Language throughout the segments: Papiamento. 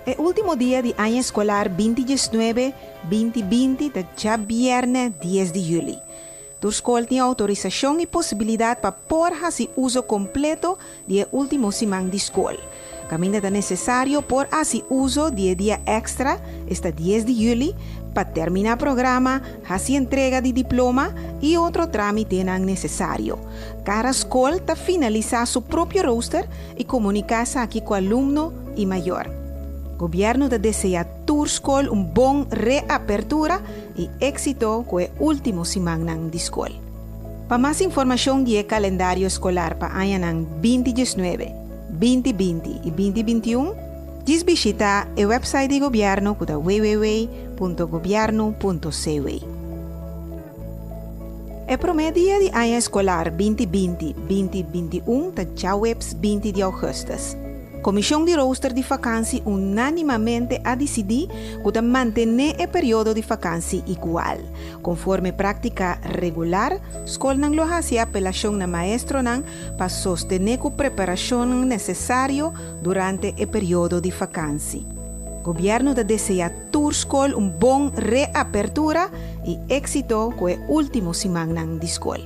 E último dia di aña eskolar 2019, 2020 ta djabièrnè 10 di yüli. Tur skol tin outorisashon i posibilidat pa por hasi uso kompleto di e último siman di skol. Kaminda ta nesesario por hasi uso di e dia èkstra, esta 10 di yüli, pa terminá programa, hasi entrega di diploma i otro trámitenan nesesario. Kada skol ta finalisá su propio rooster i komuniká esaki ku alumno i mayor. Gobièrnu ta deseá tur skol un bon reapertura i éksito ku e último simannan di skol. Pa mas informashon di e kalendario eskolar pa añanan 2019, 2020 i 2021, djis bishitá e wèpsait di gobièrnu ku ta www.gobièrnu.cw. E promé dia di aña eskolar 2020, 2021 ta djaweps 20 di ougùstùs. Komishon di rooster di fakansi unánimamente a disidí ku ta mantené e periodo di fakansi igual. Konforme práktika regular, skolnan lo hasi apelashon na maestronan pa sostené ku preparashonnan nesesario durante e periodo di fakansi. Gobièrnu ta deseá tur skol un bon reapertura i éksito ku e último simannan di skol.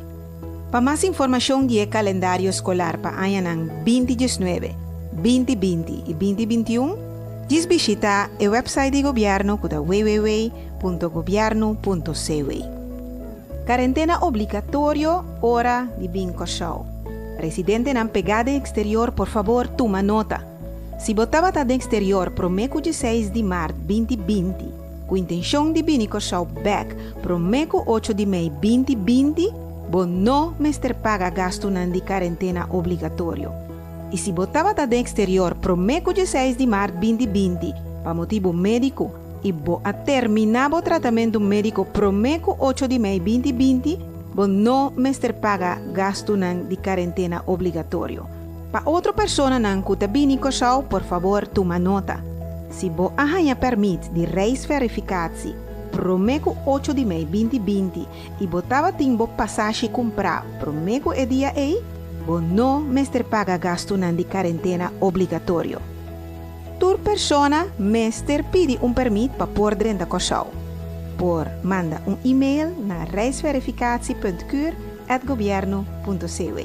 Pa mas informashon di e kalendario eskolar pa añanan 2019, 2020 i 2021, djis bishitá e wèpsait di gobièrnu ku ta www.gobièrnu.cw. Karentena obligatorio ora di bin Kòrsou. Residentenan pegá den eksterior por fabor tuma nota. Si bo tabata den eksterior promé ku 16 di mart 2020 ku intenshon di bini Kòrsou bèk promé ku 8 di mei 2020, bo no mester paga gastunan di karentena obligatorio. I si bo tabata den eksterior promé ku 16 di mart 2020 pa motibu médiko i bo a terminá bo tratamentu médiko promé ku 8 di mei 2020, bo no mester paga gastunan di karentena obligatorio. Pa otro personanan ku ta bini Kòrsou, por fabor tuma nota. Si bo a haña pèrmit di reisverificatie promé ku 8 di mei 2020 i bo tabatin bo pasashi kumprá promé ku e dia ei, bo no mester paga gastunan di karentena obligatorio. Tur persona mester pidi un pèrmit pa por drenta Kòrsou. Por manda un e-mail na reisverificatie.cur@gobiernu.cw.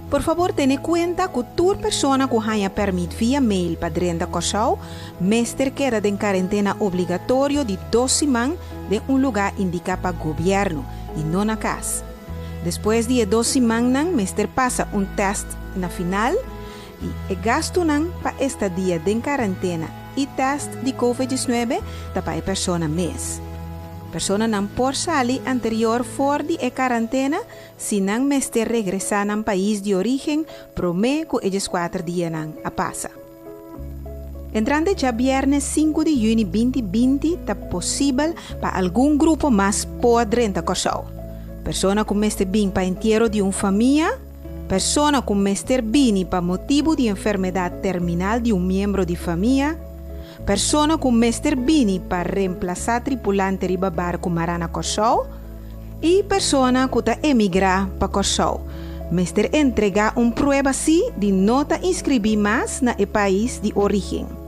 Por fabor tene kuenta ku tur persona ku haña pèrmit via mail pa drenta Kòrsou mester keda den karentena obligatorio di 2 siman den un lugá indiká pa gobièrnu i no na kas. Despues di e 2 simannan mester pasa un tèst na final i e gastunan pa estadia den karentena i tèst di COVID-19 ta pa e persona mes. Personanan por sali anterior for di e karentena si nan mester regresá nan pais di orígen promé ku e 14 dianan a pasa. Entrante djabièrnè 5 di yüni 2020 ta posibel pa algun grupo mas por drenta Kòrsou. Persona ku mester bin pa entiero di un famia, persona ku mester bini pa motibu di enfermedat terminal di un miembro di famia, persona ku mester bini pa remplasá tripulante riba barku mará na Kòrsou i persona ku ta emigrá pa Kòrsou. Mester entregá un prueba si di no ta inskribí mas na e pais di orígen.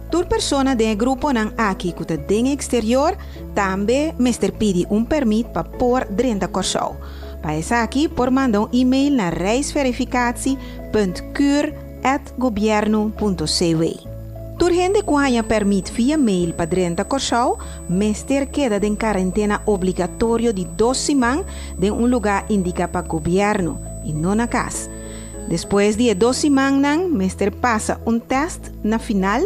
Tur persona den e gruponan aki ku ta den eksterior tambe mester pidi un pèrmit pa por drenta Kòrsou. Pa esaki por manda un e-mail na reisverificatie.cur@gobiernu.cw. Tur hende ku haña pèrmit via mail pa drenta Kòrsou mester keda den karentena obligatorio di 2 siman den un lugá indiká pa gobièrnu i no na kas. Despues di e 2 simannan mester pasa un tèst na final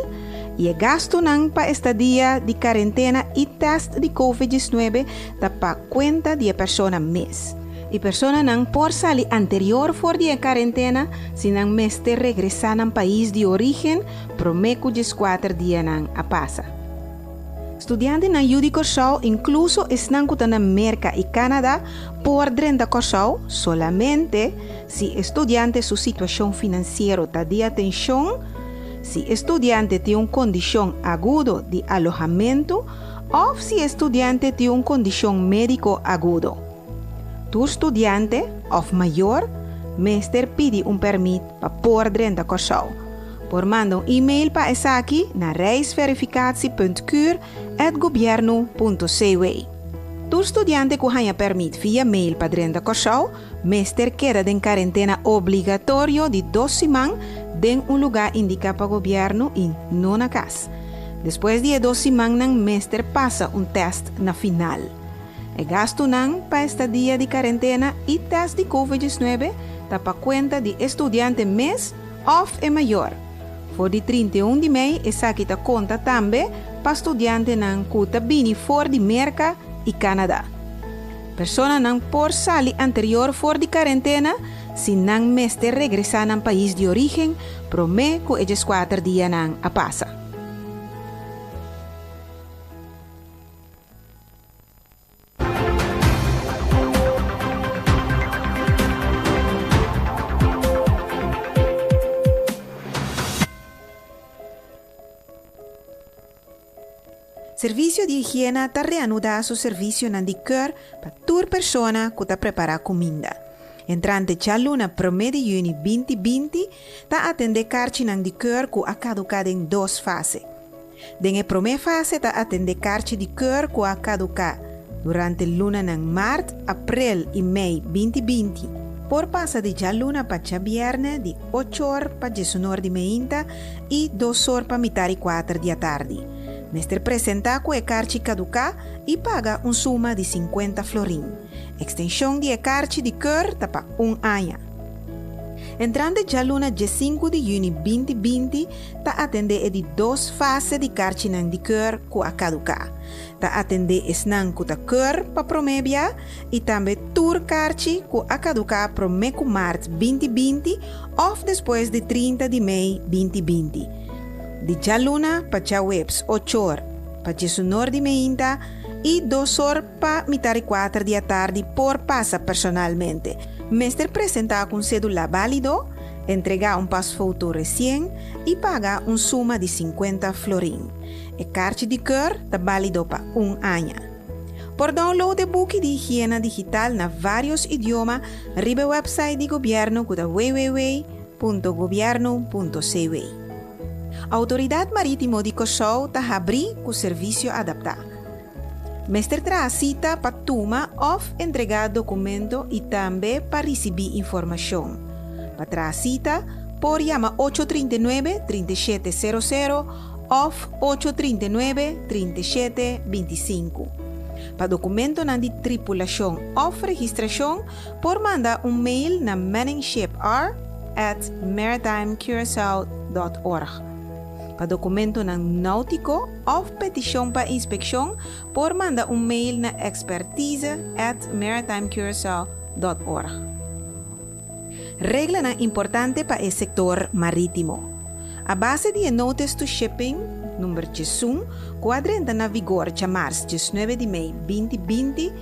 i e gastunan pa estadia di karentena i tèst di COVID-19 ta pa kuenta di e persona mes. E personanan por sali anterior for di e karentena si nan mester regresá nan pais di orígen promé ku 14 dianan a pasa. Studiantenan yu di Kòrsou, inkluso esnan ku ta na Merka i Canada, por drenta Kòrsou solamente si e studiante su situashon finansiero ta di atenshon, si e studiante tin un kondishon agudo di alohamentu òf si e studiante tin un kondishon médiko agudo. Tur studiante òf mayor mester pidi un pèrmit pa por drenta Kòrsou. Por manda un e-mail pa esaki na reisverificatie.cur@gobiernu.cw. Tur studiante ku haña pèrmit via mail pa drenta Kòrsou mester keda den karentena obligatorio di dos siman den un lugá indiká pa gobièrnu i no na kas. Despues di e dos simannan mester pasa un tèst na final. E gastunan pa estadia di karentena i tèst di Covid 19 ta pa kuenta di e studiante mes òf e mayor. For di 31 di mei esaki ta konta tambe pa studiantenan ku ta bini for di Merka i Canada. Personanan por sali anterior for di karentena si nan mester regresá nan pais di orígen promé ku e 14 dianan a pasa. Servisio di Higiena ta reanudá su servisionan di keur pa tur persona ku ta prepará kuminda. Entrante djaluna promé di yüni 2020 ta atendé karchinan di keur ku a kaduká den dos fase. Den e promé fase ta atendé karchi di keur ku a kaduká durante lunanan mart, aprel i mei 2020. Por pasa di djaluna pa djabièrnè di 8 or pa 11 or di meinta i 2 or pa mitar i 4 di atardi. Mester presentá ku e karchi kaduká i paga un suma di 50 florin. Ekstenshon di e karchi di keur ta pa un aña. Entrante djaluna 15 di yüni 2020 ta atendé e di dos fase di karchinan di keur ku a kaduká. Ta atendé esnan ku ta keur pa promé bia i tambe tur karchi ku a kaduká promé ku mart 2020 òf despues di 30 di mei 2020. Di djaluna pa djaweps 8 or pa 11 or di meinta i 2 or pa mitar i 4 di atardi por pasa personalmente. Mester presentá ku un sédula válido, entregá un pasfoto resien i paga un suma di 50 florin. E karchi di keur ta válido pa un aña. Por download e buki di higiena digital na vários idioma riba e website di gobièrnu ku ta www.gobiernu.cw. Outoridat Marítimo di Kòrsou ta habrí ku servisio adaptá. Mester traha sita pa tuma òf entregá dokumento i tambe pa risibí informashon. Pa traha sita, por yama 839 3700 òf 839 3725. Pa dokumentonan di tripulashon òf registrashon, por manda un mail na manningshipr@maritimecuracao.org. Pa dokumentonan náutiko òf petishon pa inspekshon, por manda un mail na expertise@maritimecuracao.org. Reglanan importante pa e sektor marítimo. A base di e Notice to Shipping number 11, ku a drenta na vigor djamars 19 di mei 2020,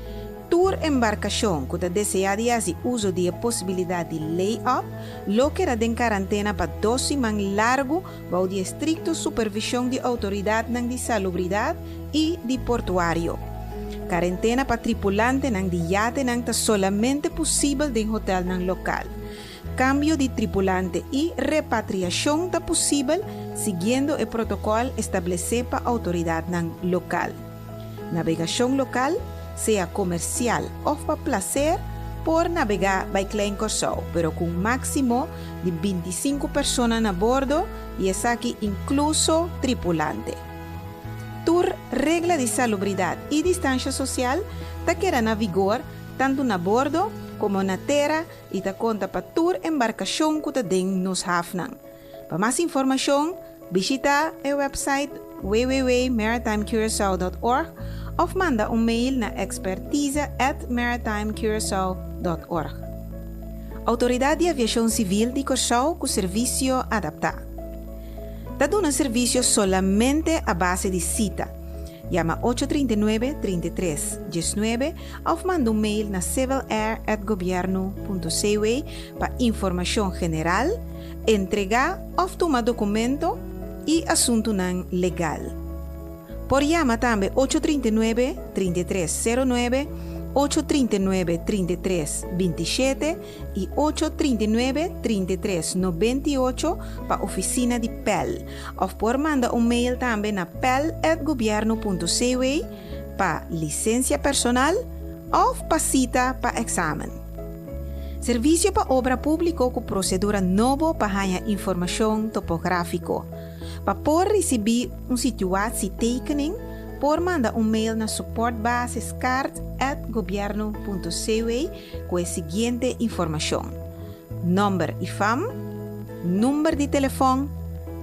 tur embarkashon ku ta deseá di hasi uso di e posibilidat di lay-up lo keda den karantena pa 2 siman largu bou di estrikto supervishon di outoridatnan di salubridat i di portuario. Karentena pa tripulantenan di yatenan ta solamente posibel den hotelnan lokal. Kambio di tripulante i repatriashon ta posibel siguiendo e protokòl establesé pa outoridatnan lokal. Nabegashon lokal, sea komersial òf pa plaser, por nabegá bai Klein Kòrsou, pero ku un máksimo di 25 persona na bordo i esaki inkluso tripulante. Tur regla di salubridat i distansha sosial ta keda na vigor tantu na bordo komo na tera i ta konta pa tur embarkashon ku ta den nos hafnan. Pa mas informashon, bishitá e website www.maritimecuracao.org òf manda un mail na expertise@maritimecuracao.org. Outoridat di Aviashon Sivil di Kòrsou ku servisio adaptá. Ta duna servisio solamente a base di sita. Yama 839 33 19 òf manda un mail na civilair@gobiernu.cw pa informashon general, entregá òf tuma dokumento i asuntunan legal. Por yama tambe 839 33 09. 839 33 27 i 839 33 98 pa ofisina di Pèl. Òf por manda un mail tambe na pèl@gobièrnu.cw pa lisensia personal òf pa sita pa èksamen. Servisio pa Obra Públiko ku prosedura nobo pa haña informashon topográfiko. Pa por risibí un situatietekening por manda un mail na supportbasiskaart@gobiernu.cw ku e siguiente informashon, nòmber i fam, number di telefòn,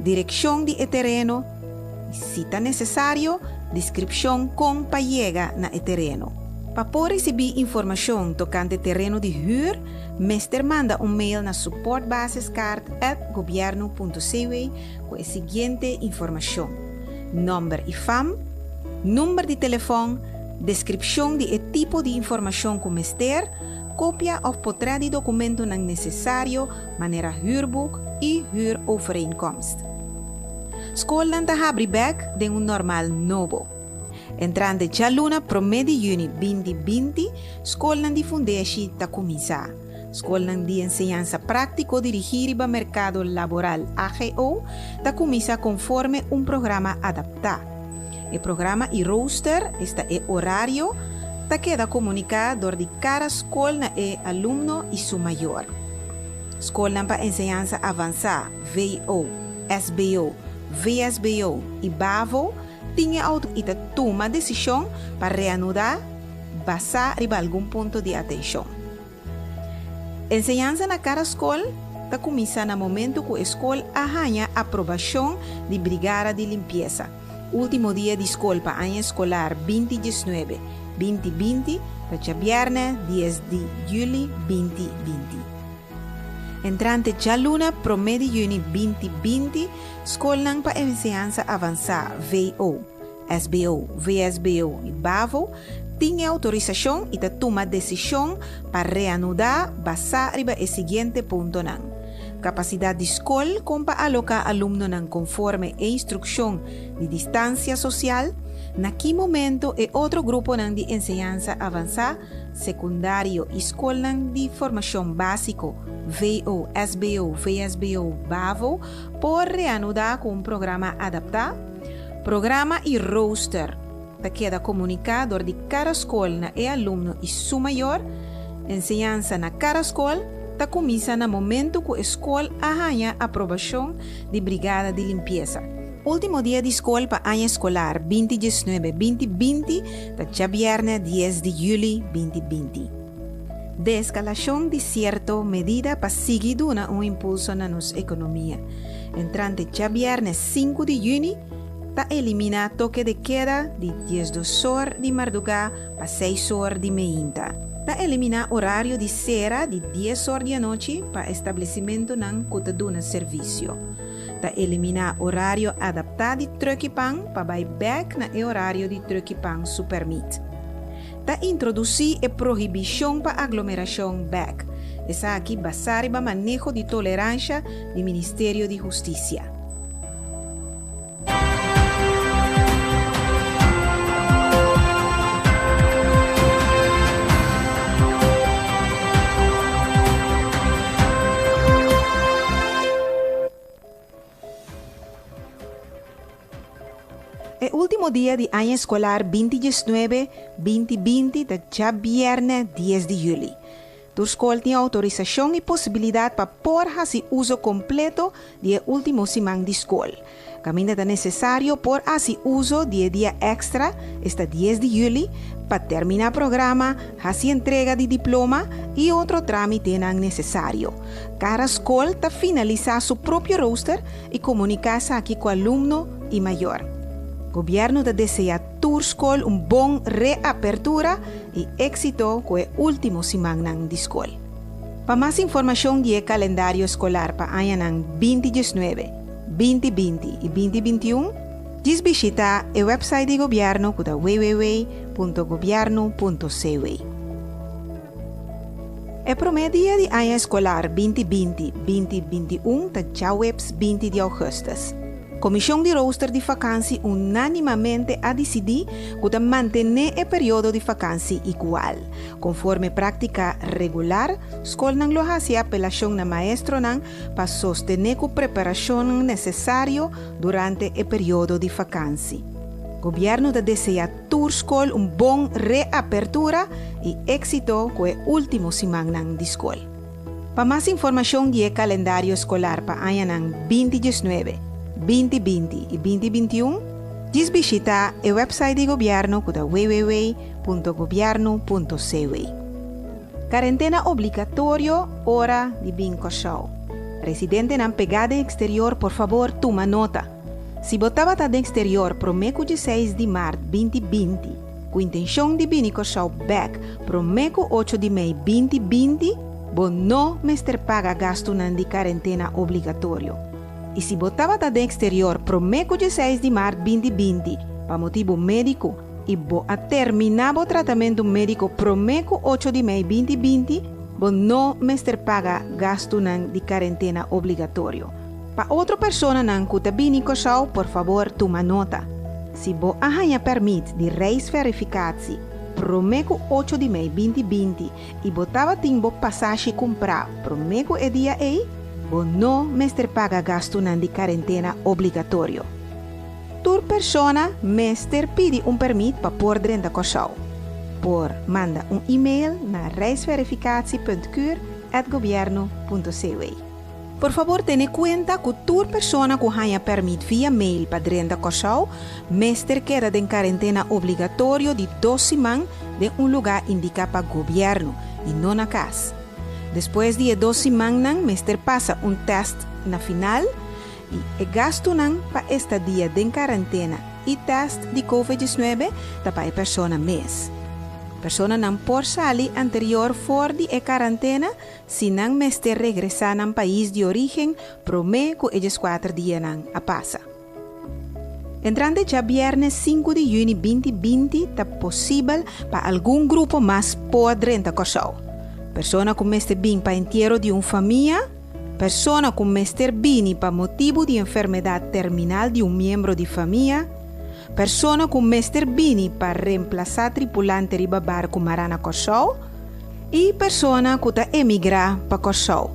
direkshon di e tereno i, si ta nesesario, deskripshon kon pa yega na e tereno. Pa por risibí informashon tokante tereno di hür, mester manda un mail na supportbasiskaart@gobiernu.cw ku e siguiente informashon, nòmber i fam, number di telefòn, deskripshon di e tipo di informashon ku mester, kopia òf potrèt di dokumentonan nesesario manera hürboek i hürovereenkomst. Skolnan ta habri bèk den un normal nobo. Entrante djaluna promé di yüni 2020 skolnan di fundeshi ta kuminsá. Skolnan di enseñansa práktiko dirigí riba merkado laboral, AGO, ta kuminsá konforme un programa adaptá. E programa i rooster, esta e orario, ta keda komuniká dor di kada skol na e alumno i su mayor. Skolnan pa enseñansa avansá, VO, SBO, VSBO i bavo, tin e outo i ta tuma desishon pa reanudá basá riba algun punto di atenshon. Enseñansa na kada skol ta kuminsá na momentu ku e skol a haña aprobashon di Brigada di Limpiesa. Último dia di skol pa aña eskolar 2019, 2020 ta djabièrnè 10 di yüli 2020. Entrante djaluna promé di yüni 2020 skolnan pa enseñansa avansá, VO, SBO, VSBO i bavo tin e outorisashon i ta tuma desishon pa reanudá basá riba e siguiente puntonan, Kapasidat di skol kon pa aloká alumnonan konforme e instrukshon di distansia sosial, na ki momento e otro gruponan di enseñansa avansá, sekundario i skolnan di formashon básiko, VO, SBO, VSBO, bavo, por reanudá ku un programa adaptá. Programa i rooster ta keda komuniká dor di kada skol na e alumno i su mayor. Enseñansa na kada skol ta kuminsá na momentu ku e skol a haña aprobashon di Brigada di Limpiesa. Último dia di skol pa aña eskolar 2019, 2020 ta djabièrnè 10 di yüli 2020. Deeskalashon di sierto medida pa sigui duna un impulso na nos ekonomia. Entrante djabièrnè 5 di yüni ta eliminá toke de keda di 12 or di mardugá pa 6 or di meinta. Ta eliminá orario di sera di 10 or di anochi pa establesimentunan ku ta duna servisio. Ta eliminá orario adaptá di trùk'i pan pa bai bèk na e orario di trùk'i pan su pèrmit. Ta introdusí e prohibishon pa aglomerashon bèk, esaki basá riba maneho di toleransha di Ministerio di Hustisia. E último dia di aña eskolar 2019, 2020 ta djabièrnè 10 di yüli. Tur skol tin outorisashon i posibilidat pa por hasi uso kompleto di e último siman di skol. Kaminda ta nesesario por hasi uso di e dia èkstra, esta 10 di yüli, pa terminá programa, hasi entrega di diploma i otro trámitenan nesesario. Kada skol ta finalisá su propio rooster i komuniká esaki ku alumno i mayor. Gobièrnu ta deseá tur skol un bon reapertura i éksito ku e último simannan di skol. Pa mas informashon di e kalendario eskolar pa añanan 2019, 2020 i 2021, djis bishitá e wèpsait di gobièrnu ku ta www.gobièrnu.cw. E promé dia di aña eskolar 2020, 2021 ta djaweps 20 di ougùstùs. Komishon di rooster di fakansi unánimamente a disidí ku ta mantené e periodo di fakansi igual. Konforme práktika regular, skolnan lo hasi apelashon na maestronan pa sostené ku preparashonnan nesesario durante e periodo di fakansi. Gobièrnu ta deseá tur skol un bon reapertura i éksito ku e último simannan di skol. Pa mas informashon di e kalendario eskolar pa añanan 2019, 2020 i 2021, djis bishitá e wèpsait di gobièrnu ku ta www.gobièrnu.cw. Karentena obligatorio ora di bin Kòrsou. Residentenan pegá den eksterior por fabor tuma nota. Si bo tabata den eksterior promé ku dieseis di mart 2020 ku intenshon di bini Kòrsou bèk promé ku ocho di mei 2020, bo no mester paga gastunan di karentena obligatorio. I si bo tabata den eksterior promé ku dieseis di mart 2020 pa motibu médiko i bo a terminá bo tratamentu médiko promé ku ocho di mei 2020, bo no mester paga gastunan di karentena obligatorio. Pa otro personanan ku ta bini Kòrsou por fabor tuma nota. Si bo a haña pèrmit di reisverifikatie promé ku ocho di mei 2020 i bo tabatin bo pasashi kumprá promé ku e dia ei, bo no mester paga gastunan di karentena obligatorio. Tur persona mester pidi un pèrmit pa por drenta Kòrsou. Por manda un e-mail na reisverificatie.cur@gobierno.cw. Por fabor tene kuenta ku tur persona ku haña pèrmit via mail pa drenta Kòrsou mester keda den karentena obligatorio di dos siman den un lugá indiká pa gobièrnu i no na kas. Despues di e dos simannan mester pasa un tèst na final i e gastunan pa estadia den karentena i tèst di Covid 19 ta pa e persona mes. Personanan por sali anterior for di e karantena si nan mester regresá nan pais di orígen promé ku e 14 dianan a pasa. Entrante djabièrnè 5 di yüni 2020 ta posibel pa algun grupo mas por drenta Kòrsou. Persona ku mester bin pa entiero di un famia, persona ku mester bini pa motibu di enfermedat terminal di un miembro di famia, persona ku mester bini pa remplasá tripulante riba barku mará na Kòrsou i persona ku ta emigrá pa Kòrsou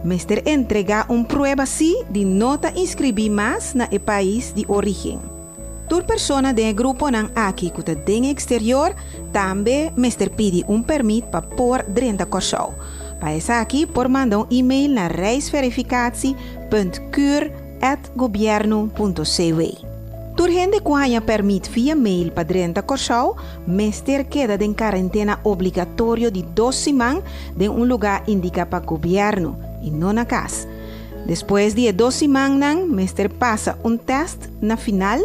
mester entregá un prueba sí di no ta inskribí mas na e pais di orígen. Tur persona den e gruponan aki ku ta den eksterior tambe mester pidi un pèrmit pa por drenta Kòrsou. Pa esaki por manda un e-mail na reisverificatie.cur@gobierno.cw. Tur hende ku haña pèrmit via mail pa drenta Kòrsou mester keda den karentena obligatorio di dos siman den un lugá indiká pa gobièrnu i no na kas. Despues di e dos simannan mester pasa un tèst na final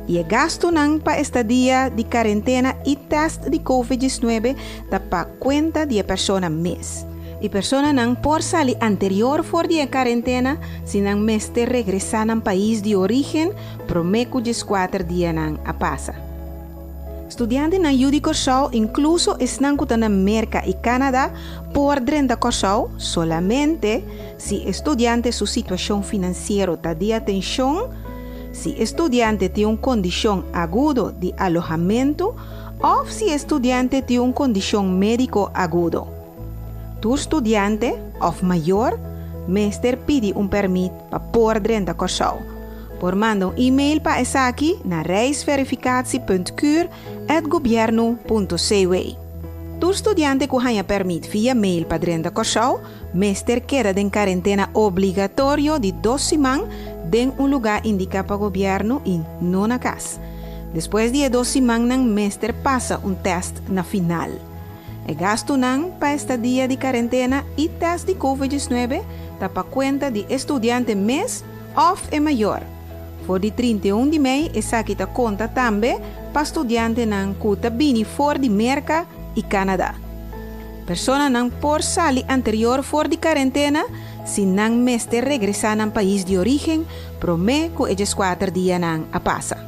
i e gastunan pa estadia di karentena i tèst di Covid 19 ta pa kuenta di e persona mes. E personanan por sali anterior for di e karentena si nan mester regresá nan pais di orígen promé ku 14 dianan a pasa. Studiantenan yu di Kòrsou, inkluso esnan ku ta na Merka i Kanada, por drenta Kòrsou solamente si e studiante su situashon finansiero ta di atenshon, si e studiante tin un kondishon agudo di alohamentu òf si e studiante tin un kondishon médiko agudo. Tur studiante òf mayor mester pidi un pèrmit pa por drenta Kòrsou. Por manda un e-mail pa esaki na reisverificatie.cur@gobierno.cw. Tur studiante ku haña pèrmit via mail pa drenta Kòrsou mester keda den karentena obligatorio di dos siman den un lugá indiká pa gobièrnu i no na kas. Despues di e dos simannan mester pasa un tèst na final. E gastunan pa estadia di karentena i tèst di Covid 19 ta pa kuenta di e studiante mes òf e mayor. For di 31 di mei esaki ta konta tambe pa studiantenan ku ta bini for di Merka i Kanada. Personanan por sali anterior for di karentena si nan mester regresá nan pais di orígen promé ku e 14 dianan a pasa.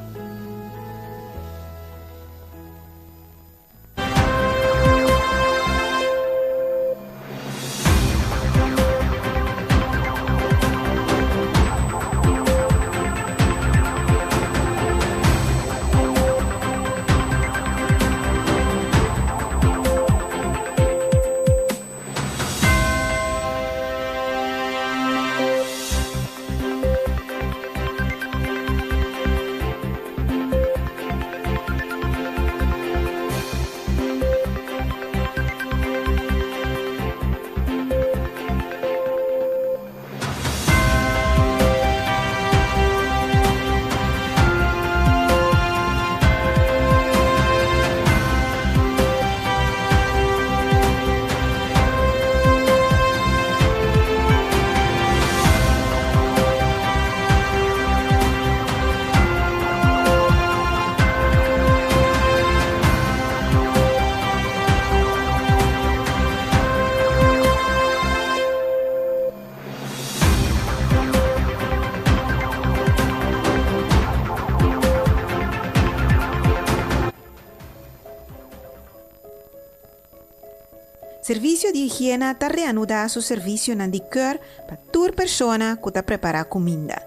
Servisio di Higiena ta reanudá su servisionan di keur pa tur persona ku ta prepará kuminda.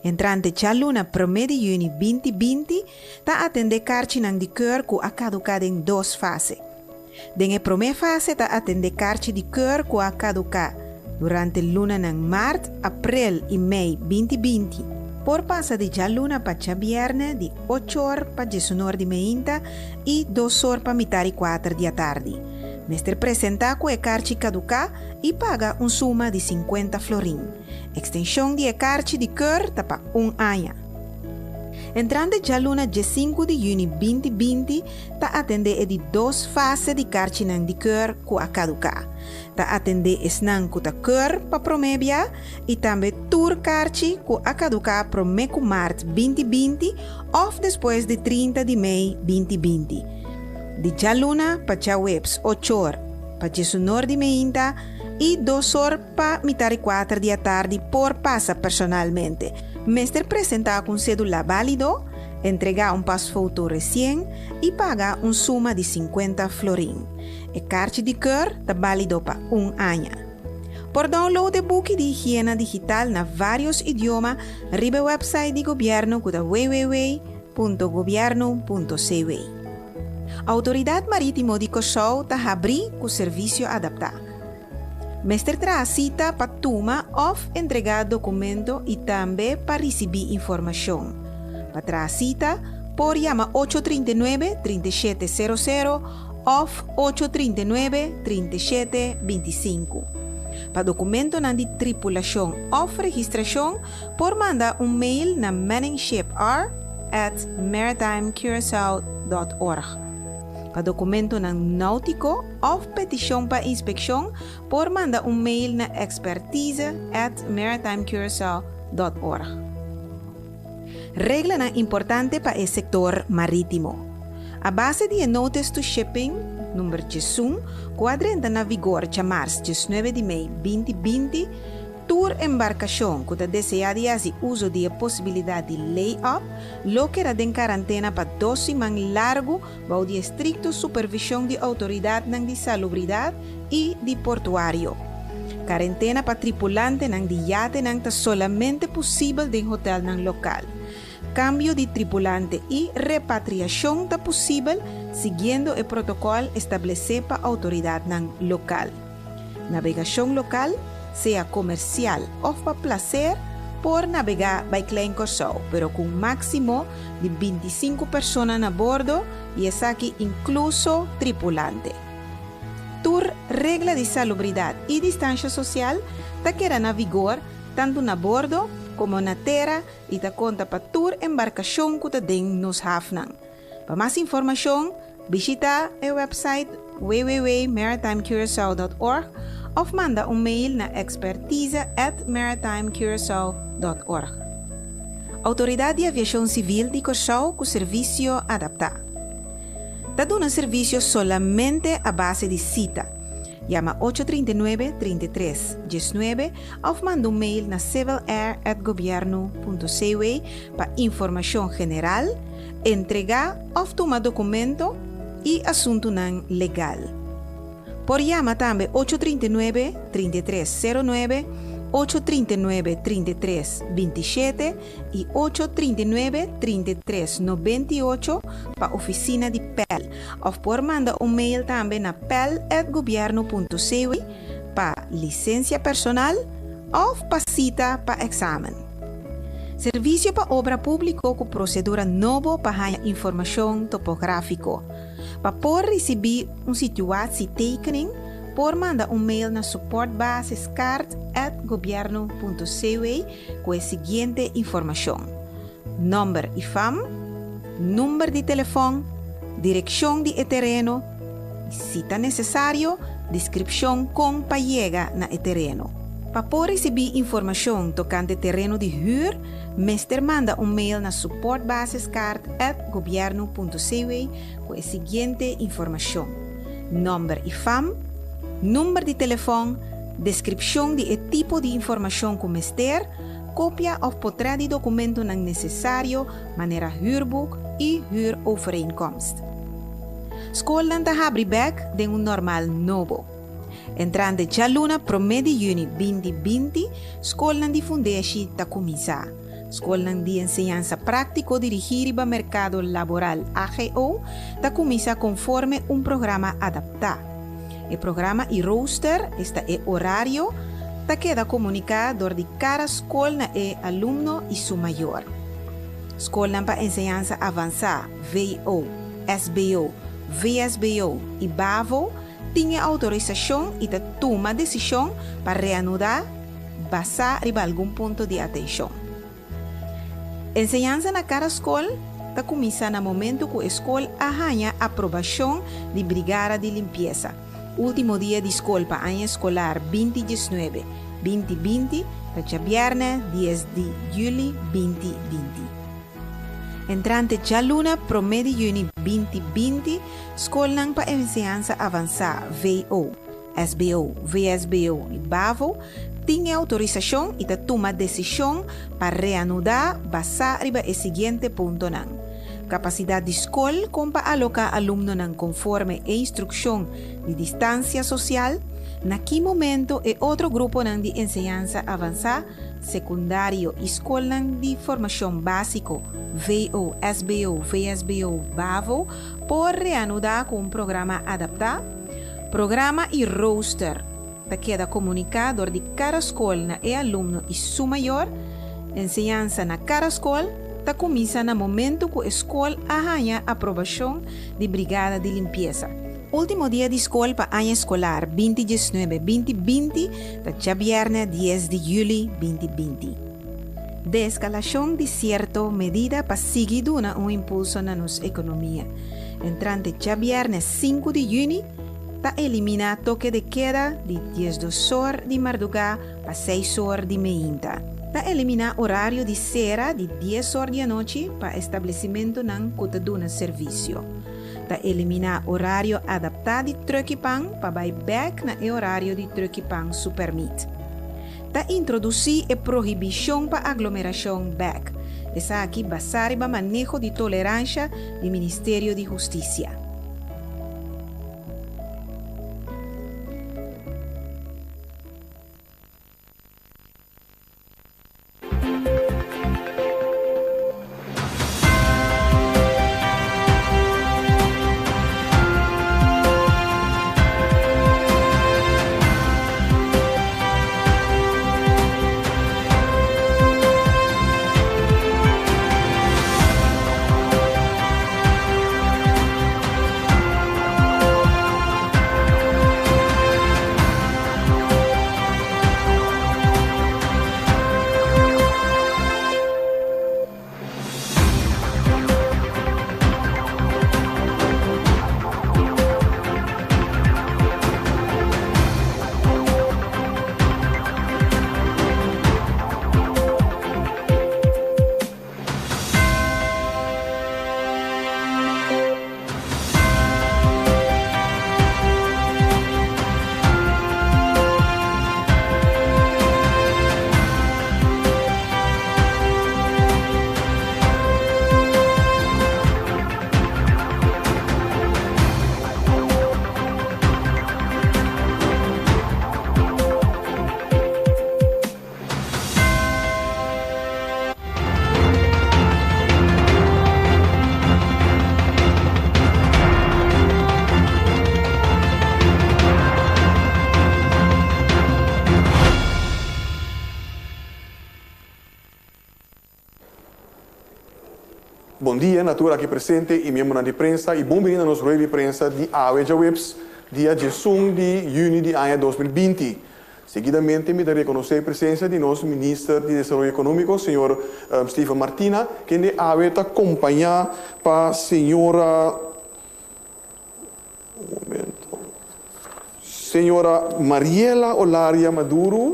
Entrante djaluna 1 di yüni 2020 ta atendé karchinan di keur ku a kaduká den dos fase. Den e promé fase ta atendé karchi di keur ku a kaduká durante lunanan mart, aprel i mei 2020. Por pasa di djaluna pa djabièrnè di 8 or pa 11 or di meinta i 2 or pa 3:30 di atardi. Mester presentá ku e karchi kaduká i paga un suma di 50 florin. Ekstenshon di e karchi di keur ta pa un aña. Entrante djaluna 5 di yüni 2020 ta atendé e di dos fase di karchinan di keur ku a kaduká. Ta atendé esnan ku ta keur pa promé bia i tambe tur karchi ku a kaduká promé ku mart 2020 òf despues di 30 di mei 2020. Di djaluna pa djaweps 8 or pa 11 or di meinta i 2 or pa 3:30 di atardi por pasa personalmente. Mester presentá ku sédula válido, entregá un pasfoto resien i paga un suma di 50 florin. E karchi di keur ta válido pa un aña. Por download e buki di higiena digital na vários idioma riba website di gobièrnu ku ta www.gobiernu.cw. Outoridat Marítimo di Kòrsou ta habri ku servisio adaptá. Mester traha sita pa tuma òf entregá dokumento i tambe pa risibí informashon. Pa traha sita, por yama 839 3700 òf 839 3725. Pa dokumentonan di tripulashon òf registrashon, por manda un mail na manningshipr@maritimecuracao.org. Pa dokumentonan náutiko òf petishon pa inspekshon, por manda un mail na expertise@maritimecuracao.org. Reglanan importante pa e sektor marítimo. A base di Notice to Shipping number 11, ku a drenta na vigor djamars 19 di mei 2020, tur embarkashon ku ta deseá di hasi uso di e posibilidat di lay-up lo keda den karantena pa 2 siman largu bou di estrikto supervishon di outoridatnan di salubridat i di portuario. Karentena pa tripulantenan di yatenan ta solamente posibel den hotelnan lokal. Kambio di tripulante i repatriashon ta posibel siguiendo e protokòl establesé pa outoridatnan lokal. Navegashon lokal, sea komersial òf pa plaser, por navegá bai Klein Kòrsou, pero ku un máksimo di 25 persona na bordo i esaki inkluso tripulante. Tur regla di salubridat i distansia sosial ta keda na vigor tantu na bordo komo na tera i ta konta pa tur embarkashon ku ta den nos hafnan. Pa mas informashon, bishitá e website www.maritimecuracao.org òf manda un mail na expertise@maritimecuracao.org. Outoridat di Aviashon Sivil di Kòrsou ku servisio adaptá. Ta duna servisio solamente a base di sita. Yama 839 33 19 òf manda un mail na civilair@gobiernu.cw pa informashon general, entregá òf tuma dokumento i asuntunan legal. Por yama tambe 839 3309, 839 3327 i 839 3398 pa ofisina di PEL. Òf por manda un mail tambe na pel@gobiernu.cw pa lisensia personal òf pa sita pa eksamen. Servisio pa Obra Públiko ku prosedura nobo pa informashon topográfiko. Pa por risibí un situatietekening, por manda un mail na supportbasiskaart@gobiernu.cw ku e siguiente informashon: nòmber i fam, number di telefòn, direkshon di tereno, si ta nesesario, deskripshon kon pa yega na e tereno. Pa por risibí informashon tokante tereno di huur, mester manda un mail na supportbasiskaart@gobiernu.cw ku e siguiente informashon: nòmber i fam, number di telefòn, deskripshon di e tipo di informashon ku mester, kopia òf portrèt di dokumentonan nesesario, manera huurboek i huurovereenkomst. Skolnan ta habri bèk den un normal nobo. Entrante djaluna promé di yüni 2020, skolnan di fundeshi ta kuminsá. Skolnan di enseñansa práktiko dirigí riba merkado laboral, AGO, ta kuminsá konforme un programa adaptá. E programa i rooster, esta e orario, ta keda komuniká dor di kada skol na e alumno i su mayor. Skolnan pa enseñansa avansá, VO, SBO, VSBO i bavo, tin e outorisashon i ta tuma desishon pa reanudá basá riba algun punto di atenshon. Enseñansa na kada skol ta kuminsá na momentu ku e skol a haña aprobashon di Brigada di Limpiesa. Último dia di skol pa aña eskolar 2019, 2020 ta djabièrnè 10 di yüli 2020. Entrante djaluna promé di yüni 2020, skolnan pa enseñansa avansá, VO, SBO, VSBO i bavo, tin e outorisashon i ta tuma desishon pa reanudá basá riba e siguiente puntonan, Kapasidat di skol kon pa aloká alumnonan konforme e instrukshon di distansia sosial, na ki momento e otro gruponan di enseñansa avansá, sekundario i skolnan di formashon básiko, VO, SBO, VSBO, bavo, por reanudá ku un programa adaptá. Programa i rooster ta keda komuniká dor di kada skol na e alumno i su mayor. Enseñansa na kada skol ta kuminsá na momentu ku e skol a haña aprobashon di Brigada di Limpiesa. Último dia di skol pa aña eskolar 2019, 2020 ta djabièrnè 10 di yüli 2020. Deeskalashon di sierto medida pa sigui duna un impulso na nos ekonomia. Entrante djabièrnè 5 di yüni ta eliminá toke de keda di 12 or di mardugá pa 6 or di meinta. Ta eliminá orario di sera di 10 or di anochi pa establesimentunan ku ta duna servisio. Ta eliminá orario adaptá di trùk'i pan pa bai bèk na e orario di trùk'i pan su pèrmit. Ta introdusí e prohibishon pa aglomerashon bèk, esaki basá riba maneho di toleransha di Ministerio di Hustisia. Bon dia na tur aki presente y miembronan di prensa y bon bini na nos rueda di prensa di awe djaweps dia 11 di juni di aña 2020. Seguidamente mi ta rekonosé e presensia di nos Minister di Desaroyo Ekonómiko, señor Steven Martina, kende awe ta kompañá pa señora, un momento, señora Mariela Olaria Maduro.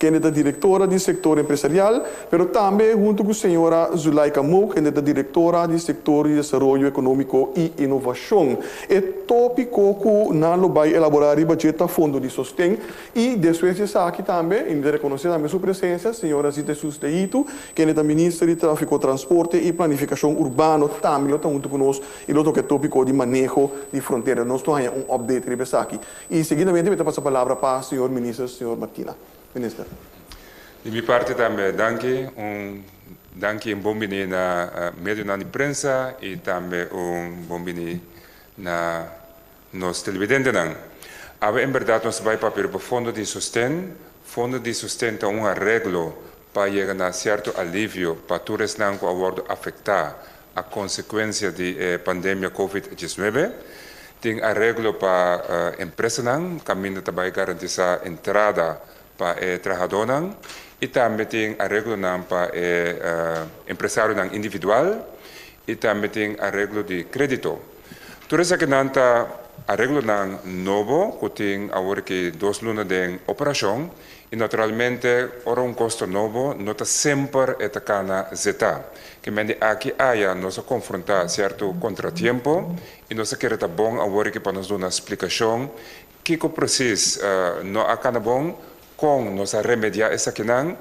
Kende ta direktora di sektor empresarial, pero tambe huntu ku señora Zulaika Mook, kende ta direktora di sektor di desaroyo ekonómiko i inovashon. E tópiko ku nan lo bai elaborá riba dje ta Fondo di Sosten i despues di esaki tambe, i mi ta rekonosé tambe su presensia, señora Zita Jesus Leito, kende ta minister di Tráfiko, Transporte i Planifikashon Urbano tambe lo ta huntu ku nos i lo toka e tópiko di maneho di frontera. Nos lo haña un update riba esaki. I seguidamente mi ta pasa palabra pa señor minister, señor Martina. Minister. Di mi parti tambe danki. Un danki en bon bini na medionan di prensa i tambe un bon bini na nos televidentenan. Awe en bèrdat nos ta bai papia riba Fondo di Sosten. Fondo di Sosten ta un areglo pa yega na sierto alivio pa tur esnan ku a wòrdu afektá A konsekuensia di e pandemia Covid 19, tin areglo pa empresanan kaminda ta bai garantisá entrada pa e trahadónan i tambe tin areglonan pa e empresarionan individual i tambe tin areglo di krédito. Tur esakinan ta areglonan nobo ku tin awor ki dos luna den operashon I naturalmente ora un kos ta nobo no ta semper e ta kana zetá. Ke men di aki aya nos a konfrontá sierto kontratiempo i nos a kere ta bon awor aki pa nos duna splikashon kiko presis no a kana bon, kon nos a remediá esakinan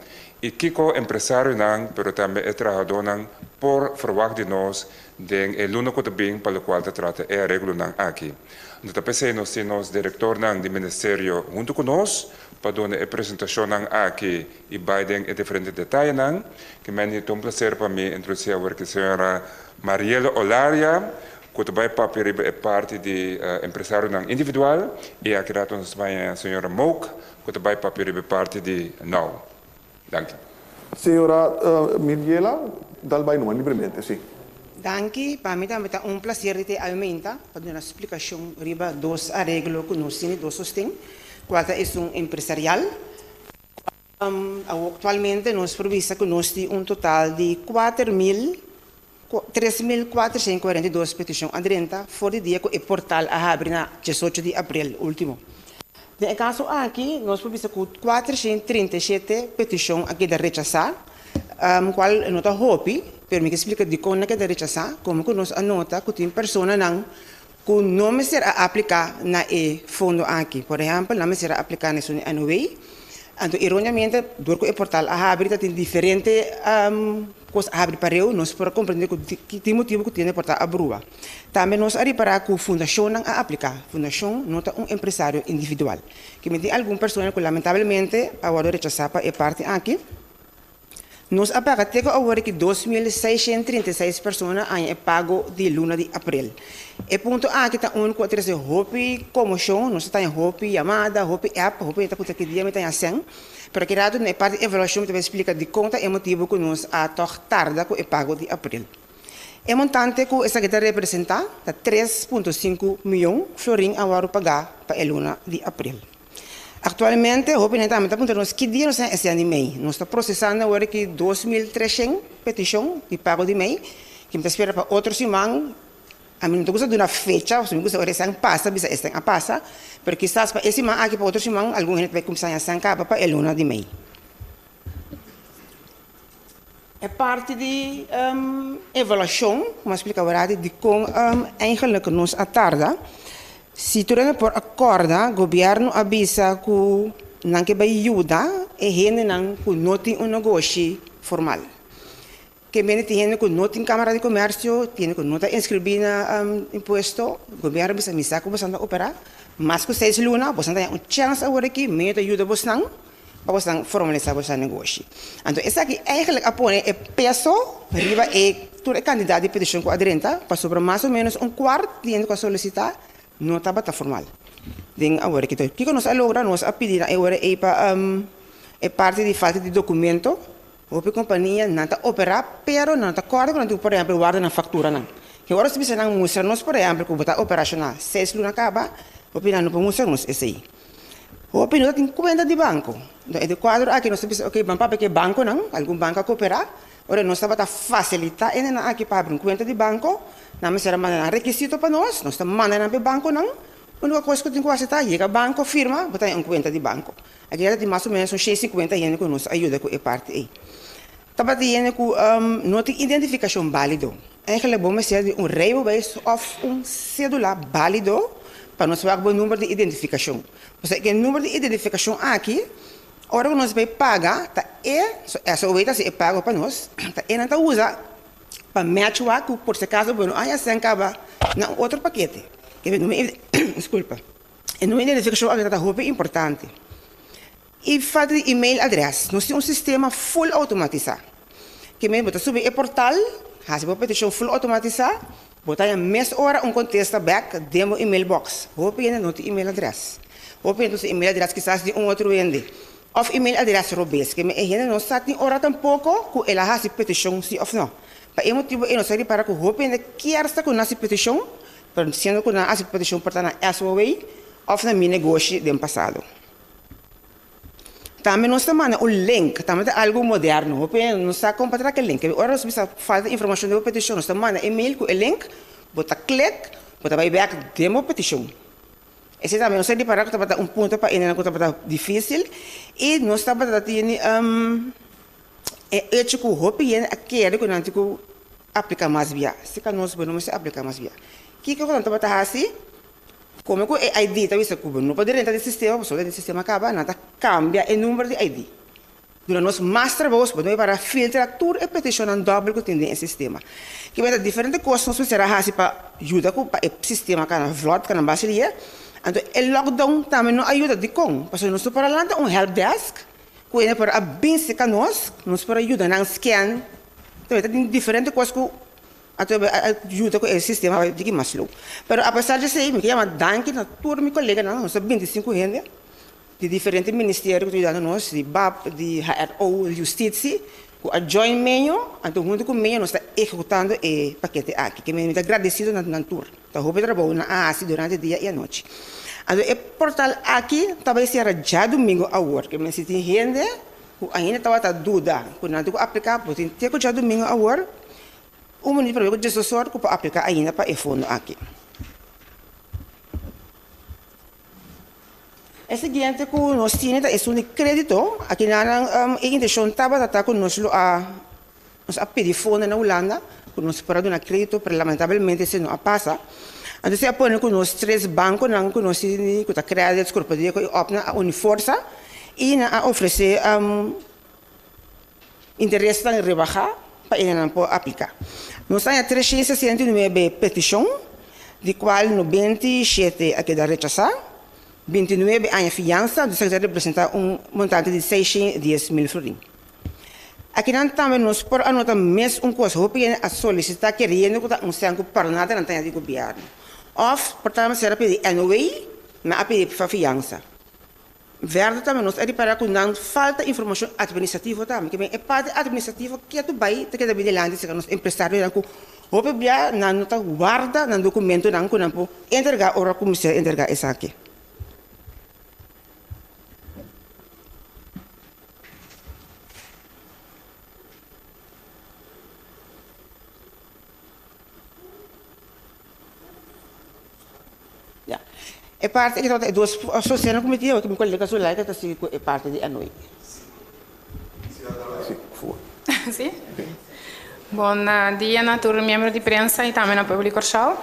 i kiko empresarionan pero tambe e trahadónan por ferwagt di nos den e luna ku ta bin pa lokual ta trata e areglonan aki. No ta p'esei nos tin nos direktornan di ministerio huntu ku nos pa duna e presentashonnan aki i bai den e diferente detayenan. Ke mende ta un plaser pa mi introdusí awor ki señora Mariela Olaria ku ta bai papia riba e parti di empresarionan individual i aki rato nos ta bai señora Mook ku ta bai papia riba e parti di now. Danki. Señora Miriela, dal bai numa libremente, si. Danki, pa mi tambe ta un placer di te aumenta pa duna splicacion riba dos areglo cu nos tin di dos sosten, cual ta esun empresarial. Actualmente nos por bisa cu nos tin un total di 4000, 3442 peticion a drenta for di dia cu e portal a habri na 18 di april ultimo. Den e caso aki nos por bisa cu 437 peticion a keda rechasa, cual no ta hopi, pero mi ke splica dicon nan a keda rechasa, como cu nos a nota cu tin personanan cu no mester a aplica na e fondo aki. Por ehempel, nan mester a aplica na esun di NOW, anto erroneamente door cu e portal a habri ta tin diferente cos a habri pareu, nos por a comprende cu tin motibo cu tin e portal a brua. Tambe nos a ripara cu fundacionnan a aplica. Fundacion no ta un empresario individual. Kimen tin algun persona cu lamentablemente a wordo rechasa pa e parti aki. Nos a paga te ku awor ki 2636 persona haña e pago di luna di aprel. E punto aki ta un ku a trese hopi komoshon, nos ta taña hopi yamada, hopi app, hopi hende ta puntra ki dia mi taña sèn. Pero aki rato na e parti di evaluashon mi ta bai splika dikon ta e motibu ku nos a tòg tarda ku e pago di aprel. E montante ku esaki ta representá ta 3.5 mion florin a wòrdu pagá pa e luna di aprel. Aktualmente hopi hende tambe ta puntra nos ki dia nos ta haña esnan di mei. Nos ta prosesando awor aki 2300 petishon di pago di mei, ki mi ta spera pa otro siman. Ami no ta gusta duna fecha, pasobra mi gusta ora esnan pasa bisa esnan a pasa, pero kisas pa e siman aki pa otro siman algun hende ta bai kumsa haña esnan kaba pa e luna di mei. E parti di evaluashon, como a splika awor ati, dikon eigenlik nos a tarda. Si tur hende por a kòrda, gobièrnu a bisa ku nan ke bai yuda e hendenan ku no tin un negoshi formal. Ke mende tin hende ku no tin Kámara di Komèrsio, tin hende ku no ta inskribí na impuesto. Gobièrnu a bisa, mi sa ku boso ta operá mas ku seis luna, boso ta haña un chèns awor aki, mi ta yuda bosnan. Pa bosnan formalisá boso negoshi. Anto esaki eigenlijk a pone e peso riba e tur e kantidat di petishon ku a drenta, pasobra mas o ménos un kuart di hende ku a solisitá no tabata formal den awor aki. Kiko nos a logra? Nos a pidi na e ora ei pa e parti di falta di dokumento. Hopi kompania nan ta operá pero nan no ta kòrda ku nan tin ku por ehèmpel warda nan fakturanan. Ke ora si bisa nan mustra nos por ehèmpel ku bo ta operashonal seis luna kaba, hopi nan no por mustra nos esei. Hopi no ta tin kuenta di banko. Enton e di kuadro aki nos ta bisa oke ban papia ku e bankonan, algun banko a koperá, ora nos tabata fasilitá e hendenan aki pa habri un kuenta di banko, nan mester a manda nan rekisito pa nos, nos ta manda nan pa e bankonan. Úniko kos ku tin ku hasi ta yega banko, firma, bo ta haña un kuenta di banko. Aki ta tin mas o ménos un 150 hende ku nos a yuda ku e parti ei. Tabatin hende ku no tin identifikashon bálido. Eigenlijk bo mester di un rijbewijs òf un sédula bálido pa nos wak bo number di identifikashon. Pasobra e number di identifikashon aki, ora ku nos bai paga, ta e, SOW ta hasi e pago pa nos, ta e nan ta usa pa match wak ku por si acaso bo no a haña sèn kaba na un otro pakete. E number, disculpa, e number di identifikashon aki ta hopi importante. E falta di email adres. Nos tin un sistema full automatisá. Ke men bo ta subi e portal, hasi bo petishon full automatisá, bo ta haña mes ora un kontesta bèk den bo email box. Hopi hende no tin email adres. Hopi hende usa email adres kisas di un otro hende. Òf email adres robes. Ke men e hende no sa tin ora tampoko ku el a hasi petishon si òf no. Pa e motibu ei nos a ripara ku hopi hende kier sa ku nan hasi petishon, pero siendo ku nan a hasi petishon por ta na SOW òf na Mi Negoshi den pasado. Tambe nos ta manda un link, tambe ta algu moderno. Hopi hende no sa kon pa traka e link. Ora nos bisa falta informashon den bo petishon, nos ta manda e mail ku e link, bo ta klik, bo ta bai bèk den bo petishon. Esei tambe nos a ripará ku tabata un punto pa hendenan ku tabata difísil i nos tabata tene e echo ku hopi hende a kere ku nan tin ku apliká mas bia. Si ka nos bo no mester apliká mas bia. Kiko ku nan tabata hasi? Kome ku e ID ta bisa ku bo no por drenta den sistema pasobra den sistema kaba nan ta kambia e number di ID. Duna nos mas trabou bo debe para filtra tur e petishonnan dòbel ku tin den e sistema. Kiba ta diferente kos nos mester a hasi pa yuda ku pa e sistema kana vlòt, kana bas lia. Anto e lockdown tambe no a yuda. Dikon? Pasobra nos no por a lanta un helpdesk ku hende por a bin serka nos, nos por a yuda nan scan. Ta tin diferente kos ku Anto a yuda ku e sistema bai diki mas slow. Pero apesar di esei mi ke yama danki na tur mi koleganan, nos ta 25 hende di diferente ministerio ku ta yudando nos, di bap, di HRO, di Justitie, ku a join meño, anto huntu ku meño nos ta ehekutando e pakete aki. Ke mi ta gradesido na nan tur. Ta hopi trabou nan a hasi durante dia i anochi. Anto e portal aki ta bai sera djadumingu awor. Ke men si tin hende ku ainda tabata duda ku nan tin ku apliká, bo tin te ku djadumingu awor. Un minuut promé ku Jesus sor ku por apliká ainda pa e fondo aki. E siguiente ku nos tine ta esun di krédito. Akinanan e intenshon tabata ta ku nos lo a nos a pidi fondo na Hulanda ku nos por a duna krédito pero lamentablemente esei no a pasa. Anto esei a pone ku nos tres bankonan ku nos tini ku ta Credits, Korpodeko i Opna a uni forsa i nan a ofresé Interesnan rebahá pa enenan por apliká. Nos haña 369 petishon, di kual 97 a keda rechasá, 29 aña fiansa, dus esaki ta representá un montante di 610 mil florin. Akinan tambe nos por a nota mes un kos, hopi hende a solisitá keriendo ku ta un sèn ku para nada nan ta haña di gobièrnu. Òf por ta mester a pidi NOW, nan a pidi pa fiansa. Verde tambe nos a ripara ku nan falta informashon atministrativo tambe. Ke men e parti atministrativo ketu bai ta keda bin dilanti serka nos empresarionan ku hopi bia nan no ta warda nan dokumentonan ku nan por entrega ora ku mester entrega esaki. Ya. E parti aki tabata e dos asosianan ku mi tin, mi kolega Zulaika ta sigui ku e parti di anochi. Si, por favor. Si. Bon dia na tur miembro di prensa i tambe na pueblo di Kòrsou.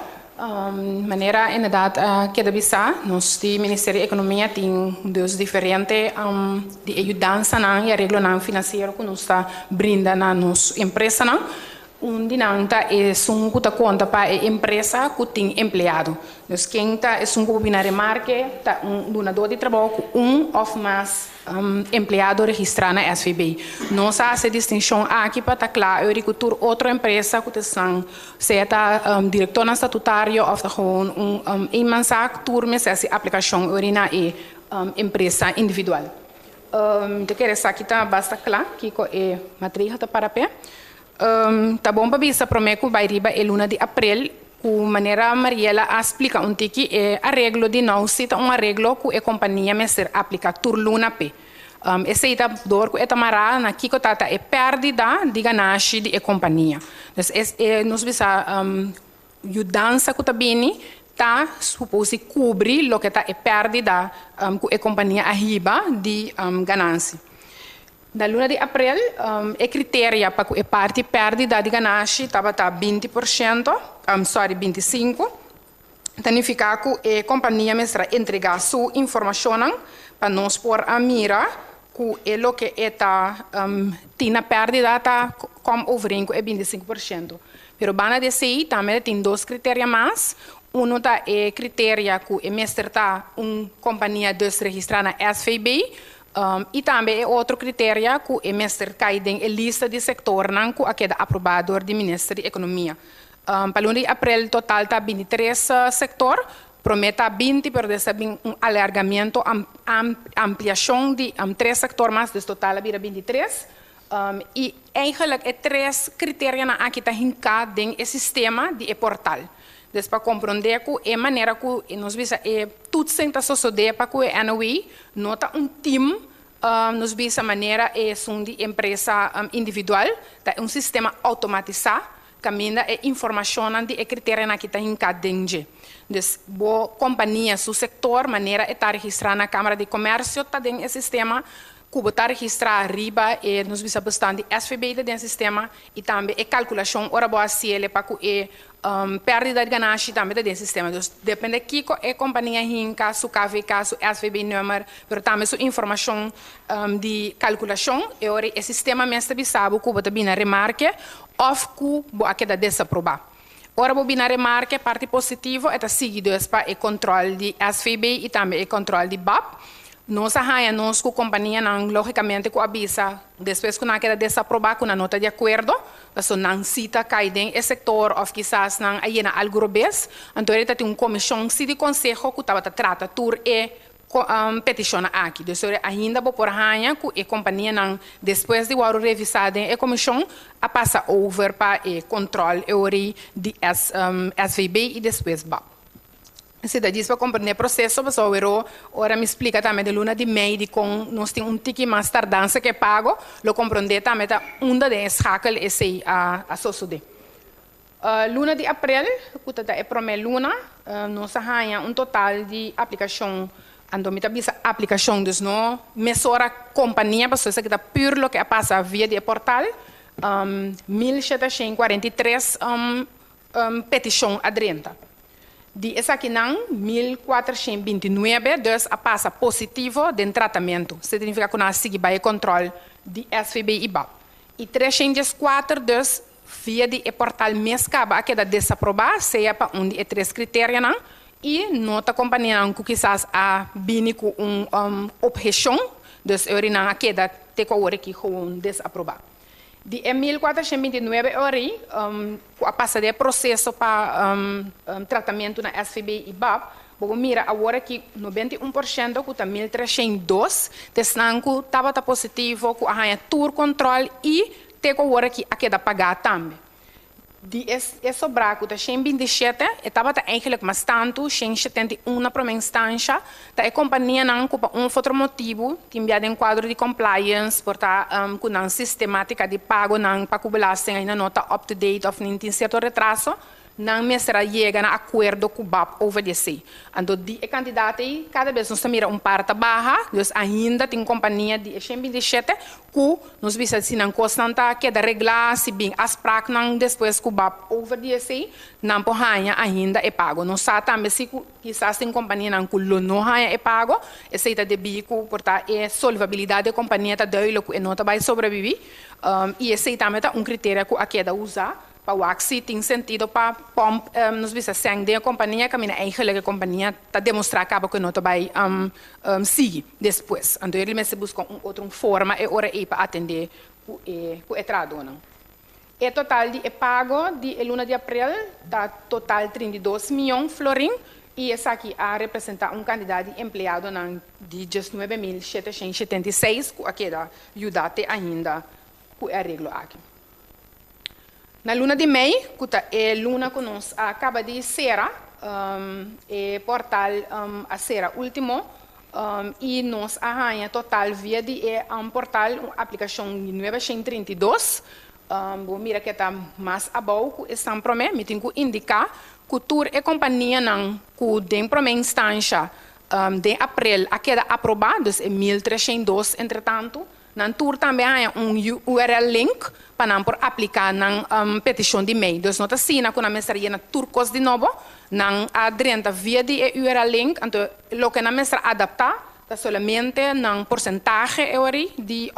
Manera inderdat a keda bisá, nos di Ministerio di Ekonomia tin dus diferente di e yudansanan i areglonan finansiero ku nos ta brinda na nos empresanan. Un di nan ta esun ku ta konta pa e empresa ku tin empleado. Dus ken ta esun ku por bini na remarke ta un dunadó di trabou ku un òf mas empleado registrá na SVB. Nos a hasi e distinshon aki pa ta kla eur ku tur otro empresa ku ta esnan, sea ta direktornan statutario òf ta gewoon un eenmanszaak, tur mester hasi aplikashon eur na e empresa individual. Mi ta kere esaki ta basta kla kiko e matriha ta para p'e. Ta bon pa bisa promé ku bai riba e luna di aprel ku manera Mariela a splika un tiki e areglo di nou si ta un areglo ku e kompania mester aplika tur luna p'e. Esei ta dor ku e ta mará na kiko ta ta e pèrdida di ganashi di e kompania. Dus e nos bisa yudansa ku ta bini. ta suposi kubri loke ta e pèrdida ku e kompania a hiba di ganansi. Na luna di aprel e kriteria pa ku e parti pèrdida di ganashi tabata 20%, sorry, 25, ta nifiká ku e kompania mester a entregá su informashonnan pa nos por a mira ku e loke e ta tin na pèrdida ta kom overeen ku e 25%. Pero banda di esei tambe tin dos kriteria mas. Uno ta e kriteria ku e mester ta un kompania dus registrá na SVB i tambe e otro kriteria ku e mester kai den e lista di sektornan ku a keda aprobá dor di Minister di Ekonomia. Pa luna di aprel total ta 23 sektor, promé ta 20, pero despues a bin un alargamiento, ampliashon di tres sektor mas, dus total a bira 23. I eigenlijk e tres kriterianan aki ta hinká den e sistema di e portal. Dus pa komprondé ku e manera ku nos bisa e toetsing ta sosodé pa ku e NOW no ta un team, nos bisa manera esun di empresa individual, ta un sistema outomatisá kaminda e informashonnan di e kriterianan aki ta hinká den dje. Dus bo kompania su sektor manera e ta registrá na Kámara di Komèrsio ta den e sistema, ku bo ta registrá riba e nos bisa bestand di SVB ta den sistema i tambe e kalkulashon ora bo hasi el pa ku e pèrdida di ganashi tambe ta den sistema. Dus depende kiko e kompania hinka, su KVK, su SVB nummer, pero tambe su informashon di kalkulashon, e ora e sistema mes ta bisa bo ku bo ta bini na remarke òf ku bo a keda desaprobá. Ora bo bini na remarke, parti positivo e ta sigui dus pa e kòntròl di SVB i tambe e kòntròl di BAP. Nos a haña nos ku kompanianan lógikamente ku a bisa despues ku nan a keda desaprobá ku nan no ta di akuerdo, pasobra nan si ta kai den e sektor òf kisas nan a yena algu robes. Anto ta tin un komishon si di konseho ku tabata trata tur e petishonnan aki. Dus ainda bo por haña ku e kompanianan despues di wòrdu revisá den e komishon a pasa over pa e kòntròl e ora di SVB i despues BAP. Si ta djis pa komprendé e proseso, pasobra ora mi splika tambe di luna di mei di kon nos tin un tiki mas tardansa ku e pago, lo komprendé tambe ta unda den e schakel esei a sosodé. Luna di aprel, ku ta e promé luna, nos a haña un total di aplikashon, anto mi ta bisa aplikashon, dus no mesora kompania, pasobra esaki ta pur loke a pasa via di e portal, 1743 petishon a drenta. Di esakinan 1429 dus a pasa positivo den tratamentu. Esei ta nifiká ku nan a sigui bai e kòntròl di SVB i BAP. I 304 dus via di e portal mes kaba a keda desaprobá, sea pa un di e tres kriterianan, i no ta kompanianan ku kisas a bini ku un opheshon, dus e ora nan a keda te ku awor aki gewoon desaprobá. Di e 1429 e ora ei, ku a pasa den e proseso pa tratamentu na SVB i BAP, bo por mira awor aki 91% ku ta 1302 ta esnan ku tabata positivo, ku a haña tur kòntròl i te ku awor aki a keda pagá tambe. Di e sobrá ku ta 127, e tabata eigenlijk mas tantu, 171 na promé instansha, ta e kompanianan ku pa un òf otro motibu tin bia den kuadro di compliance, por ta ku nan sistemátika di pagonan pa ku belasting ainda no ta up to date òf nin tin sierto retraso, nan mester a yega na akuerdo ku BAP over di esei. Anto di e kantidat ei kada bes nos ta mira un par ta baha, dus ainda tin kompania di e 127 ku nos bisa si nan kosnan ta keda reglá, si bin afspraaknan despues ku BAP over di esei, nan por haña ainda e pago. Nos sa tambe si ku kisas tin kompanianan ku lo no haña e pago, esei ta debí ku por ta e solvabilidat di e kompania ta duidelijk ku e no ta bai sobrebibí, i esei tambe ta un kriteria ku a keda usá pa wak si tin sentido pa pòmp, nos bisa sèn den e kompania kaminda eigenlijk e kompania ta demostrá kaba ku e no ta bai sigui despues. Anto e mester buska un otro forma e ora ei pa atendé ku e trahadónan. E total di e pago di e luna di aprel ta total 32 mion florin i esaki a representá un kantidat di empleadonan di 19.776 ku a keda yuda te ainda ku e areglo aki. Na luna di mei, ku ta e luna ku nos a kaba di sera, e portal a sera último i nos a haña total via di e portal un aplikashon di 932. Bo mira ku ta mas abou ku esnan promé. Mi tin ku indiká ku tur e kompanianan ku den promé instansia den aprel a keda aprobá, dus e 1302 entretantu, nan tur tambe a haña un URL link pa nan por apliká nan petishon di mei. Dus no ta asina ku nan mester yena tur kos di nobo, nan a drenta via di e URL link, anto loke nan mester adaptá ta solamente nan porsentahe e ora di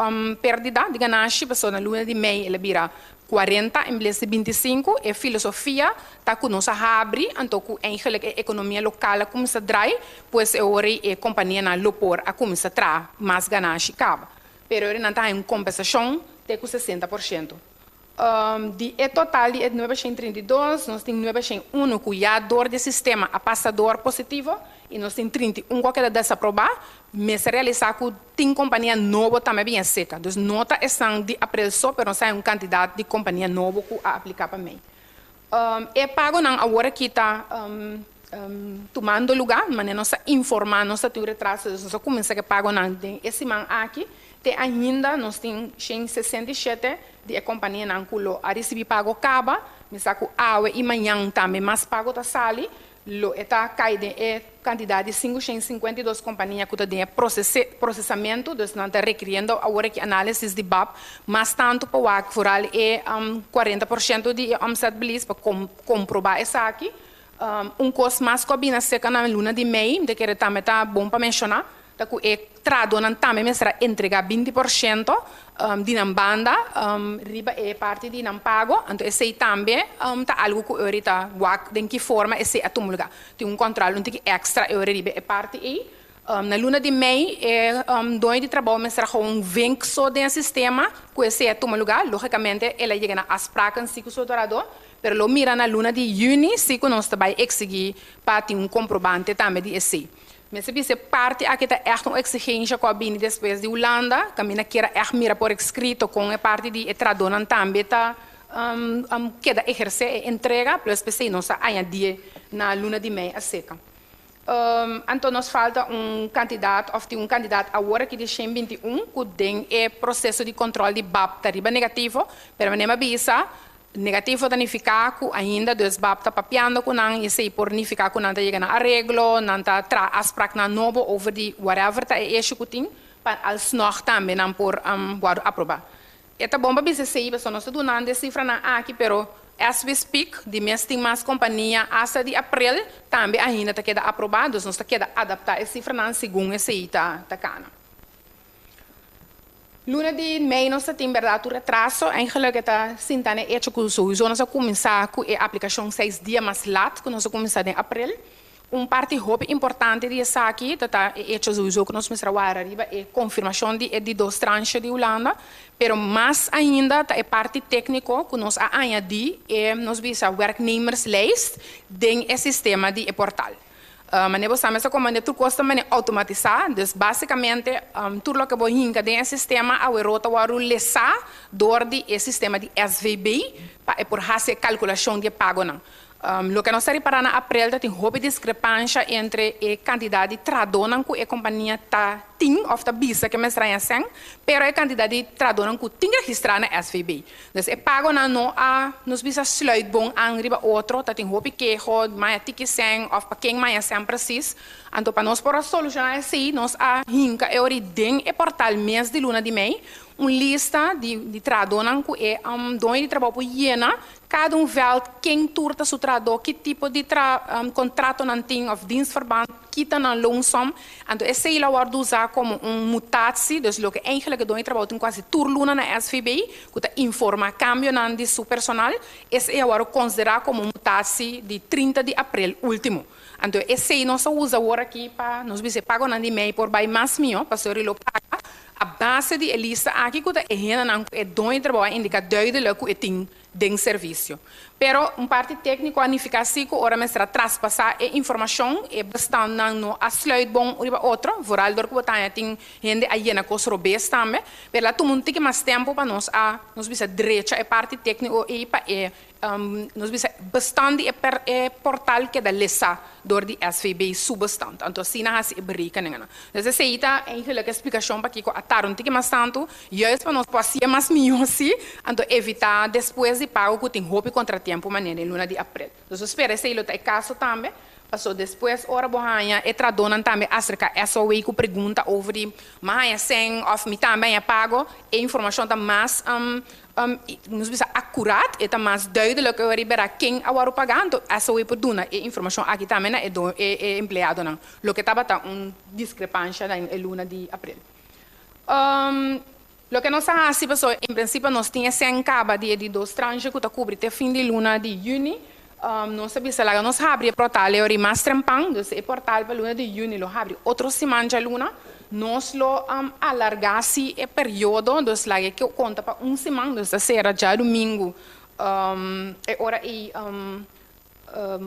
pèrdida di ganashi, pasobra na luna di mei el a bira 40 en bes di 25. E filosofia ta ku nos a habri, anto ku eigenlijk e ekonomia lokal a kuminsá drai, pues e ora e kompanianan lo por a kuminsá traha mas ganashi kaba. Pero nan ta un kompensashon te ku 60%. Di e total di 932, nos tin 901 ku ya dor di sistema a pasa dor positivo i nos tin 31 ku keda desaprobá. Mester realisá ku tin kompania nobo tambe bin serka. Dus no ta esnan di aprel so, pero nos tin un kantidat di kompania nobo ku a apliká pa mei. E pagonan awor aki ta tumando lugá, mas nos a informá, nos tin retraso, nos a kuminsá ku pagonan den e siman aki, te ainda nos tin 167 di e kompanianan ku lo a risibí pago kaba, mi sa ku awe i mañan tambe mas pago ta sali, lo e ta kai den e kantidat di 552 kompania ku ta den prosesamentu, dus nan ta rekiriendo awor aki análisis di BAP, mas tantu pa wak vooral e 40% di omzetverlies pa komprobá esaki. Un kos mas ku a bini serka na luna di mei, di ku tambe ta bon pa menshoná, ta ku e trahadónan tambe mester entregá 20% di nan banda riba e parti di nan pago, anto esei tambe ta algu ku ahorita wak den ki forma esei a tuma lugá. Tin un kontròl un tiki èkstra e riba e parti ei. Na luna di mei, e doño di trabou mester gewoon vink so den sistema ku esei a tuma lugá. Lógikamente, el a yega na afspraken sí ku su trahadó, pero lo mira na luna di yüni sí ku nos ta bai eksigí pa tin un komprobante tambe di esei. Mester bisa parti aki ta echt un eksigensia ku a bini despues di Hulanda, kaminda kier echt mira por eskrito kon e parti di e trahadónan tambe ta keda ehersé e entrega, plus p'esei nos a añadí na luna di mei aserka. Anto nos falta un kantidat, òf tin un kantidat awor aki di 121, ku den e proseso di kontròl di BAP ta riba negativo, pero manera mi a bisa, negativo ta nifiká ku ainda dus BAP ta papiando ku nan, esei por nifiká ku nan ta yega na areglo, nan ta traha afspraaknan nobo over di whatever ta e issue ku tin, pa alsnog tambe nan por wòrdu aprobá. E ta bon pa bisa esei, pasobra nos ta dunando e sifranan aki, pero as we speak, di mes tin mas kompania hasta di aprel, tambe ainda ta keda aprobá, dus nos ta keda adaptá e sifranan segun esei ta kana. Luna di mei nos tin berdat un retraso, eigenlijk ta sinta na hecho ku sowieso nos a kuminsá ku e aplikashon 6 dia mas lat, ku nos a kuminsá den aprel. Un parti hopi importante di esaki, ta e hecho sowieso ku nos mester wara riba e konfirmashon di e di dos tranche di Hulanda, pero mas ainda ta e parti tékniko ku nos a añadí e nos bisa werknemerslijst den e sistema di e portal. Manera bo sa mester komand'é tur kos ta manera outomatisá, dus básikamente tur loke bo hinka den e sistema aweró ta wòrdu lesá dor di e sistema di SVB pa e por hasi e kalkulashon di e pagonan. Loke nos a ripará na aprel ta tin hopi diskrepansha entre e kantidat di trahadónan ku e kompania ta tin òf ta bisa ku mester haña sèn, pero e kantidat di trahadónan ku tin registrá na SVB. Dus e pagonan no a nos bisa sluit bon aan riba otro, ta tin hopi keho, m'a haña tiki sèn òf pa ken m'a haña sèn presis. Anto pa nos por a solushoná esei, nos a hinka e ora den e portal mes di luna di mei un lista di trahadónan ku e doño di trabou por yena kada un veld ken tur ta su trahadó, ki tipo di kontrato nan tin òf dienstverband, kita nan loonsom. Anto esei lo wòrdu usá komo un mutatie, dus loke eigenlijk e doño di trabou tin kasi tur luna na SVB, ku ta informá kambionan di su personal, esei a wòrdu konsiderá komo un mutatie di 30 di aprel último. Anto esei nos a usa awor aki pa nos bisa pagonan di mei por bai mas mihó, pasobra lo paga a base di e lista aki ku ta e hendenan ku e doño di trabou a indiká duidelijk ku e tin den servisio. Pero un parti tékniko a nifiká sí ku ora mester a traspasá e informashon, e bestandnan no a sluit bon riba otro, vooral dor ku bo ta tin hende a yena kos robes tambe, pero a tuma un tiki mas tempu pa nos a nos bisa drecha e parti tékniko ei pa e Nos bisa bestand di e per e portal keda lesa dor di SVB su bestand. Anto asina hasi e berekeningennan. Dus esei ta eigenlijk e splikashon pakiko a tarda un tiki mas tantu, juist pa nos por hasié mas mihó si, anto evitá despues di pago ku tin hopi kontratiempo manera den luna di aprel. Nos ta spera esei lo ta e kaso tambe, paso despues ora bo haña e tradónan tambe aserká SOW ku pregunta over di mi a haña sèn òf mi tambe a haña pago, e informashon ta mas Nos bisa akuraat, e ta mas duidelijk ora bera ken a wòrdu pagá, anto SOE por duna e informashon aki tambe na e e empleadonan, loke tabata un diskrepansha den e luna di aprel. Loke nos a hasi pasobra en prinsipio nos tin e sèn kaba di e di dos tranche ku ta kubri te fin di luna di yüni, nos a bisa laga nos habri e portal e ora i mas trempan, dus e portal pa luna di yüni lo habri otro siman djaluna. Nos lo alargá si e periodo, dus laga e konta pa un siman, dus ta sera djadumingu e ora ei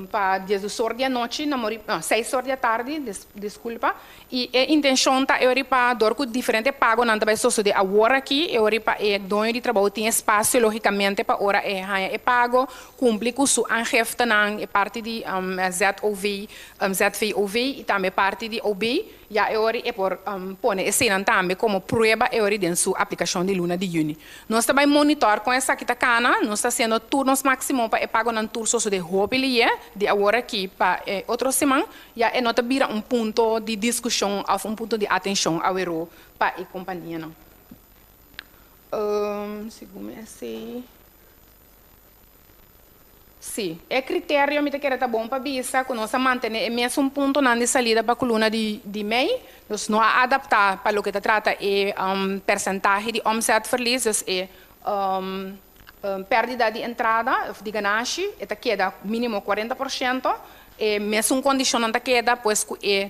pa diesdos or di anochi, na mori, no, seis or di atardi, diskulpa, i e intenshon ta e ora pa dor ku diferente pagonan ta bai sosodé awor aki, e ora pa e doño di trabou tin espasio lógikamente pa ora e haña e pago, kumpli ku su aangiftenan, e parti di ZOV, ZVOV i tambe parti di OB. Ya e ora e por pone eseinan tambe komo prueba e ora den su aplikashon di luna di yüni. Nos ta bai monitor kon esaki ta kana. Nos ta hasiendo tur nos máksimo pa e pagonan tur sosodé hopi lié di awor aki pa e otro siman. Ya e no ta bira un punto di diskushon òf un punto di atenshon aweró pa e kompanianan. Segun mi esei. Sí, e criterio mi ta kere ta bon pa bisa cu nos a mantene e mesun puntonan di salida pa cu luna di di mei. Nos no a adapta pa loke ta trata e percentahe di omzetverlies, dus e perdida di entrada of di ganashi, e ta keda minimo 40%. E mesun condicionnan ta keda, pues cu e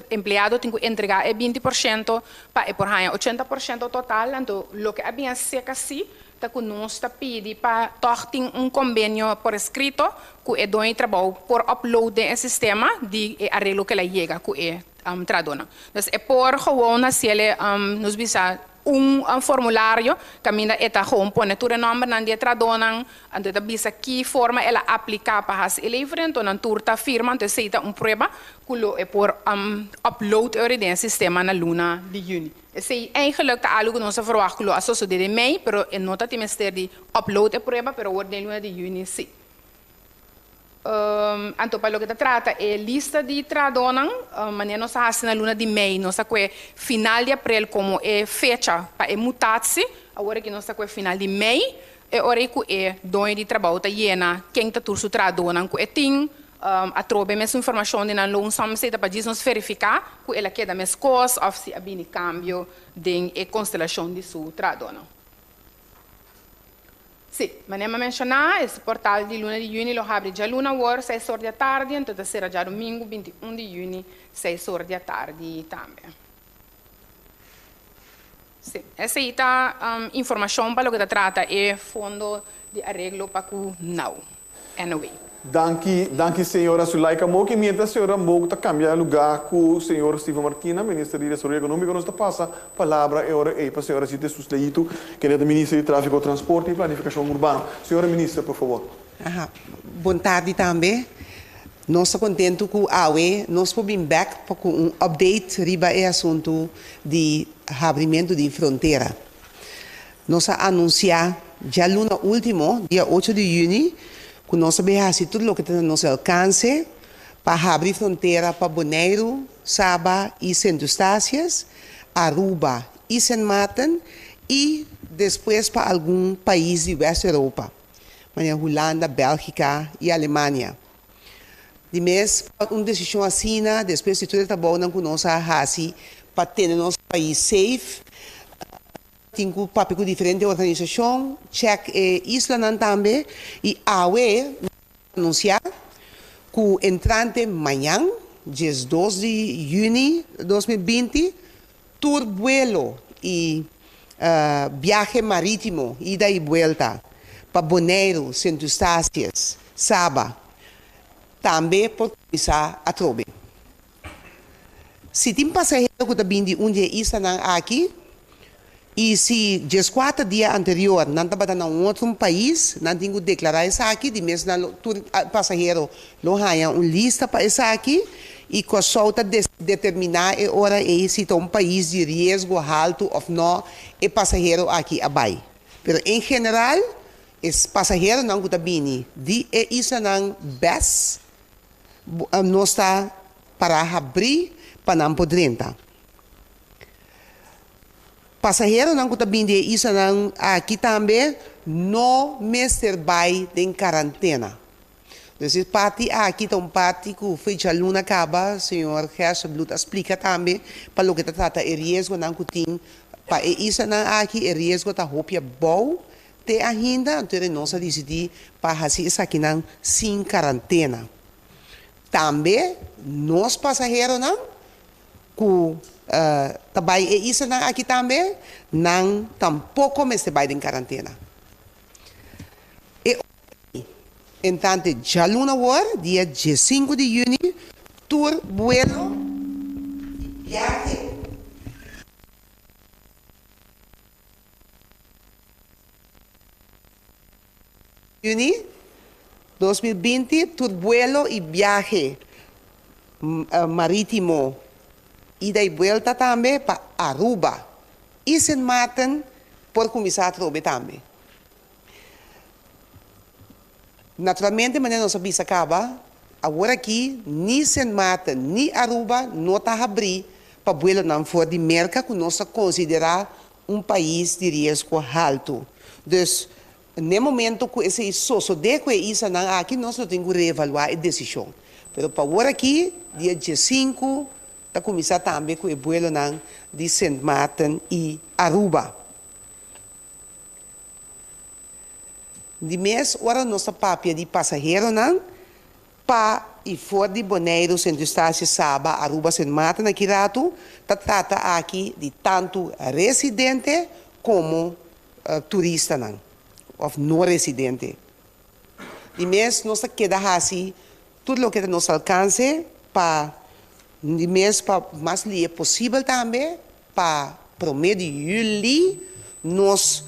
empleado tin cu entrega e 20% pa e por haya 80% total. Anto loke a bin a seca si ta ku nos ta pidi pa tòg tin un kombenio por eskrito ku e doño di trabou por upload den e sistema di e areglo ku el a yega ku e trahadónan. Dus e por gewoon hasiel nos bisa un formulario kaminda e ta gewoon pone tur e nòmbernan di e trahadónan, anto e ta bisa ki forma el a apliká pa hasi e levering, anto nan tur ta firma, anto esei ta un prueba ku lo e por upload e ora den e sistema na luna di yüni. Esei eigenlijk ta algu ku nos a verwagt ku lo a sosodé den mei, pero e no ta tin mester di upload e prueba, pero awor den luna di yüni sí. Anto pa loke ta trata e lista di trahadónan, manera nos a hasi na luna di mei, nos a kue final di aprel komo e fecha pa e mutatsi, awor aki nos ta kue final di mei, e ora ei ku e doño di trabou ta yena ken ta tur su trahadónan ku e tin. Atrobe mes informashon di nan loonsom esei ta pa djis nos verifiká ku el a keda meskos òf si a bini kambio den e konstelashon di su trahadónan. Sí, manera mi a menshoná, e portal di luna di yüni lo habri djaluna awor seis or di atardi, anto ta sera djadumingu 21 di yüni seis or di atardi tambe. Sí, esei ta informashon pa loke ta trata e fondo di areglo pa ku now, NOW. Danki, danki señora Zulaika Mok. Y mientras señora Mok ta cambia lugar cu señor Steven Martina, Minister di Desaroyo Economico, nos ta pasa palabra e ora ey pa señora Zita Jesus Leito, kende ta Minister di Trafico, Transporte y Planificacion Urbano. Señora Minister, por favor. Aha, bon tardi tambe. Nos ta kontentu ku awe nos por bin bèk pa ku un update riba e asuntu di habrimentu di frontera. Nos a anunsiá djaluna último, dia ocho di yüni, ku nos a bin hasi tur loke ta na nos alkanse pa habri frontera pa Boneiru, Saba i Sint Eustatius, Aruba i Sint Maarten i despues pa algun pais di West Europa, manera Hulanda, Bèlgika i Alemania. Di mes, un desishon asina, despues di tur e trabounan ku nos a hasi pa tene nos pais safe, tin ku papia ku diferente organisashon, chèk e islanan tambe, i awe nos a anunsiá ku entrante mañan, 12 di yüni 2020, tur buelo i biahe marítimo, ida i buelta, pa Boneiru, Sint Eustatius, Saba, tambe por kuminsá atrobe. Si tin pasahero ku ta bin di un di e islanan aki I si 14 dia anterior nan tabata na un otro pais, nan tin ku deklará esaki, di mes nan lo tur pasahero lo haña un lista pa esaki i Kòrsou ta determiná e ora ei si ta un pais di riesgo haltu òf nò e pasahero aki a bai. Pero en general e pasaheronan ku ta bini di e islanan bes nos ta pará habrí pa nan por drenta. Pasaheronan ku ta bini di e islanan aki tambe no mester bai den karantena. Dus e parti aki ta un parti ku fecha luna kaba señor Gerstenbluth a splika tambe pa loke ta trata e riesgonan ku tin pa e islanan aki. E riesgo ta hopi abou te ainda, anto nos a disidí pa hasi esakinan sin karantena. Tambe nos pasaheronan ku ta bai e islanan aki tambe, nan tampoko mester bai den karantena. E ora ei, entrante djaluna awor, dia 15 di yüni, tur buelo i biahe. Yüni 2020, tur buelo i biahe marítimo ida i buelta tambe pa Aruba i Sint Maarten por kuminsá atrobe tambe. Naturalmente manera nos a bisa kaba, awor aki ni Sint Maarten ni Aruba no ta habrí pa buelonan for di Merka ku nos ta konsiderá un pais di riesgo haltu. Dus, n'e momento ku esei sosodé ku e islanan aki, nos lo tin ku reevaluá e desishon. Pero pa awor aki, dia 15, ta kuminsá tambe ku e buelonan di Sint Maarten i Aruba. Di mes ora nos ta papia di pasaheronan pa i for di Boneiru, Sint Eustatius, Saba, Aruba, Sint Maarten aki ratu, ta trata aki di tantu residente komo turistanan òf no residente. Di mes nos ta keda hasi tur loke ta nos alkanse pa di mes pa mas lie posibel tambe pa promé di yüli nos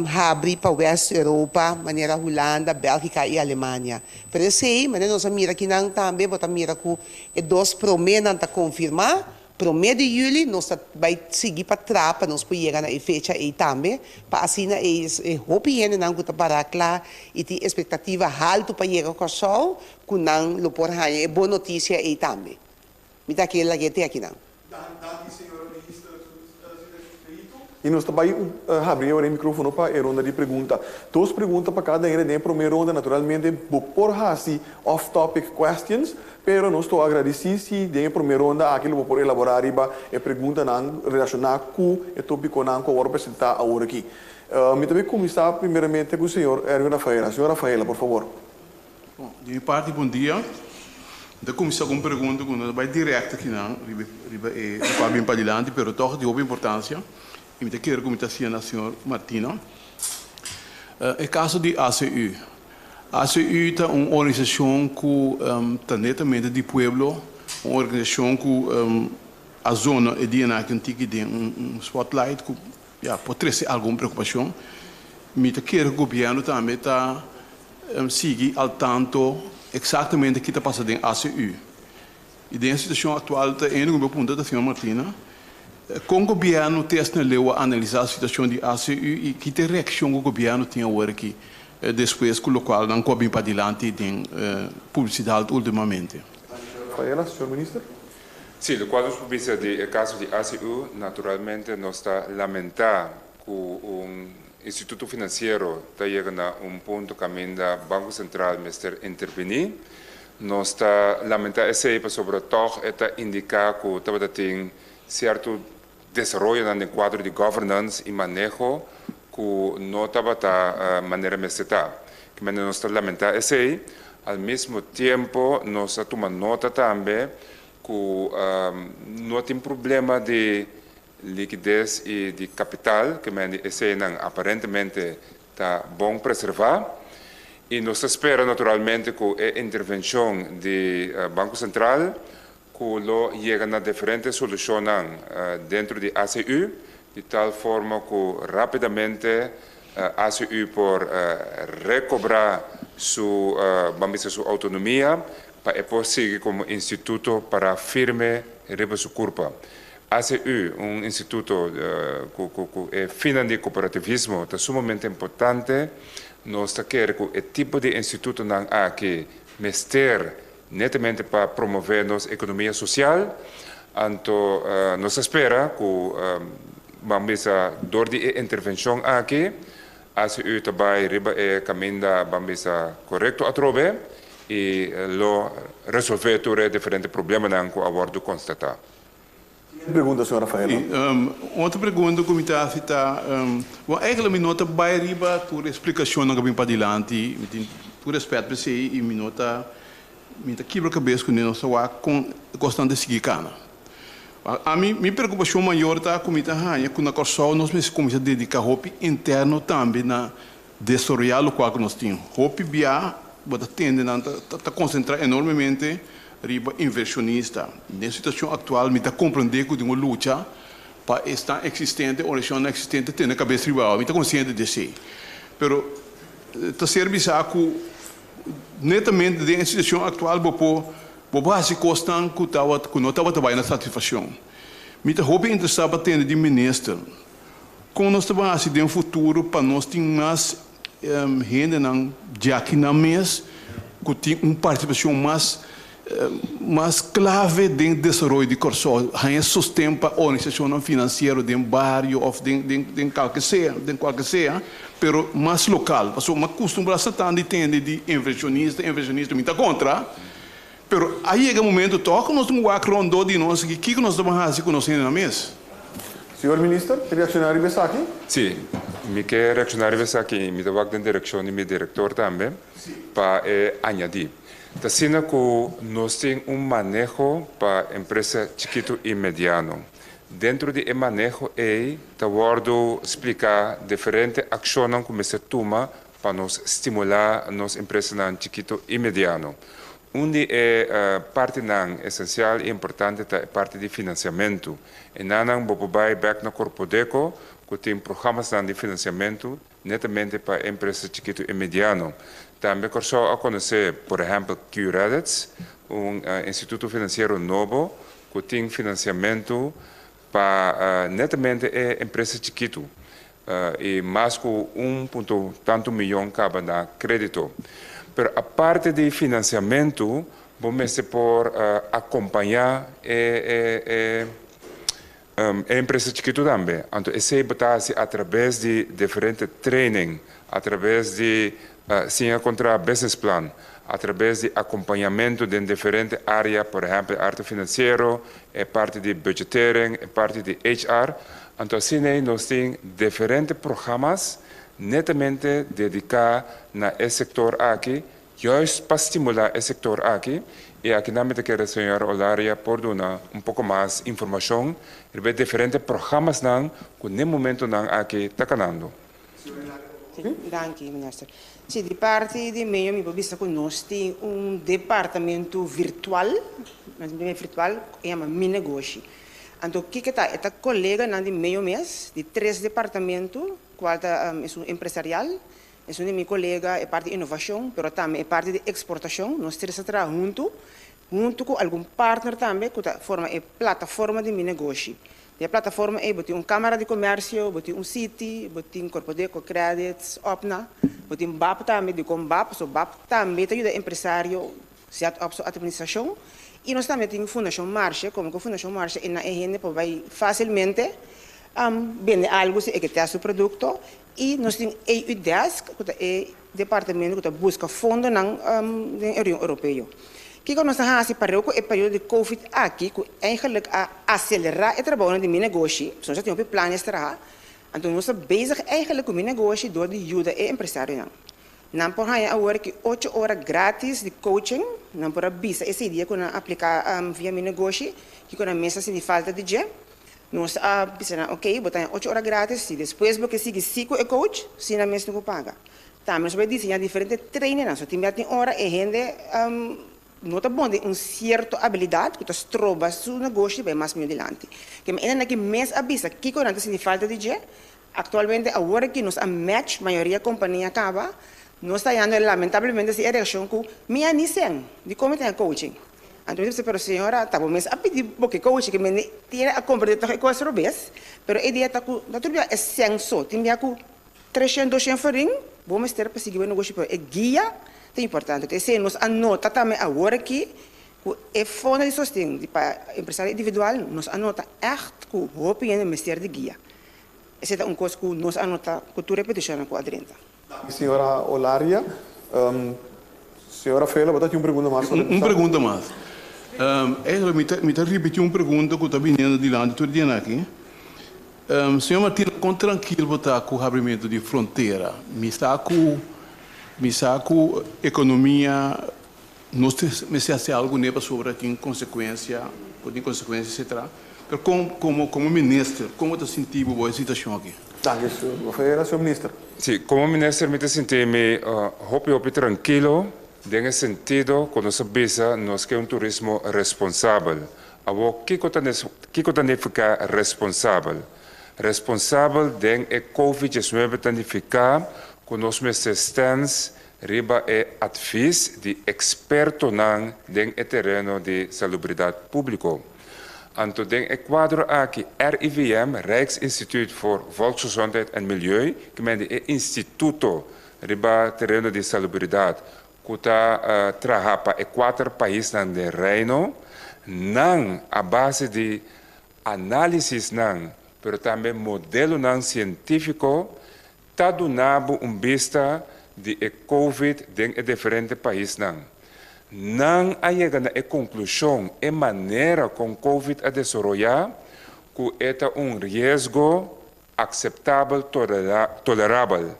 habri pa West Europa manera Hulanda, Bèlgika i Alemania. Pero esei manera nos a mira kinan tambe bo ta mira ku e dos proménan ta konfirmá. Promé di yüli nos ta bai sigui pa tra pa nos por yega na e fecha ei tambe pa asina e e hopi hendenan ku ta pará kla i tin espektativa haltu pa yega Kòrsou ku nan lo por haña e bon notisia ei tambe. Mi ta kere lag'é te akinan. Danki señora Minister Zita I nos ta bai habri awor e microfono pa e ronda di pregunta. Dos pregunta pa cada hende den e prome ronda. Naturalmente bo por haci off topic questions, pero nos ta agradeci si den e prome ronda aki lo bo por elabora riba e preguntanan relaciona cu e topiconan cu a worde presenta awor aki. Mi ta bai cuminsa primeramente cu señor Erwin Rafaela. Señor Rafaela, por favor. Bon, di mi parti bon dia. Mi ta kuminsá ku un pregunta ku no ta bai dirèkt akinan riba riba e lokual a bin padilanti, pero tòg di hopi importansia i mi ta kere ku mi ta hasié na señor Martina. E kaso di ACU. ACU ta un organisashon ku ta netamente di pueblo, un organisashon ku a zona e dianan aki un tiki den un spotlight ku ya por trese algun preokupashon. Mi ta kere ku gobièrnu tambe ta sigui al tanto eksaktamente ki ta pasa den ACU. I den e situashon aktual ta e úniko mi por puntra ta señor Martina, kon gobièrnu te asina leu a analisá situashon di ACU i ki ta e reakshon ku gobièrnu tin awor aki despues ku lokual nan ku a bin padilanti den publisidat ultimamente? Rafaela, señor Minister. Sí, lokual nos por bisa di e kaso di ACU, naturalmente nos ta lamentá ku un instituto finansiero ta yega na un punto kaminda Banko Sentral mester intervení. Nos ta lamentá esei pasobra tòg e ta indiká ku tabata tin sierto desaroyonan den kuadro di governance i maneho ku no tabata manera mester ta. Kimente nos ta lamentá esei. Al mismo tiempo nos a tuma nota tambe ku no tin problema di Likides i di kapital, ke men di eseinan aparentemente ta bon preservá. I nos ta spera naturalmente ku e intervenshon di Banko Sentral ku lo yega na diferente solushonnan dentro di ACU. di tal forma ku rápidamente ACU por rekobrá su, ban bisa su outonomia pa e por sigui komo instituto pará firme riba su kurpa. ACU, un instituto ku ku e finnan di kooperativismo ta sumamente importante. Nos ta kere ku e tipo di institutonan aki mester netamente pa promové nos ekonomia sosial. Anto nos ta spera ku, ban bisa, dor di e intervenshon aki, ACU ta bai riba e kaminda, ban bisa, korekto atrobe i lo resolvé tur e diferente problemanan ku a wòrdu konstatá. Siguiente pregunta, señor Rafaela. Un otro pregunta ku mi ta hasi ta, bon, eigenlijk mi no ta bai riba tur e splikashonnan ku a bin padilanti, mi tin tur rèspèt pa esei i mi no ta, mi ta kibra kabes kuné, nos ta wak kon e kosnan ta sigui kana. Ami, mi preokupashon mayor ta ku mi ta haña ku na Kòrsou nos mester kuminsá dediká hopi interno tambe na desaroyá lokual ku nos tin. Hopi bia bo ta tende nan ta konsentrá enormemente riba invershonista. Den situashon aktual mi ta komprendé ku tin un lucha pa esnan eksistente, organisashonnan eksistente tene kabes riba awa. Mi ta konsiente di esei. Pero ta ser bisá ku netamente den e situashon aktual bo por bo por hasi kosnan ku tabata ku no tabata bai na satisfakshon. Mi ta hopi interesá pa tende di minister. Kon nos ta ban hasi den futuro pa nos tin mas hendenan djaki nan mes ku tin un partisipashon mas mas klave den desaroyo di Kòrsou, haña sosten pa organisashonnan finansiero den bario òf den den den kalke sea den kualke sea, pero mas lokal. Pasobra mi a kustumbrá sa tan di tende di invershonista, invershonista, mi ta kontra, Pero a yega momento tòg ku nos tin wak rondó di nos aki kiko nos ta ban hasi ku nos hendenan mes. Señor Minister, ke reakshoná riba esaki? Sí, mi ke reakshoná riba esaki i mi ta wak den direkshon di mi direktor tambe pa e añadí. Ta asina ku nos tin un maneho pa empresa chikitu i mediano. Dentro di e maneho ei ta wòrdu spliká diferente akshonnan ku mester tuma pa nos stimulá nos empresanan chikito i mediano. Un di e partinan esensial i importante ta e parti di finansiamentu. Enanan bo por bai bèk na Korpodeko ku tin programasnan di finansiamentu netamente pa empresa chikito i mediano. Tambe Kòrsou a konosé por ehèmpel Qredits, un instituto finansiero nobo ku tin finansiamentu pa netamente e empresa chikitu. I mas ku un punto tantu miyon kaba na krédito. Pero aparte di finansiamentu, bo mester por akompañá e e empresa chikitu tambe. Anto esei bo ta hasi atrabes di diferente training, atrabes di siña kontra business plan, atrabes di akompañamentu den diferente área, por ehèmpel e arte finansiero, e parti di budgetering, e parti di HR. Anto asina ei nos tin diferente programas netamente dediká na e sektor aki, juist pa stimulá e sektor aki. I akinan mi ta kere señor Olaria por duna un poko mas informashon riba e diferente programasnan ku n'e momentonan aki ta kanando. Danki, minister. Si, di parti di medio mi por bisa ku nos tin un departamento virtual, virtual, ku yama Mi Negoshi. Anto kiko ta? E ta koleganan di medio mes, di tres departamento, kual ta esun empresarial, esun di mi kolega e parti di inovashon, pero tambe e parti di eksportashon. Nos tres ta traha huntu, huntu ku algun partner tambe ku ta forma e plataforma di Mi Negoshi. Den e plataforma ei bo tin un Kámara di Komèrsio, bo tin un Citi, bo tin Korpodeko, Credits, Opna, bo tin bap tambe, dikon bap? Pasobra bap tambe ta yuda empresario Zet op su administrashon i nos tambe tin Fundashon Marshe, komo ku Fundashon Marshe e na e hende por bai fasilmente bende algu si e ke tèst su produkto i nos tin EU Desk ku ta e departamento ku ta buska fondonan den e Union Europeo. Kiko nos a hasi pareu ku e periodo di Covid aki ku eigenlik a aselerá e trabounan di mi negoshi, pasobra nos a tin hopi planes traha, anto nos ta bezig eigenlik ku mi negoshi dor di yuda e empresarionan. Nan por haña awor ki ocho ora gratis di coaching. Nan por a bisa esei dia ku nan apliká via Mi Negoshi, kiko nan mes a sinti falta di dje. Nos a bisa nan, ok, bo ta haña ocho ora gratis, si despues bo ke sigui sí ku e coach, sí nan mes tin ku paga. Tambe nos a bai diseñá diferente trainingnan, so tin bia tin ora e hende. no ta bon den un sierto abilidat ku ta stroba su negoshi bai mas mihó dilanti. Ke men esnan aki mes a bisa kiko nan ta sinti falta di dje. Aktualmente awor aki nos a match mayoria kompania kaba, nos ta hañando lamentablemente si e reakshon ku mi a ni sen dikon mi ta haña coaching. Anto mi ta bisa pero señora ta bo mes a pidi bo ke coaching ke men tiene a komprende tòg e kos robes, pero e idea ta ku no tur bia e sen so, tin bia ku Treshen doshen florin bo mester pa sigui bo negoshi pero e guia ta importante. Entonces esei nos a nota tambe awor aki ku e fondo di sosten di pa empresario individual nos a nota ègt ku hopi hende mester di guia. Esei ta un kos ku nos a nota ku tur e petishonnan ku a drenta. Danki señora Olaria. Señora Fela bo ta tin un pregunta mas sobre Un pregunta mas. Eigenlijk mi ta mi ta ripiti un pregunta ku ta biniendo dilanti tur dianan aki. Señor Martina, kon trankil bo ta ku habrimentu di frontera? Mi sa ku mi sa ku ekonomia nos mester hasi algu kuné pasobra tin konsekuensia, por tin konsekuensia etsetera. Pero kon komo komo minister kon bo ta sinti bo bo e situashon aki? Danki señor Ferreira. Señor Minister. Si, komo minister mi ta sinti mi hopi hopi trankilo den e sentido ku nos a bisa nos ke un turismo responsabel. Awor, kiko ta kiko ta nifiká responsabel? Responsabel den e Covid diesnuebe ta nifiká ku nos mester stèns riba e advis di ekspertonan den e tereno di salubridat públiko. Anto den e kuadro aki RIVM, Rijksinstituut voor Volksgezondheid en Milieu, ke men di e instituto riba tereno di salubridat ku ta traha pa e kuater paisnan den Reino, nan a base di análisisnan pero tambe modelonan sientífiko ta duna bo un bista di e Covid den e diferente paisnan. Nan a yega na e konklushon e manera kon Covid a desaroyá ku e ta un riesgo akseptabel tolerabel.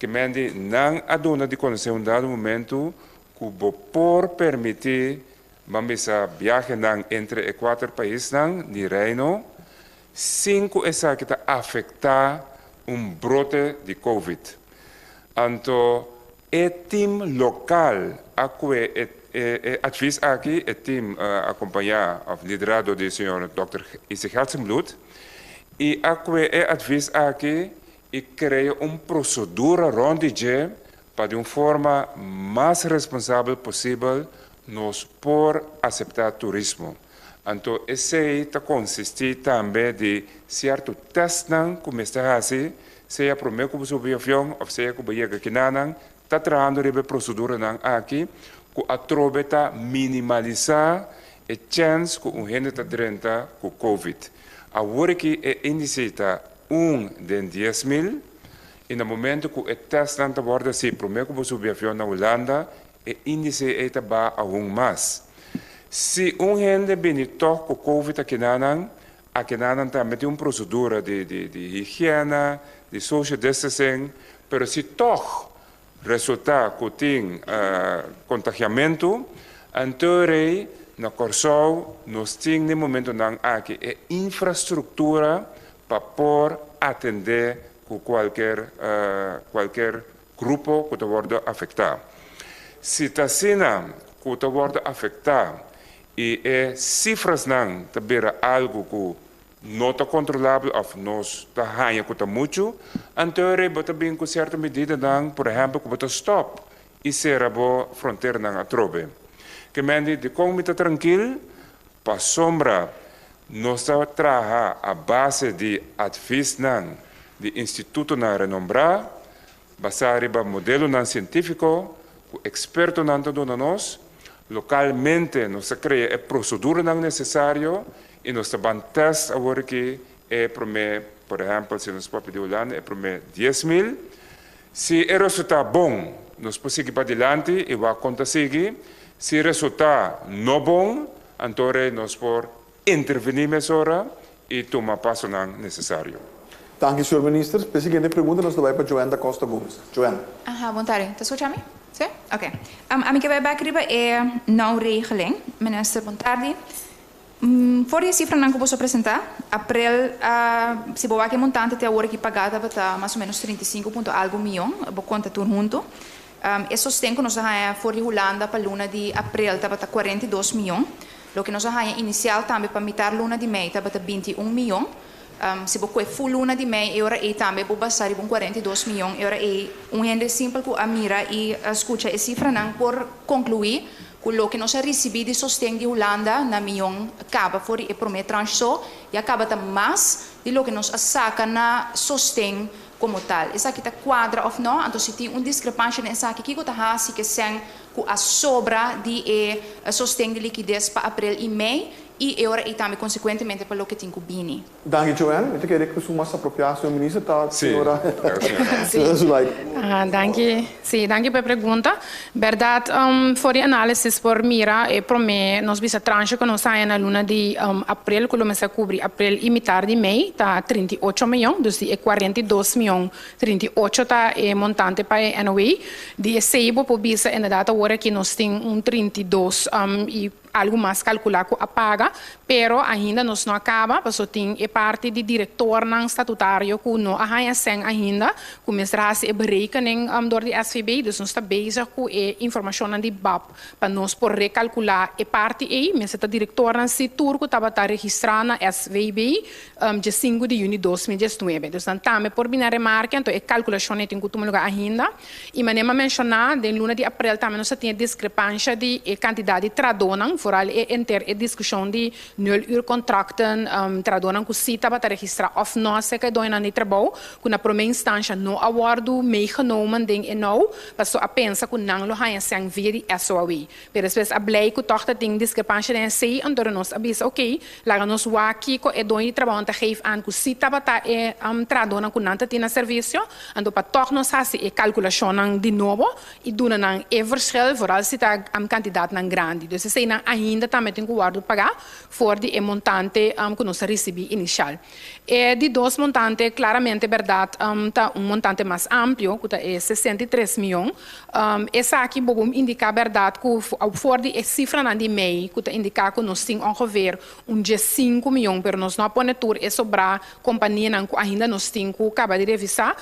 Ke men di nan a duna di konosé un dado momentu ku bo por permití ban bisa biahenan entre e kuater paisnan di Reino sin ku esaki ta afektá un brote di Covid. Anto e tim lokal a kue e e advis aki, e tim akompañá òf liderá dor di señor dòkter Isi Gertsenbloed i a kue e advis aki i krea un prosedura rònt di dje pa di un forma mas responsabel posibel nos por aseptá turismo. Anto esei ta konsistí tambe di sierto tèstnan ku mester hasi, sea promé ku bo subi avion òf sea ku bo yega kinanan, ta trahando riba e proseduranan aki ku atrobe ta minimalisá e chèns ku un hende ta drenta ku covid. Awor aki e índise ta un den 10,000 i na momento ku e tèstnan ta wòrdu hasi promé ku bo subi avion na Hulanda e índise ei ta baha aun mas. Si un hende bini tòg ku covid akinanan, akinanan tambe tin un prosedura di di di higiena, di social distancing, pero si tòg resultá ku tin kontagiamentu, anto rei na Kòrsou nos tin den momentunan aki e infrastruktura pa por atendé ku kualker kualker grupo ku ta wòrdu afektá. Si ta asina ku ta wòrdu afektá i e sifrasnan ta bira algu ku no ta kontrolabel òf nos ta haña ku ta muchu, anto rei bo ta bin ku sierto medidanan, por ehèmpel ku bo ta stòp i sera bo fronteranan atrobe. Ke men di dikon mi ta trankil? Pasobra nos ta traha a base di advisnan di institutonan renombrá, basá riba modelonan sientífiko ku ekspertonan ta duna nos. Lokalmente nos ta krea e proseduranan nesesario i nos ta ban tèst awor aki e promé, por ehèmpel si nos papia di Hulanda, e promé 10,000. Si e resultá bon, nos por sigui padilanti i wak kon ta sigui. Si resultá no bon, anto rei nos por intervení mesora i tuma pasonan nesesario. Danki, señor Minister. P'e siguiente pregunta nos ta bai pa Joanne da Costa Gomez. Joanne. Aha, bon tardi. Ta skucha mi? Sí? Oké. Ami ke bai bek riba e nou regeling. Minister, bon tardi. For di e sifranan ku boso a presentá, aprel a, si bo wak e montante te awor aki pagá tabata mas o ménos 35 punto algu mion, bo konta tur huntu. E sosten ku nos a haña for di Hulanda pa luna di aprel tabata 42 mion. Loke nos a haña inisial tambe pa mitar luna di mei tabata 21 mion. Si bo kue full luna di mei, e ora ei tambe bo basa riba un 42 mion. E ora ei un hende simpel ku a mira i skucha e sifranan por konkluí ku loke nos a risibí di sosten di Hulanda na mion kaba for di e promé tranche so, ya kaba ta mas di loke nos a saka na sosten komo tal. Esaki ta kuadra òf no? Anto si tin un diskrepansha den esaki, kiko ta hasi ku e sèn ku a sobra di e sosten di likides pa aprel i mei i e ora ei tambe konsekuentemente pa loke tin ku bini? Danki, Joanne. Mi ta kere ku su mas apropiá, señor minister, ta señora Sí. Zulaika. Danki. Sí, danki pa e pregunta. Bèrdat, for di análisis por mira e promé nos bisa tranche ku nos haña na luna di aprel ku lo mester kubri aprel i mitar di mei ta 38 mion, dus di e 42 mion 38 ta e montante pa e NOW. Di esei bo por bisa inderdat awor aki nos tin un 32 i algu mas kalkulá ku a paga, pero ainda nos no a kaba, pasobra tin e parti di direktornan statutario ku no a haña sèn ainda, ku mester hasi e berekening dor di SVB, dus nos ta bezig ku e informashonnan di bab pa nos por rekalkulá e parti ei. Mester ta direktornan si tur ku tabata registrá na SVB dje 5 di yüni 2019. Dus nan tambe por bini a remarke, anto e kalkulashon ei tin ku tuma lugá ainda. I manera mi a menshoná, den luna di aprel tambe nos a tin e diskrepansha di e kantidat di trahadónan, foral e enter e diskushon di nul-uurcontracten, trahadónan ku sí tabata registrá òf no aserka e doñonan di trabou, ku na promé instansha no a wòrdu meegenomen den e now, pasobra a pensa ku nan lo haña sèn via di SOAW. Pero despues a blei ku tòg ta tin diskrepansha den esei, anto nos a bisa, oké, laga nos wak kiko e doño di trabounan ta geef aan ku sí tabata e trahadónan ku nan ta tin na servisio, anto pa tòg nos hasi e kalkulashonnan di nobo i duna nan e verschil, vooral si ta kantidatnan grandi. Dus eseinan ainda tambe tin ku wòrdu pagá for di e montante ku nos a risibí inisial. E di dos montante klaramente bèrdat ta un montante mas amplio, ku ta e 63 mion. Esaki bo por indiká bèrdat ku for di e sifranan di mei ku ta indiká ku nos tin ongeveer un 15 mion, pero nos no a pone tur e sobrá kompanianan ku ainda nos tin ku kaba di revisá,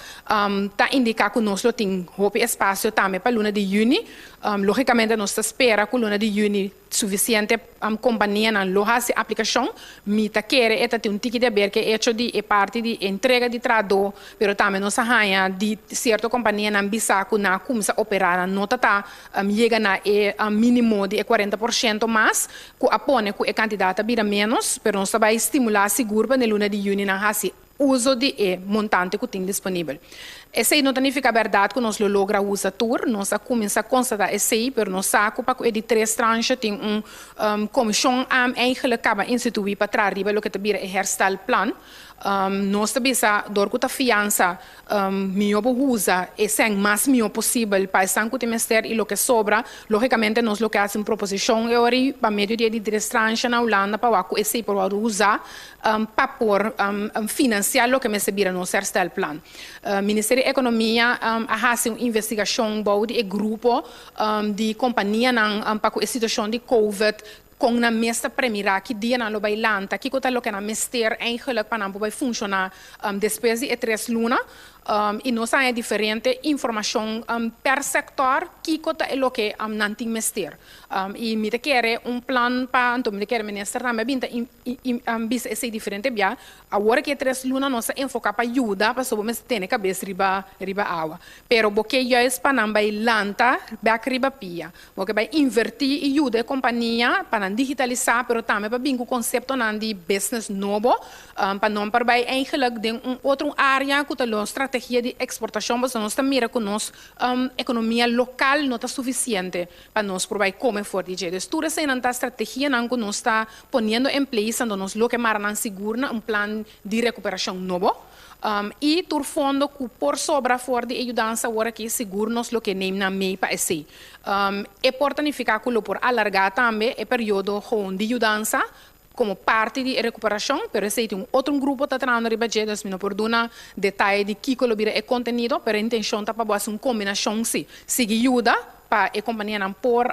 ta indiká ku nos lo tin hopi espasio tambe pa luna di yüni. Lógikamente nos ta spera ku luna di yüni sufisiente kompanianan lo hasi aplikashon. Mi ta kere e ta tin un tiki di aber ku e echo di e parti di entrega di trahadó, pero tambe nos a haña di sierto kompanianan bisa ku nan a kuminsá operá, nan no ta ta yega na e mínimo di e 40% mas, ku a pone ku e kantidat ta bira ménos, pero nos ta bai stimulá sigur pa den luna di yüni nan hasi uso di e montante ku tin disponibel. Esei no ta nifiká bèrdat ku nos lo logra usa tur, nos a kuminsá konstatá esei, pero nos sa ku pa ku e di tres tranche tin un komishon eigenlijk kaba instituí pa traha riba loke ta bira e herstelplan. Nos ta bisa dor ku ta fiansa mihó bo usa e sèn mas mihó posibel pa esnan ku tin mester i loke sobra, lógikamente nos lo ke hasi un proposishon e ora ei pa medio di e di tres tranche na Hulanda pa wak ku esei por wòrdu usá pa por finansiá loke mester bira nos herstelplan. Ministerio di Ekonomia a hasi un investigashon bou di e grupo di kompanianan pa ku e situashon di covid, kon nan mes ta premirá ki dia nan lo bai lanta, kiko ta loke nan mester eigenlijk pa nan por bai funshoná despues di e 3 luna. I nos a haña diferente informashon per sektor kiko ta e loke nan tin mester. I mi ta kere un plan pa, anto mi ta kere minister tambe a bin ta bisa esei diferente bia. Awor ki e 3 luna nos a enfoká pa yuda pasobra bo mester tene kabes riba riba awa. Pero bo ke juist pa nan bai lanta bèk riba pia. Bo ke bai invertí i yuda e kompania pa nan digitalisá pero tambe pa bin ku konseptonan di business nobo pa nan por bai eigenlijk den un otro área ku ta lo strategia di eksportashon pasobra nos ta mira ku nos ekonomia lokal no ta sufisiente pa nos por bai kome for di dje. Dus tur eseinan ta strategianan ku nos ta poniendo en place anto nos lo ke mara nan sigur na un plan di rekuperashon nobo. I tur fondo ku por sobra for di e yudansa awor aki sigur nos lo ke neem nan mee pa esei. E por ta nifiká ku lo por alargá tambe e periodo gewoon di yudansa komo parti di e rekuperashon, pero esei tin un otro grupo ta trahando riba dje, dus mi no por duna detaye di kiko lo bira e kontenido, pero e intenshon ta pa bo hasi un kombinashon si. Sigui yuda pa e kompanianan por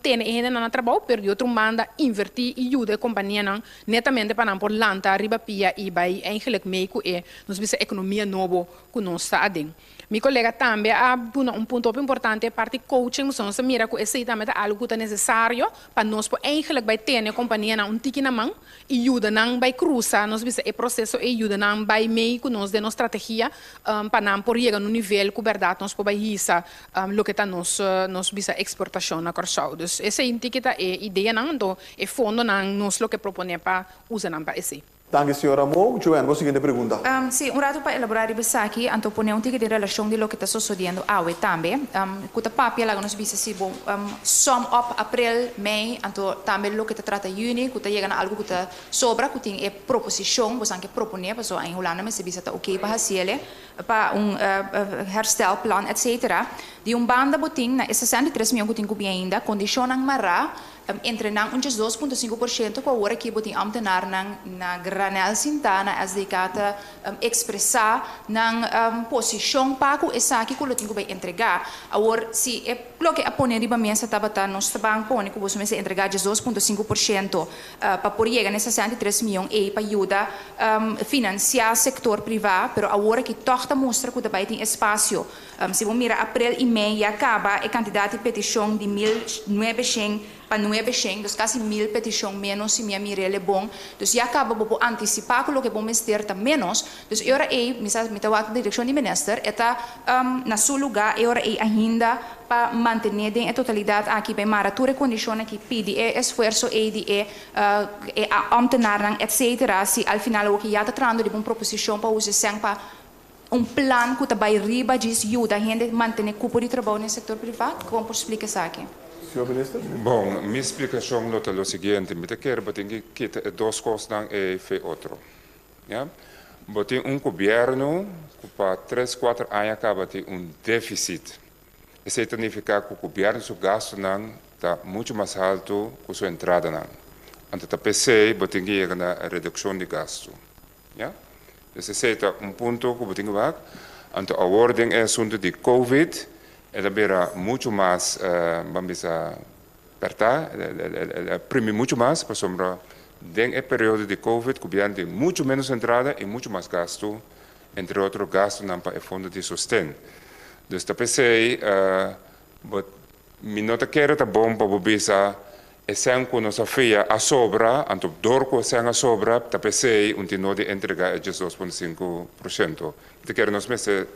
tene e hendenan na trabou, pero di otro banda invertí i yuda e kompanianan netamente pa nan por lanta riba pia i bai eigenlijk mee ku e, nos bisa, ekonomia nobo ku nos ta aden. Mi kolega tambe a duna un punto importante, parti coaching, nos a mira ku esei tambe ta algu ku ta nesesario pa nos por eigenlijk bai tene kompanianan un tiki na man i yuda nan bai krusa, nos bisa, e proseso i yuda nan bai mei ku nos den nos strategia pa nan por yega na un nivel ku bèrdat nos por bai hisa loke ta nos bisa eksportashon na Kòrsou. Dus esei un tiki ta e ideanan, anto e fondonan nos lo ke proponé pa usa nan pa esei. Danki, señora Mo. Joanne, bo siguiente pregunta. Sí, un ratu pa elaborá riba esaki, anto pone un tiki den relashon di loke ta sosodiendo awe tambe. Ku ta papia laga nos bisa si bo sum up aprel, mei, anto tambe loke ta trata yüni, ku ta yega na algu ku ta sobra, ku tin e proposishon, boso ke proponé, pasobra en Hulanda mester bisa ta oké pa hasiele, pa un herstelplan, etcetera. Di un banda bo tin na e 63 mion ku tin ku bin ainda, kondishonnan mará, entre nan un 12,5% ku awor aki bo tin ambtenarnan na granel sintá na SDK ta ekspresá nan posishon pa ku esaki ku lo tin ku bai entregá. Awor, si e loke a pone riba mesa tabata nos ta ban pone ku boso mester entregá 12,5% pa por yega na e 63 mion ei pa yuda finansiá sektor privá, pero awor aki tòg ta mustra ku ta bai tin espasio. Si bo mira aprel i mei, ya kaba e kantidat di petishon di 1900 pa 900, dus kasi 1000 petishon ménos, si mi a mir'é bon. Dus ya kaba bo por antisipá ku loke bo mester ta ménos. Dus e ora ei, mi sa, mi ta wak direkshon di minister, e ta na su lugá e ora ei ainda pa mantené den e totalidat aki, bai mara tur e kondishon aki, pidi e esfuerso ei di e ambtenarnan, etc. Si al final loke ya ta trahando di un proposishon pa usa sèn pa un plan ku ta bai riba djis yuda hende mantené kupo di trabou den sektor privá, kon por splika esaki? Señor minister? Bon, mi splikashon lo ta lo siguiente. Mi ta kere bo tin ku kita e dos kosnan ei fo'i otro. Ja? Bo tin un gobièrnu ku pa 3, 4 aña kaba tin un défisit. Esei ta nifiká ku gobièrnu su gastunan ta muchu mas haltu ku su entradanan. Anto ta p'esei bo tin ku yega na redukshon di gastu. Ja? Dus esei ta un punto ku bo tin ku wak. Anto awor den e asuntu di COVID, el a bira muchu mas, ban bisa, pèrtá, el a primi muchu mas, pasobra den e periodo di COVID, gobièrnu tin muchu ménos entrada i muchu mas gastu, entre otro gastunan pa e fondo di sosten. Dus ta p'esei, mi no ta kere ta bon pa bo bisa e sèn ku nos a fia a sobra, anto dor ku e sèn a sobra, ta p'esei un tin no di entregá e 12,5%. Mi ta kere nos mester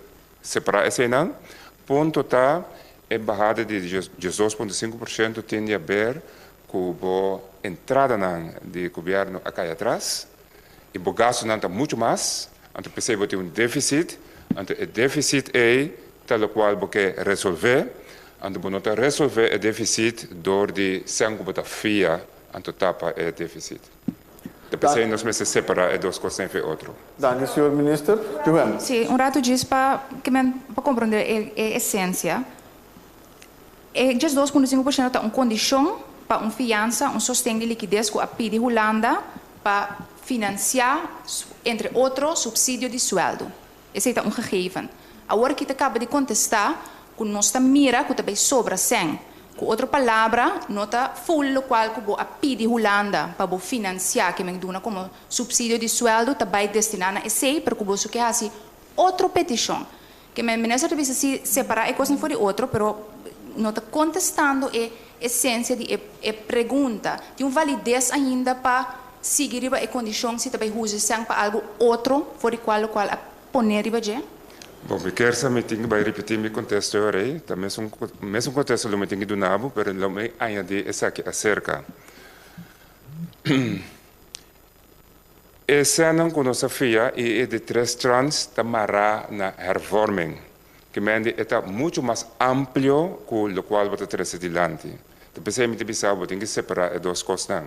separá eseinan. Punto ta e bahada di 12,5% tin di haber ku bo entradanan di gobièrnu a kai atras i bo gastunan ta muchu mas, anto p'esei bo tin un défisit, anto e défisit ei ta lokual bo ke resolvé, anto bo no ta resolvé e défisit dor di sèn ku bo ta fia anto tapa e défisit. Ta p'esei nos mester separá e dos kosnan fo'i otro. Danki, señor minister. Joanne. Sí, un ratu djis pa ke men pa komprondé e esensia. E 12,5% ta un kondishon pa un fiansa, un sosten di likides ku a pidi Hulanda pa finansiá, entre otro, supsidio di suèldu. Esei ta un gegeven. Awor aki ta kaba di kontestá ku nos ta mira ku ta bai sobra sèn. Ku otro palabra, no ta full lokual ku bo a pidi Hulanda pa bo finansiá, ke men duna komo supsidio di suèldu, ta bai destiná na esei, pero ku bo ke hasi otro petishon. Ke men minister ta bisa si separá e kosnan for di otro, pero no ta kontestando e esensia di e pregunta. Tin un valides ainda pa sigui riba e kondishon si ta bai usa sèn pa algu otro for di kual lokual a pone riba dje? Bon, mi ke sa mi tin ku bai ripití mi kontesto ei, ta mesun kontesto lo mi tin ku duna bo, pero lo mi añadí esaki aserka. E sènnan ku nos a fia i e di tres tranche ta mará na hervorming. Ke men di e ta muchu mas amplio ku lokual bo ta trese dilanti. Ta p'esei mi ta bisa bo tin ku separá e dos kosnan.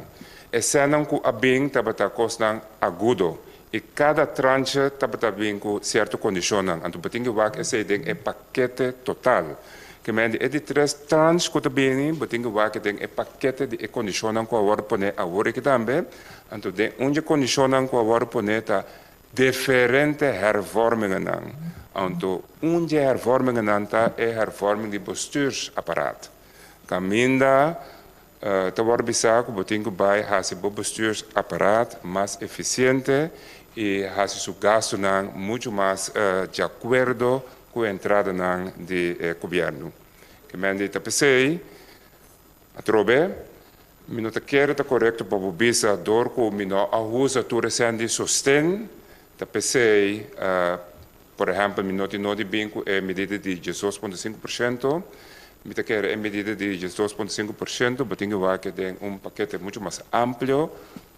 E sènnan ku a bin tabata kosnan agudo i kada tranche tabata bin ku sierto kondishonnan. Anto bo tin ku wak esei den e pakete total. Ke men di e di tres tranche ku ta bini, bo tin ku wak den e pakete di e kondishonnan ku a wòrdu poné awor aki tambe. Anto den un di e kondishonnan ku a wòrdu poné ta diferente hervormingennan. Anto un di e hervormingennan ta e hervorming di bestuursapparaat. Kaminda ta wòrdu bisá ku bo tin ku bai hasi bo bestuursapparaat mas efisiente i hasi su gastunan muchu mas di akuerdo. ku entradanan di e gobièrnu. Ke men di ta p'esei, atrobe, mi no ta kere ta korekto pa bo bisa dor ku mi no a usa tur e sèn di sosten, ta p'esei, por ehèmpel, mi no tin no di bin ku e medida di 12,5%. Mi ta kere e medida di 12,5% bo tin ku wak den un pakete muchu mas amplio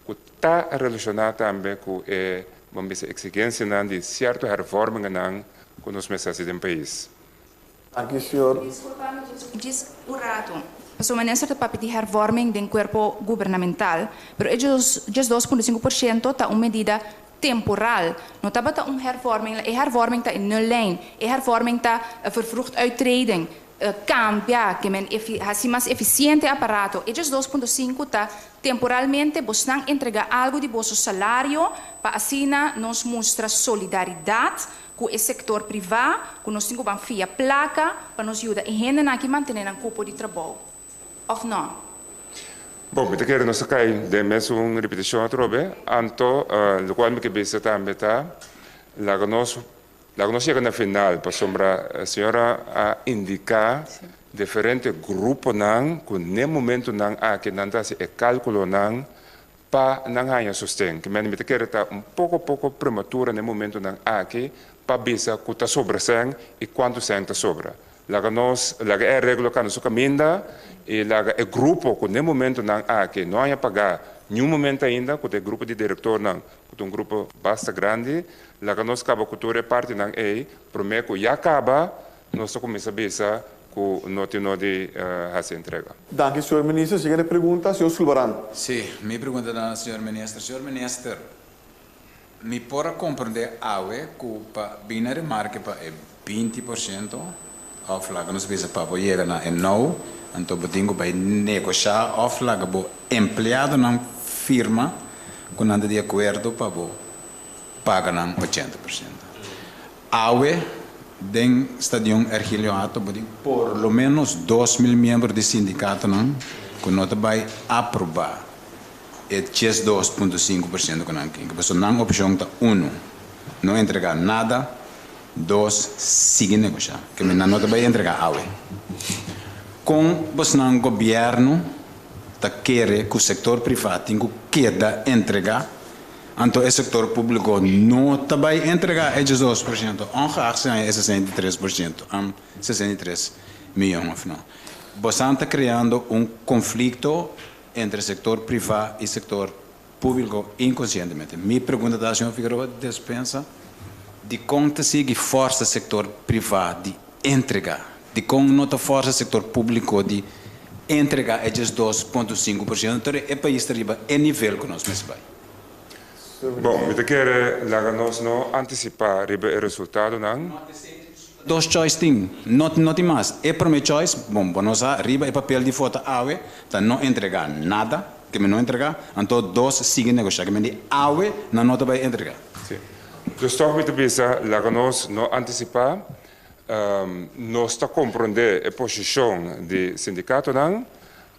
ku ta relashoná tambe ku e, ban bisa, eksigensianan di sierto hervormingennan ku nos mester hasi den pais. Danki, señor. Diskulpa mi, djis un ratu. Pasobra minister ta papia di hervorming den kuerpo gubernamental, pero e 12,5% ta un medida temporal. No tabata un hervorming, e hervorming ta e nullijn, e hervorming ta vervroegd uittreden, kambia, ke men hasi mas efisiente aparato. E 12,5 ta temporalmente bosnan entregá algu di boso salario pa asina nos mustra solidaridat ku e sektor privá, ku nos tin ku ban fia plaka pa nos yuda e hendenan aki mantené nan kupo di trabou. Òf no? Bon, mi ta kere nos a kai den mesun ripitishon atrobe, anto lokual mi ke bisa tambe ta laga nos yega na final, pasobra señora a indiká diferente gruponan ku n'e momentunan aki nan ta hasi e kálkulonan pa nan haña sosten. Ke mi ta kere ta un poko poko prematura n'e momentunan aki pa bisa ku ta sobra sèn i kuantu sèn ta sobra. Laga nos laga e areglo kana su kaminda i laga e grupo ku n'e momentunan aki no haña pagá niun momento ainda, ku ta e grupo di direktornan, ku ta un grupo basta grandi, laga nos kaba ku tur e partinan ei promé ku ya kaba nos ta kuminsá bisa ku no tin no di hasi entrega. Danki, señor minister. Siguiente pregunta, señor Sulvaran. Sí, mi pregunta ta na señor minister. Señor minister, mi por a komprendé awe ku pa bin na remarke pa e 20% òf laga nos bisa pa bo yega na e nou, anto bo tin ku bai negoshá òf laga bo empleadonan firma ku nan ta di akuerdo pa bo paga nan 80%. Awe den Stadion Ergilio Hato bo tin por lo ménos 2000 miembro di sindikatonan ku no ta bai aprobá e 12,5% ku nan ke. Pasobra nan opshon ta uno, no entregá nada, dos, sigui negoshá. Ke men nan no ta bai entregá awe. Kon bosnan gobièrnu ta kere ku sektor privá tin ku keda entregá, anto e sektor públiko no ta bai entregá e 12%, ongeacht si haña e 63%, 63 mion òf no? Bosan ta kreando un konflikto entre sektor privá i sektor públiko inkonsientemente. Mi pregunta ta, señor Figueroa Dispensa, di kon ta sigui forsa sektor privá di entregá? Di kon no ta forsa sektor públiko di entregá e 2,5%? Anto e pais ta riba e nivel ku nos mester bai. Bon, mi ta kere laga nos no antisipá riba e resultadonan. Dos choice tin, no tin mas. E promé choice, bon, bo nos a riba e papel di vota awe, ta no entregá nada, ke men no entregá, anto dos, sigui negoshá, ke men di awe nan no ta bai entregá. Sí. Dus toch mi ta bisa, laga nos no antisipá, nos ta komprondé e posishon di sindikatonan,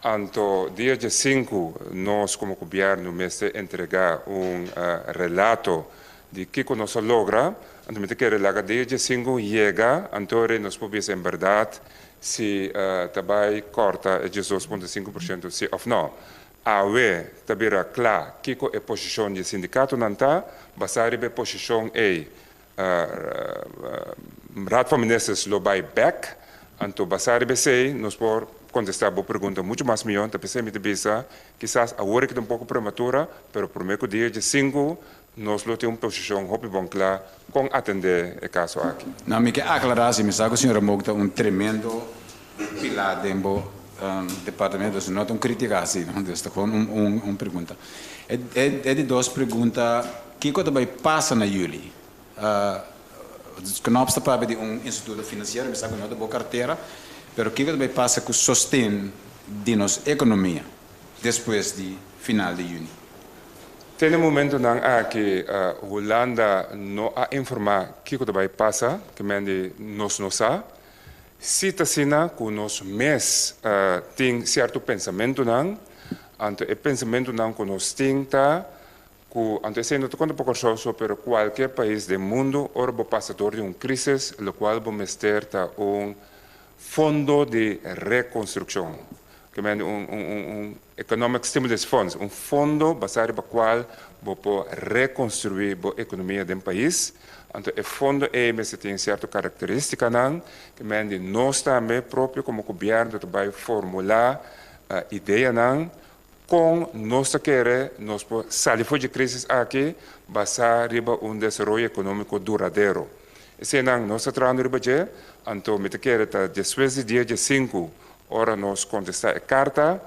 anto dia 5 nos komo gobièrnu mester entregá un relato di kiko nos a logra, anto mi ta kere laga dia 5 yega, anto nos por bisa en berdat si ta bai kòrta e 2,5% si òf no. Awe ta bira kla kiko e posishon di sindikatonan ta, basá riba e posishon ei, Raad van Ministers lo bai bèk, anto basá riba esei nos por kontestá bo pregunta muchu mas mihó. Ta p'esei mi ta bisa, kisas awor ta un poko prematura, pero promé ku dia 5 nos lo tin un posishon hopi bon kla kon atendé e kaso aki. No, mi ke aklará, si mi sa ku señora Mok ta un tremendo pilar den bo departamento, no ta un krítika asina, no? Dus ta gewoon un pregunta. E di dos pregunta, kiko ta bai pasa na yüli? Knops ta papia di un instituto finansiero, mi sa ku no ta bo kartera, pero kiko ta bai pasa ku sosten di nos ekonomia despues di final di yüni? Te e momentonan aki Hulanda no a informá kiko ta bai pasa, ke men di nos no sa. Si ta asina ku nos mes tin sierto pensamentonan, anto e pensamentonan ku nos tin ta. Ku anto esei no ta konta pa Kòrsou so pero kualke pais den mundu ora bo pasa dor di un krisis lokual bo mester ta un fondo di rekonstrukshon ke men un un economic stimulus funds un fondo basá riba kual bo por rekonstruí bo ekonomia den pais anto e fondo ei mester tin sierto karakteristikanan ke men di nos tambe propio komo gobièrnu ta bai formulá ideanan Kon nos ta kere nos por sali for dje krisis aki basá riba un desaroyo ekonómiko duradero? Eseinan nos ta trahando riba dje, anto mi ta kere ta despues di dia diesinku ora nos kontestá e karta,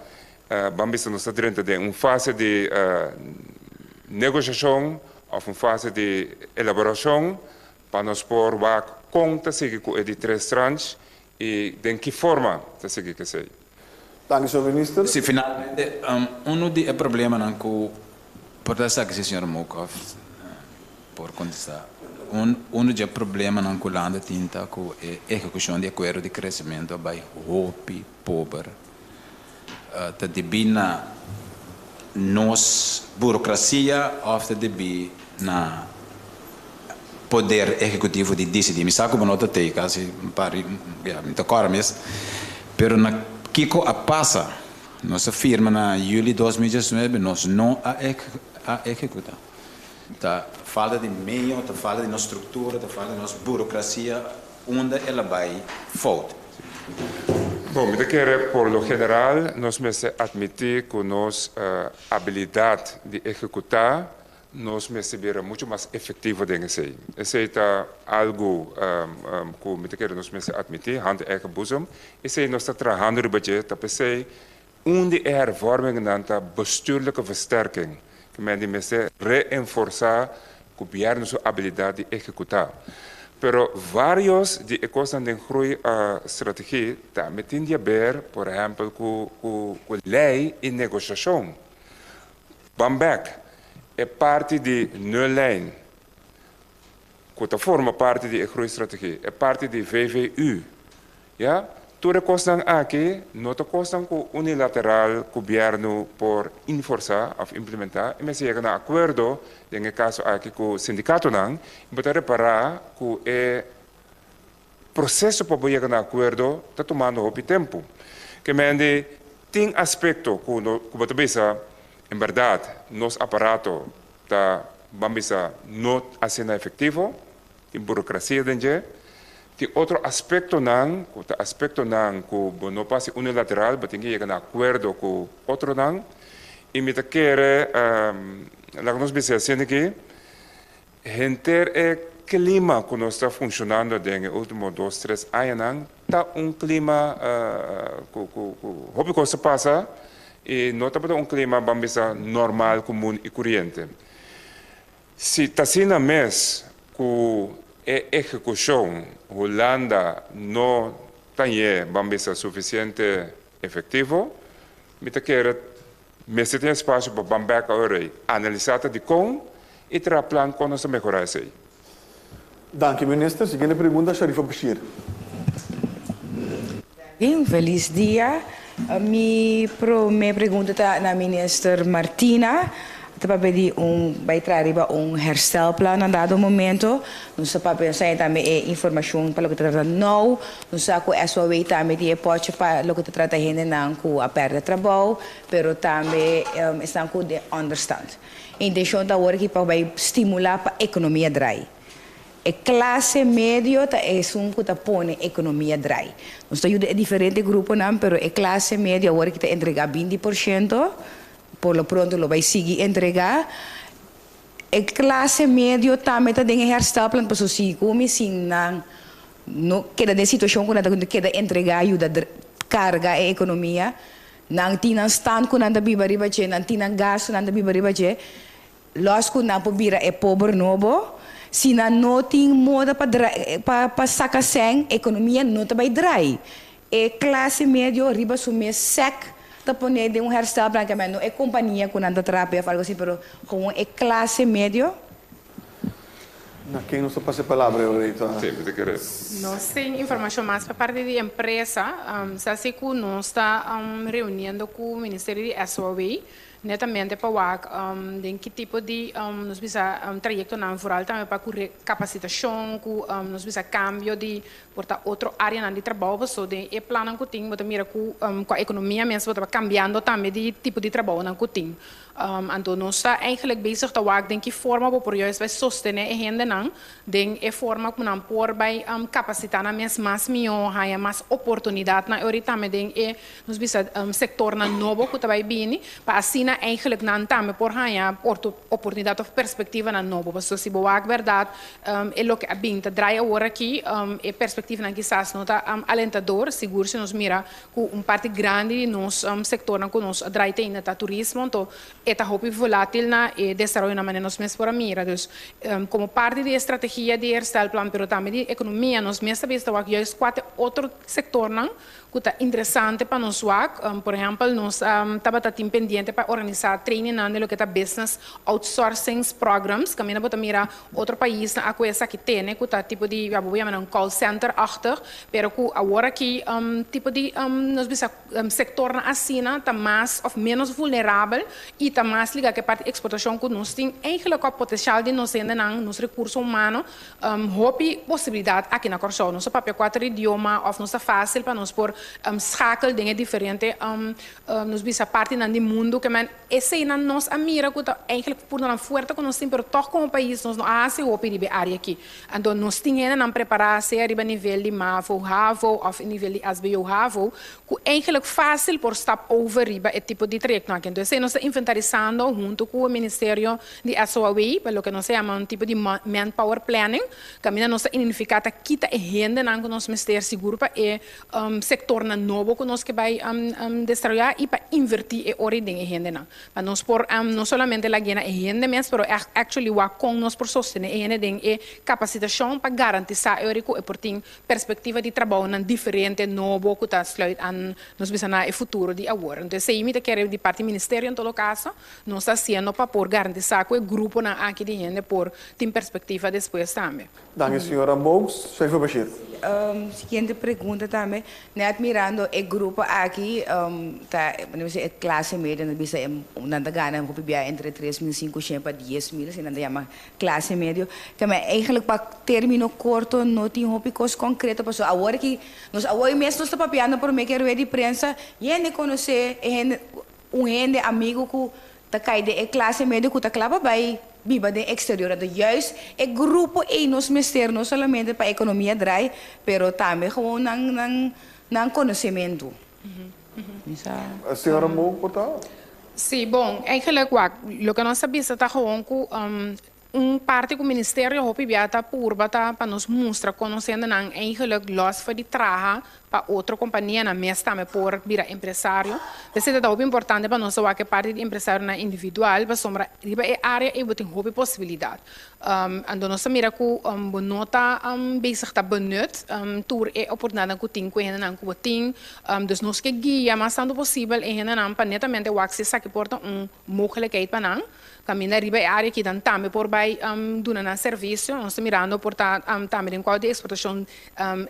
ban bisa nos ta drenta den un fase di negoshashon òf un fase di elaborashon pa nos por wak kon ta sigui ku e di tres tranche i den ki forma ta sigui ku esei. Danki señor Minister. Si finalmente uno di e problemanan cu por ta esaki si señor Mokhof por contesta. Uno di e problemanan cu Hulanda tin ta cu e ehecucion di acuerdo di crecemento a bay hopi pober. Ta debi na nos burocracia of ta debi na poder ehecutivo di dicidi. Mi sa cu bo no ta tey casi un par di, ya, mi ta cora mes, pero na kico a pasa? Nos a firma na juli 2019, nos no a a ehecuta. Ta falta di medio, ta falta di nos structura, ta falta di nos burocracia unda el a bay fout. Bon, mi ta kere por lo general nos mester admiti cu nos abilidad di ehecuta Nos mester bira muchu mas efektivo den esei. Esei ta algu ku mi ta kere nos mester atmití, hand in eigen boezem. Esei nos ta trahando riba dje, ta p'esei un di e hervormingennan ta bestuurlijke versterking, ku men di mester reenforsá gobièrnu su abilidat di ehekutá. Pero vários di e kosnan den groei strategie tambe tin di haber, por ehèmpel, ku ku lei i negoshashon. Ban bek, e parti di nullijn ku ta forma parti di e groeistrategie, e parti di VVU, ya, tur e kosnan aki no ta kosnan ku unilateral gobièrnu por inforsá òf implementá, e mester yega na akuerdo, den e kaso aki ku sindikatonan, i bo ta repará ku e Proseso pa bo yega na akuerdo ta tumando hopi tempu. Ke mende tin aspekto ku no ku bo ta bisa en bèrdat nos aparato ta ban bisa no asina efektivo, tin burokrasia den dje. Tin otro aspektonan ku ta aspektonan ku bo no por hasi unilateral, bo tin ke yega na akuerdo ku otronan. I mi ta kere laga nos bisa asina aki. Henter e klima ku nos ta funshonando aden e ultimo dos tres añanan ta un klima ku ku hopi kos ta pasa i no tabata un klima ban bisa normal komun i kuriente. Si ta asina mes ku e ehekushon Hulanda no tañ'é ban bisa sufisiente efektivo mi ta kere Mester tin espasio pa ban bek awor ei, analisá ta dikon i traha plan kon nos ta mehorá esei. Danki Minister. Siguiente pregunta Sharifa Bashir. Un felis dia. Mi prome pregunta ta na Minister Martina. Ta papia di un bai traha riba un herstelplan na dado momento. Nos ta papia nos haña tambe e informashon pa loke ta trata nou. Nos sa ku SOAW tambe tin e pòchi pa loke ta trata hendenan ku a pèrdè trabou, pero tambe esnan ku den ònderstand. E intenshon ta awor aki pa bai stimulá pa ekonomia drai. E klase medio ta esun ku ta pone ekonomia drai. Nos ta yuda e diferente gruponan, pero e klase medio awor aki ta entregá 20 por shento. Por lo pronto lo bai sigui entregá. E klase medio tambe ta den e herstelplan pasobra si ku mi sin nan no keda den situashon ku nan ta keda entregá yuda karga e ekonomia, nan tin nan stand ku nan ta biba riba dje, nan tin nan gastu nan ta biba riba dje, lòs ku nan por bira e pober nobo. Si nan no tin moda pa pa pa saka sèn, ekonomia no ta bai drai. E klase medio riba su mes sec ta pone den un herstelplan ke men no e kompania ku nan ta traha p'e of algo asi pero gewoon e klase medio. Na ken nos ta pasa e palabra e ora ei ta? Sí, mi ta kere. Nos tin informashon mas pa parti di empresa. Sa si ku nos ta reuniendo ku Ministerio di SOAW. Netamente pa wak den ki tipo di nos bisa trayectonan, vooral tambe pa cu capacitacion, cu nos bisa cambio di por ta otro areanan di trabou, paso den e plannan cu tin bo ta mira cu cua economia mes bo ta cambiando tambe di tipo di trabounan cu tin. Anto nos ta eigenlijk bezig ta wak den ki forma bo por juist bay sostene e hendenan den e forma cu nan por bay capacita nan mes mas miho, haya mas oportunidadnan ori tambe den e nos bisa sectornan nobo cu ta bay bini, pa asina eigenlijk nan tambe por haya oportunidad of perspectivanan nobo. Pasobra si bo wak berdad e loke a bin ta draai awor aki, e perspectivanan kisas no ta alentador, sigur si nos mira Ku un parti grandi di nos sektornan ku nos a draai te ainda ta turismo, anto e ta hopi volátil na e desaroyonan manera nos mes por a mira. Dus komo parti di e strategia di e herstelplan pero tambe di ekonomia nos mes ta bisa wak juist kua ta e otro sektornan ku ta interesante pa nos wak. Por ehèmpel nos tabata tin pendiente pa organisá trainingnan di loke ta business outsourcings programs kaminda bo ta mira otro paisnan a ku esaki tene ku ta tipo di ya bo por yama nan call center-achtig Pero ku awor aki tipo di nos bisa sektornan asina ta mas òf ménos vulnerabel i ta mas ligá ku e parti eksportashon ku nos tin eigentlik kòp potensial di nos hendenan, nos rekurso humano, hopi posibilidat aki na Kòrsou. Nos ta papia kuater idioma òf nos ta fásil pa nos por schakel den e diferente nos bisa partinan di mundu ke men eseinan nos a mira ku ta eigentlik puntonan fuerte ku nos tin pero tòg komo pais nos no a hasi hopi riba e área aki. Anto nos tin hendenan prepará sea riba nivel di mavo, havo òf e nivel di sbo, havo, ku eigenlijk fásil por stap over riba e tipo di trayektonan aki. Anto esei nos ta inventarisando huntu ku e ministerio di SOAW pa loke nos ta yama un tipo di manpower planning, kaminda nos ta identifiká ta kita e hendenan ku nos mester sigur pa e sektornan nobo ku nos ke bai desaroyá i pa invertí e ora ei den e hendenan. Pa nos por no solamente lag'é na e hende mes, pero actually wak kon nos por sostené e hende den e kapasitashon pa garantisá e ora ku e por tin perspektiva di trabounan diferente, nobo, ku ta sluit aan nos bisa na e futuro di awor. Entonces esei mi ta kere di parti ministerio en todo kaso nos ta hasiendo pa por garantisá ku e gruponan aki di hende por tin perspektiva despues tambe. Danki señora Bogues. Sherifa Bashir. Siguiente pregunta tambe, net mirando e grupo aki ta bo bisa e clase medio nan ta bisa nan ta gana hopi bia entre 3500 pa 10.000 asina nan ta yama clase medio tambe eigenlijk pa termino corto no tin hopi cos concreto pasobra awor aki nos awor mes nos ta papiando prome ke rueda di prensa hende conoce e hende Un hende amigu ku ta kai den e klase medio ku ta kla pa bai biba den eksterior. Anto juist e grupo ei nos mester no solamente pa ekonomia drai, pero tambe gewoon nan nan nan konosementu. Mi sa. Señora Mo por ta? Sí, bon, eigenlijk wak, loke nos ta bisa ta gewoon ku Un parti ku ministerio hopi bia ta purba ta pa nos mustra kon nos hendenan eigenlijk los for di traha pa otro kompanianan mes tambe por bira empresario. P'esei ta hopi importante pa nos ta wak e parti di empresarionan individual pasobra riba e área ei bo tin hopi posibilidat. Anto nos ta mira ku bo no ta bezig ta benut tur e oportunidatnan ku tin ku e hendenan ku bo tin. Dus nos ke guia mas tantu posibel e hendenan pa netamente wak si esaki por ta un mogelijkheid pa nan. Kaminda riba e área aki nan tambe por bai duna nan servisio. Nos ta mirando por ta tambe den kual di eksportashon,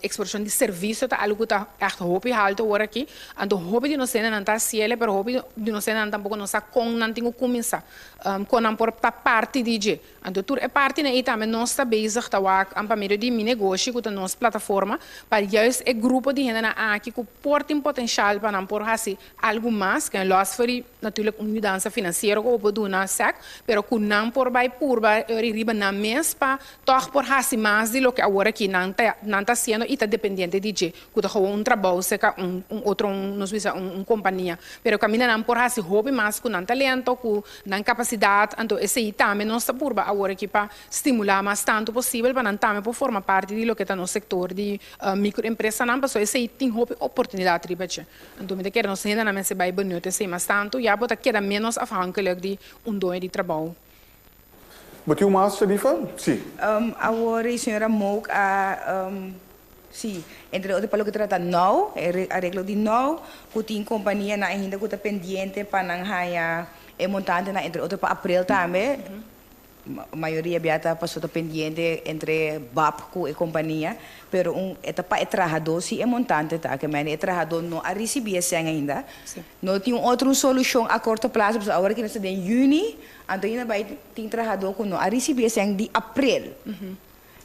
eksportashon di servisio ta algu ku ta ègt hopi haltu awor aki. Anto hopi di nos hendenan ta hasiel, pero hopi di nos hendenan tampoko no sa kon nan tin ku kuminsá, kon nan por ta parti di dje. Anto tur e partinan ei tambe nos ta bezig ta wak pa medio di Mi Negoshi ku ta nos plataforma pa juist e grupo di hendenan aki ku por tin potenshal pa nan por hasi algu mas, ke los for di natuurlijk un yudansa finansiero ku bo por duna sèk, pero ku nan por bai purba riba nan mes pa tòg por hasi mas di loke awor aki nan ta nan ta hasiendo i ta dependiente di dje, ku ta gewoon un trabou serka un un otro un nos bisa un un kompania. Pero kaminda nan por hasi hopi mas ku nan talento, ku nan kapasidat, anto esei tambe nos ta purba awor aki pa stimulá mas tantu posibel pa nan tambe por forma parti di loke ta nos sektor di mikroempresanan, pasobra esei tin hopi oportunidat riba dje. Anto mi ta kere nos hendenan mester bai benut esei mas tantu, ya bo ta keda ménos afhankelijk di un doño di trabou. Bo tin un mas, Sharifa? Sí. Awor e señora Mook a, sí, entre otro pa loke trata now, e areglo di now, ku tin kompanianan ainda ku ta pendiente pa nan haña e montantenan, entre otro pa aprel tambe. Mayoria bia ta paso ta pendiente entre BAP ku e kompania, pero un e ta pa e trahadó si e montante ta ke mende e trahadó no a risibí e sèn ainda. No tin un otro un solushon a korto plaso pasobra awor aki nos ta den yüni, anto ainda bai tin trahadó ku no a risibí e sèn di aprel.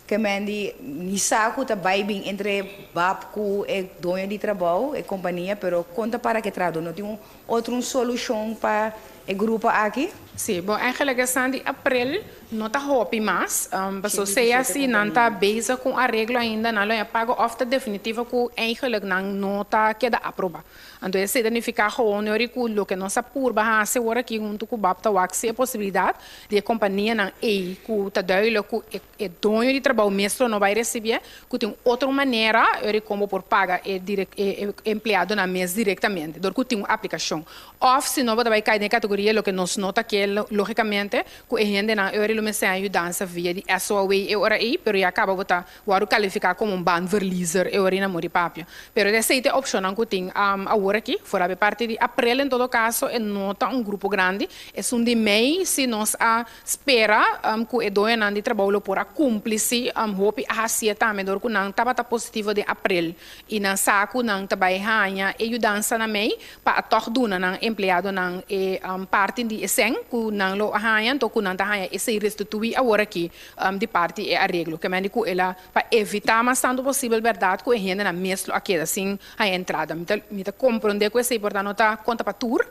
Ke mende mi sa ku ta bai bin entre BAP ku e doño di trabou, e kompania, pero kon ta para ku e trahadó? No tin un otro un solushon pa e grupo aki? Sí, bon eigenlijk esnan di aprel no ta hopi mas, paso sea si nan ta bezig ku un areglo ainda nan lo a paga òf ta definitivo ku eigenlijk nan no ta keda aproba. Anto esei ta nifiká gewoon ori ku loke nos a purba hasi awor aki huntu ku bap ta wak si e posibilidat di e kompanianan ei ku ta duidelijk ku e e doño di trabou mes lo no bai resibié, ku tin otro manera ori kon bo por paga e e empleadonan mes direktamente dor ku tin un aplikashon. Òf si no bo ta bai kai den e kategoria loke nos no ta ke lógikamente ku e hendenan ori lo mester haña yudansa via di SOAW e ora ei, pero ya kaba bo ta wòrdu kalifiká komo un baanverliezer e ora ei na muri papia. Pero esei ta e opshonnan ku tin awor aki. For abe parti di aprel en todo kaso e no ta un grupo grandi. Esun di mei si nos a spera ku e doñonan di trabou lo por a kumpli si hopi a hasié tambe dor ku nan tabata positivo den aprel i nan sa ku nan ta bai haña e yudansa na mei pa a tòg duna nan empleadonan e parti di e sèn ku nan lo a haña anto ku nan ta haña esei restituí awor aki di parti e areglo. Ke mende ku el a pa evitá mas tantu posibel bèrdat ku e hendenan mes lo a keda sin haña entrada. Mi ta mi ta komprondé ku esei por ta no ta konta pa tur,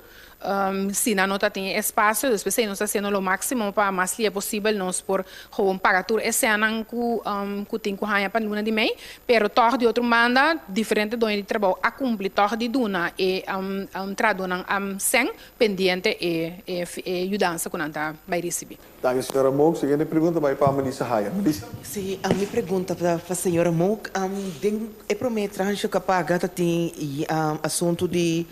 si nan no ta tin e espasio, dus p'esei nos ta hasiendo lo máksimo pa mas lia posibel nos por gewoon paga tur e sènnan ku ku tin ku haña pa luna di mei. Pero tòg di otro banda diferente doño di trabou a kumpli tòg di duna e trahadónan sèn pendiente e e yudansa ku nan ta bai risibí. Danki señora Mook. Siguiente pregunta bai pa Melissa Haya. Melissa. Si, mi pregunta ta pa señora Mook. Den e prome tranche ku a paga ta tin asuntu di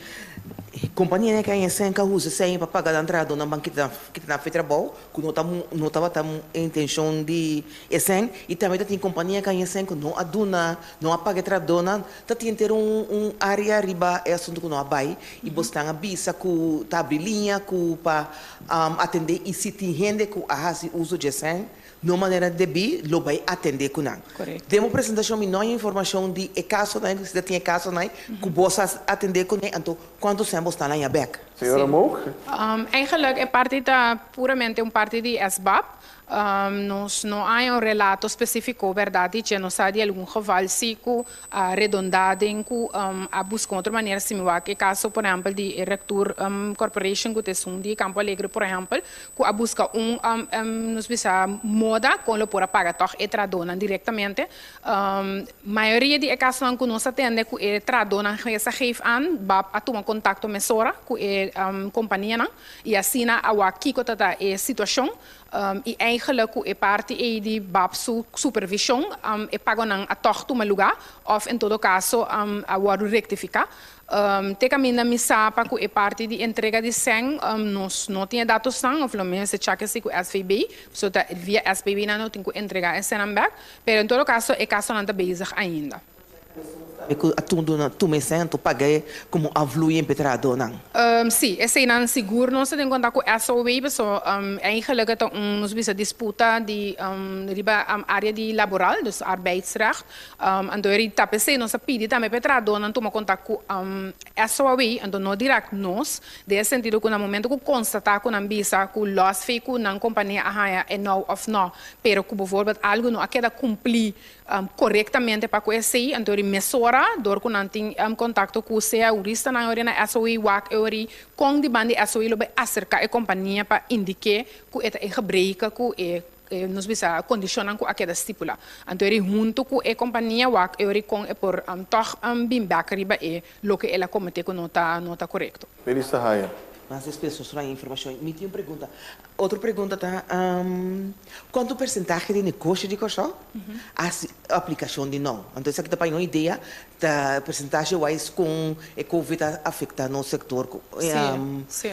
kompanianan ku a haña sèn ku a usa sèn pa paga nan trahadónan ban kita kita nan fe trabou ku no ta no tabata e intenshon di e sèn i tambe ta tin kompania ku a haña sèn ku no a duna no a paga e trahadónan. Ta tin henter un un área riba e asuntu ku no a bai i bosnan a bisa ku ta abri liña ku pa Atendé i si tin hende ku a hasi uso dje sèn no manera debí, lo bai atendé ku nan. Den bo presentashon mi no hay informashon di e kasonan, si ta tin e kasonan ku bo sa atendé kuné, anto kuantu sèn bo sta laña bèk? Señora Moog. Eigenlijk e parti ta puramente un parti di SBAP. Nos no haña un relato spesífiko bèrdat di dje. Nos sa di algun geval sí ku a redondá den ku a buska un otro manera. Si mi wak e kaso por ehèmpel di e Rectour Corporation ku ta esun di Campo Alegre por ehèmpel ku a buska un nos bisa moda kon lo por a paga tòg e trahadónan direktamente. Mayoria di e kasonan ku nos a tende ku e trahadónan a geef aan bab a tuma kontakto mesora ku e kompanianan i asina a wak kiko ta ta e situashon. I eigenlijk ku e parti ei di bab su supervishon e pagonan a tòg tuma lugá òf en todo kaso a wòrdu rektifiká. Te kaminda mi sa pa ku e parti di entrega di sèn nos no tin e datosnan òf lo mester chak esei ku SVB, pasobra ta via SVB nan lo tin ku entregá e sènnan bèk. Pero en todo kaso e kasonan ta bezig ainda. E ku a tuma tuma e sèn anto pag'é komo afvloeiing pa e trahadónan. Sí, eseinan sigur nos ta den konta ku SOW paso eigenlijk e ta un nos bisa disputa di riba área di laboral, dus arbeidsrecht. Anto e ta p'esei nos a pidi tambe pa e trahadónan tuma kontak ku SOW, anto no dirèkt nos, den e sentido ku na momento ku konstatá ku nan bisa ku lòs fei ku nan kompania a haña e nò òf nò, pero ku bijvoorbeeld algu no a keda kumplí Korektamente pa ku esei, anto ori mesora dor ku nan tin kontakto ku sea huristanan ori na SOE wak e ori kon di banda di SOE lo bai aserká e kompania pa indiké ku e ta e gebreke ku e nos bisa kondishonnan ku a keda stipulá. Anto ori huntu ku e kompania wak e ori kon e por tòg bin bèk riba e loke el a kometé ku no ta no ta korekto. Melissa Hayer. Mas despues nos trae informashon. Mi tin un pregunta. Otro pregunta ta, Cuanto percentahe di negoshi di Corsou haci aplicacion di nou? Anto esaki ta pa un idea ta percentahe wise con e covid a afecta nos sector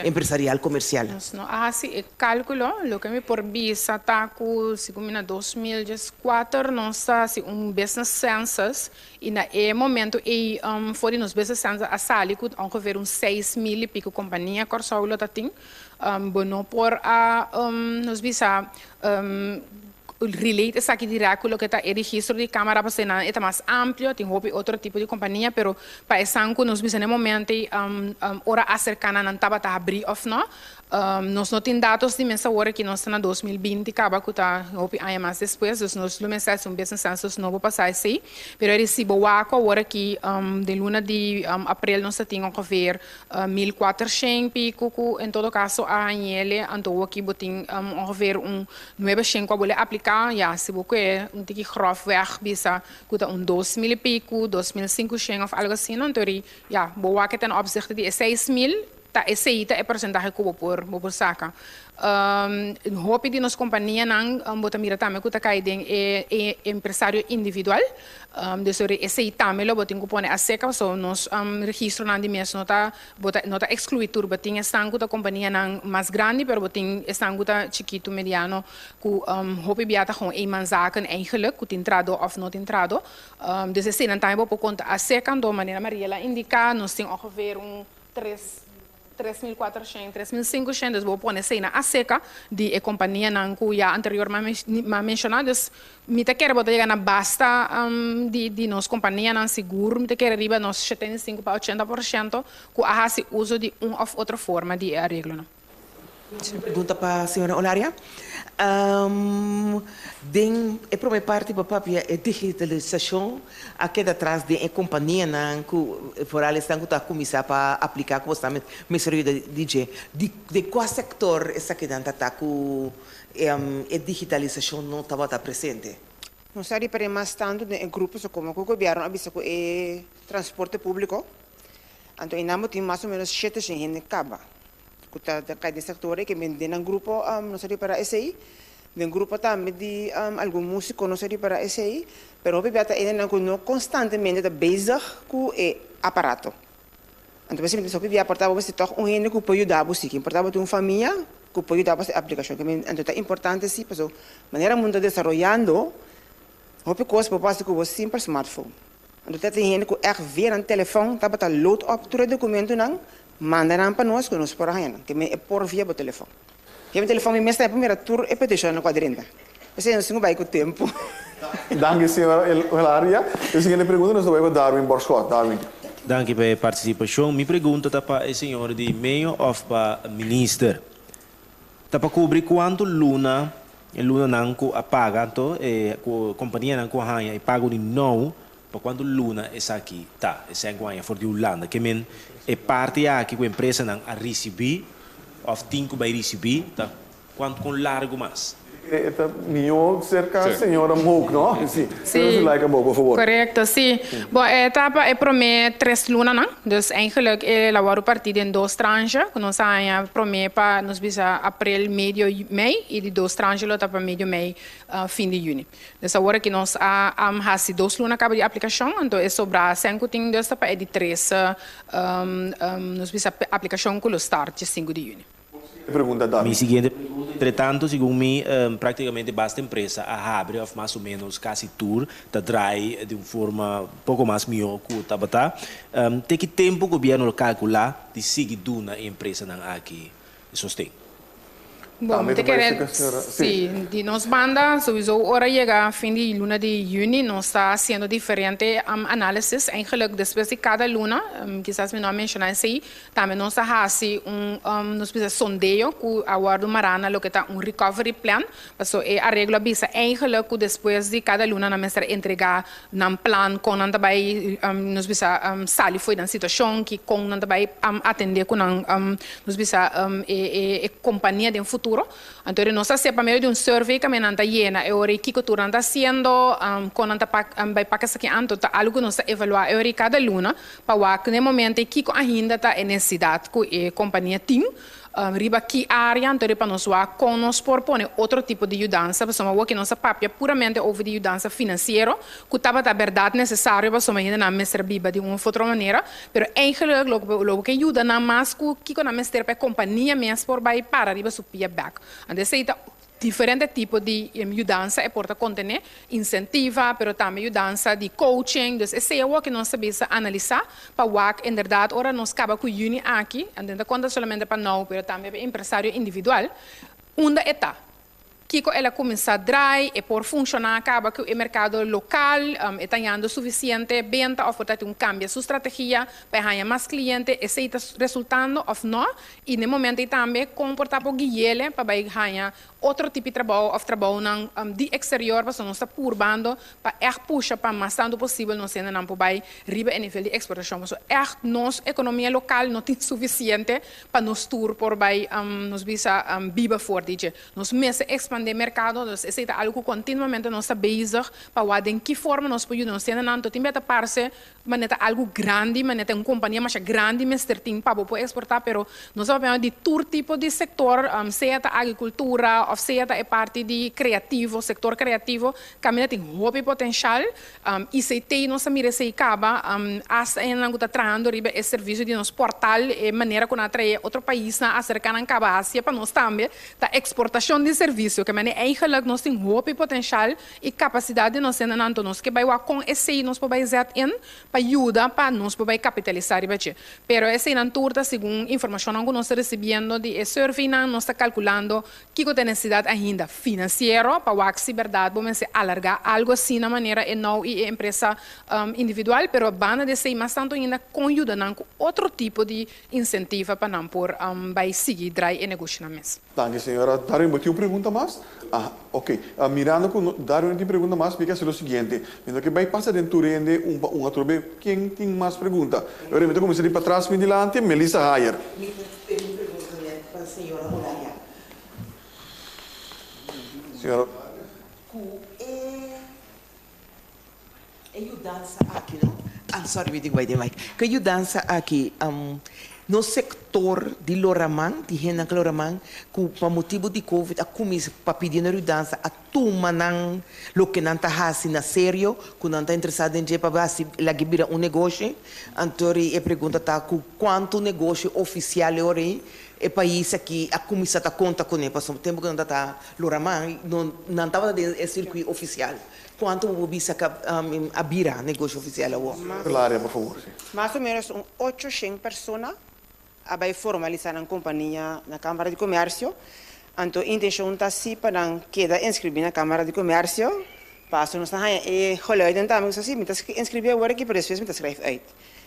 empresarial comercial. Nos no a haci e calculo, loke mi por bisa ta cu segun mi na 2014 nos a haci un business census y na e momento ey for di nos business census a sali cu ongeveer un 6000 y pico compania Corsou lo ta tin. Bo no por a nos bisa relate esaki direct ku loke ta e registro di Kámara pasobra nan e ta mas amplio, tin hopi otro tipo di kompania, pero pa esan ku nos bisa na e momento ei ora aserká nan nan tabata habrí òf no. Nos no tin datos di mes awor aki, nos ta na 2020 kaba ku ta hopi aña mas despues, dus nos lo mester hasi un business census nobo pa sa esei. Pero e resibo wak awor aki den luna di aprel nos ta tin ongeveer 1400 pico ku en todo caso a hañele, anto awor aki bo tin ongeveer un 900 ku a bole apliká. Ya, si bo kue un tiki grofweg bisa ku ta un 2000 i pico, 2500 òf algo asina, anto ri ya, bo wak ten opzichte di e 6000, ta esei ta e porcentahe ku bo por saka. Hopi di nos kompanianan bo ta mira tambe ku ta kai den e empresario individual. Dus esei tambe lo bo tin ku pone aseka, so nos registronan di mes no ta ekskluí tur. Bo tin esnan ku ta kompanianan mas grandi, pero bo tin esnan ku ta chikitu, mediano, ku hopi bia ta gewoon eenmanszaken eigenlijk, ku tin trahadó òf no tin trahadó. Dus eseinan tambe bo por konta aseka. Anto manera Mariela indiká, nos tin ongeveer un 3400, 3500, dus bo pone esei na aseka di e kompanianan ku ya anterior m'a menshoná. Dus mi ta kere bo ta yega na basta di nos kompanianan sigur, mi ta kere riba nos 75 pa 80% ku a hasi uso di un òf otro forma di e areglonan. Pregunta pa señora Olaria. Den e promé parti pa papia e digitalisashon a keda atras den e kompanianan ku vooral esnan ku ta kuminsá pa apliká ku bo mester yuda di dje. Di kua sektor esakinan ta ku e digitalisashon no tabata presente? Nos a ripará mas tantu den e grupo so komo ku gobièrnu a bisa ku e transporte públiko. Anto einan bo tin mas o ménos 700 hende kaba ku ta kai den sektor ei ke men den nan grupo nos a ripará esei. Den grupo tambe di algun músiko nos a ripará esei. Pero hopi bia ta hendenan ku no konstantemente ta bezig ku e aparato. Anto p'esei mi ta bisa hopi bia por ta bo mester tòg un hende ku por yuda bo si. Por ta bo tin un famia ku por yuda bo hasi e aplikashon. Anto ta importante si pasobra manera mundu ta desaroyando, hopi kos bo por hasi ku bo simpel smartphone. Anto ta tin hende ku ègt via nan telefòn tabata load up tur e dokumentonan, manda nan pa nos ku nos por haña nan. Ke men e por via bo telefòn. Via mi telefòn mi mes tambe por mira tur e petishonnan ku a drenta. P'esei nos tin ku bai ku tempu. Danki, señora Elaria. E siguiente pregunta nos ta bai pa Darwin Borschot. Darwin. Danki pa e partisipashon. Mi pregunta ta pa e señor di medio òf pa minister. Ta pa kubri kuantu luna e lunanan ku a paga anto e ku kompanianan ku a haña e pago di nou, pa kuantu luna esaki ta e sèn ku haña for di Hulanda? Ke men e parti aki ku empresanan a risibí òf tin ku bai risibí ta kuantu kon largu mas? E ta mihó serka señora Mook, no? Sí. Sí. Zulaika Mook, por fabor. Korekto, sí. Bon, e ta pa e promé tres lunanan. Dus eigenlijk e la wòrdu partí den dos tranche, ku nos a haña promé pa nos bisa aprel, medio mei, i di dos tranche lo ta pa medio mei, fin di yüni. Dus awor aki nos a hasi 2 luna kaba di aplikashon, anto e sobrá sèn ku tin dus ta pa e di tres nos bisa aplikashon ku lo start 5 di yüni. Pregunta, Darwin. Mi siguiente pregunta, entre tanto, segun mi, práktikamente basta empresa a habri, òf mas o ménos kasi tur, ta drai di un forma poko mas mihó ku tabata. Te ki tempu gobièrnu lo kalkulá di sigui duna e empresanan aki sosten? Bon, Tambe te ta kere, parece que señora, sí, di nos banda, sowieso ora yega fin di luna di juni, nos ta hasiendo diferente análisis. Eigenlijk despues di kada luna, kisas mi no a menshoná esei, tambe nos ta hasi un nos bisa sondeo ku a wòrdu mará na loke ta un recovery plan. Paso e areglo a bisa eigenlijk ku despues di kada luna nan mester entregá nan plan kon nan ta bai nos bisa sali for di nan situashon, ki kon nan ta bai atendé ku nan nos bisa e kompania den futuro. Anto nos a hasi pa medio di un survey ku nan ta yena e ora kiko tur nan ta hasiendo, kon nan ta bai pak esaki. Anto ta algu ku nos ta evaluá e ora kada luna pa wak na e momento kiko ainda ta e nesesidat ku e kompania tin riba ki área. Anto pa nos wak kon nos por pone otro tipo di yudansa, pasobra awor ku nos a papia puramente over di yudansa finansiero, ku tabata bèrdat nesesario pasobra hendenan mester biba di un òf otro manera, pero eigenlijk loke yuda nan mas ku kiko nan mester pa e kompania mes por bai para riba su pia bèk. Anto esei ta Diferente tipo di yudansa e por ta kontené, insentiva, pero tambe yudansa di coaching. Dus esei awor ku nos ta bisa analisá pa wak inderdat ora nos kaba ku yüni aki, anto no ta konta solamente pa nou, pero tambe pa e empresario individual, unda e ta. Kiko el a kuminsá drai, e por funshoná kaba ku e merkado lokal, e ta hañando sufisiente benta òf por ta tin un kambia su strategia pa e haña mas kliente, esei ta resultando òf nò. I n'e momento ei tambe kon por ta por guiele pa bai haña otro tipo di trabou òf trabounan di eksterior pasobra nos ta purbando pa ègt pusha pa mas tantu posibel nos hendenan por bai riba e nivel di eksportashon pasobra ègt nos ekonomia lokal no tin sufisiente pa nos tur por bai nos bisa biba for di dje. Nos mester ekspandé merkado, dus esei ta algu ku kontinuamente nos ta bezig pa wak den ki forma nos por yuda nos hendenan. Tot tin bia ta parse Manera ta algu grandi, manera ta un kompania masha grandi mester tin pa bo por eksportá, pero nos ta papia di tur tipo di sektor, sea ta agrikultura òf sea ta e parti di kreativo, sektor kreativo, kaminda tin hopi potenshal. ICT nos ta mira esei kaba, asta hendenan ku ta trahando riba e servisio di nos portal, e manera ku nan a trae otro paisnan aserká nan kaba hasia pa nos tambe, ta eksportashon di servisio. Ke manera eigenlik nos tin hopi potenshal E kapasidat di nos hendenan anto nos ke bai wak kon esei nos por bai zet in pa yuda pa nos por bai kapitalisá riba dje. Pero eseinan tur ta segun informashonnan ku nos ta risibiendo di e surveynan, nos ta kalkulando kiko ta e nesesidat ainda finansiero pa wak si bèrdat bo mester alargá algu asina manera e nou i e empresa individual, pero banda di esei mas tantu ainda kon yuda nan ku otro tipo di insentiva pa nan por bai sigui drai e negoshinan mes. Danki señora. Darwin bo tin un pregunta mas? Ah, ok. Mirando ku Darwin no tin pregunta mas, mi ke hasi lo siguiente. Mi no ke bai pasa den tur hende un pa un atrobe ken tin mas pregunta. Ora mi ta kuminsá di patras mi dilanti, Melissa Hayer. Mi tin un pregunta net pa señora Olaya. Señora. Ku e E yudansa aki no, ah sorry mi tin ku bai den mic. Ku e yudansa aki nos sektor di loraman, di hendenan ku loraman ku pa motibu di covid a kuminsa pa pidi nan yudansa a tuma nan loke nan ta hasi na serio ku nan ta interesá den dje pa hasi lag'e bira un negoshi. Anto e pregunta ta ku kuantu negoshi ofisial e ora ei e pais aki a kuminsá ta konta kuné pasobra tempu ku nan ta ta loraman no nan tabata den e sirkuit ofisial. Cuanto bo por bisa cu a bira negoshi oficial awor? Claria, por favor. Si. Mas o menos un ocho shen persona a bay formalisa nan compania na Camara di Comercio. Anto intencion ta si pa nan keda inscribi na Camara di Comercio. Paso nos ta haya e geluiden tambe cu sa si mi ta inscribi awor aki pero despues mi ta schrijf uit.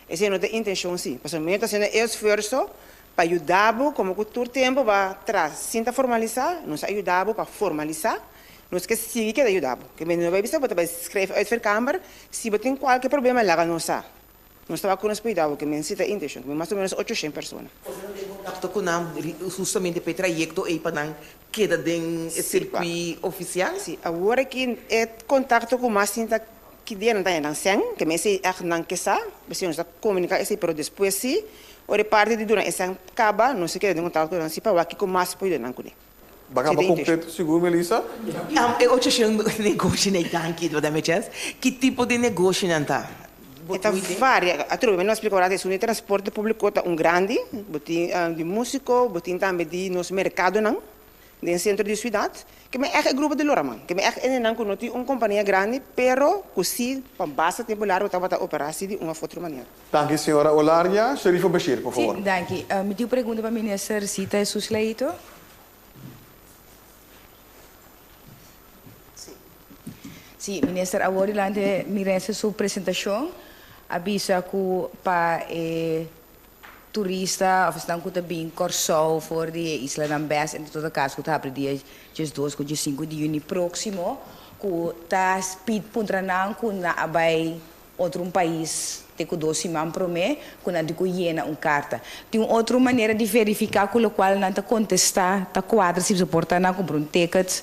Esey no ta e intencion si. Pasobra mi ta haciendo e esfuerzo pa yuda bo como cu tur tempo bo a traha sin ta formalisa, nos a yuda bo pa formalisa. Nos ke sigui keda yuda bo. Ke mende no bai bisa bo ta bai skref uitverkamer. Si bo tin kualke problema laga nos sa. Nos ta wak ku nos por yuda bo. Ke men si ta inteshon. Ke men mas o menos ochoshen persona. Boso no den kontakto ku nan hustamente pa e trayekto ei pa nan keda den e sirkuí ofisial? Si. Awor aki e kontakto ku mas tin ta ki dia nan ta haña nan sèn. Ke men esei ègt nan ke sa. P'esei nos ta komuniká esei pero despues si ora e parti di duna e sèn kaba nos ta keda den kontakto ku nan si pa wak kiko mas por yuda nan kuné. Ba kaba completo sigur Melissa. E ocho negoshi nan danki pa dame chens. Ki tipo di negoshi nan ta? E ta varia. Atrobe mi no a splika ora esun di transporte publico ta un grandi, bo tin di musico, bo tin tambe di nos mercadonan den centro di ciudad. Ke men ègt e grupo di Loraman. Ke men ègt hendenan ku no tin un kompania grandi pero ku si pa basta tempu largu tabata operá si di un òf otro manera. Danki señora Olaria. Sherifa Bashir, por favor. Sí, danki. Mi tin un pregunta pa Minister Zita Jesus Leito. Sí, Minister awor durante mirese su presentacion a bisa cu pa e turista of esnan cu ta bin Corsou for di e islanan bes en todo caso cu ta habri dia diesdos cu diescinco di juni proximo cu ta pid puntra nan cu nan a bay Otro un pais te ku dos siman promé ku nan tin ku yena un karta. Tin un otro manera di verifiká ku lokual nan ta kontestá ta kuadra si por ta nan kumpra un ticket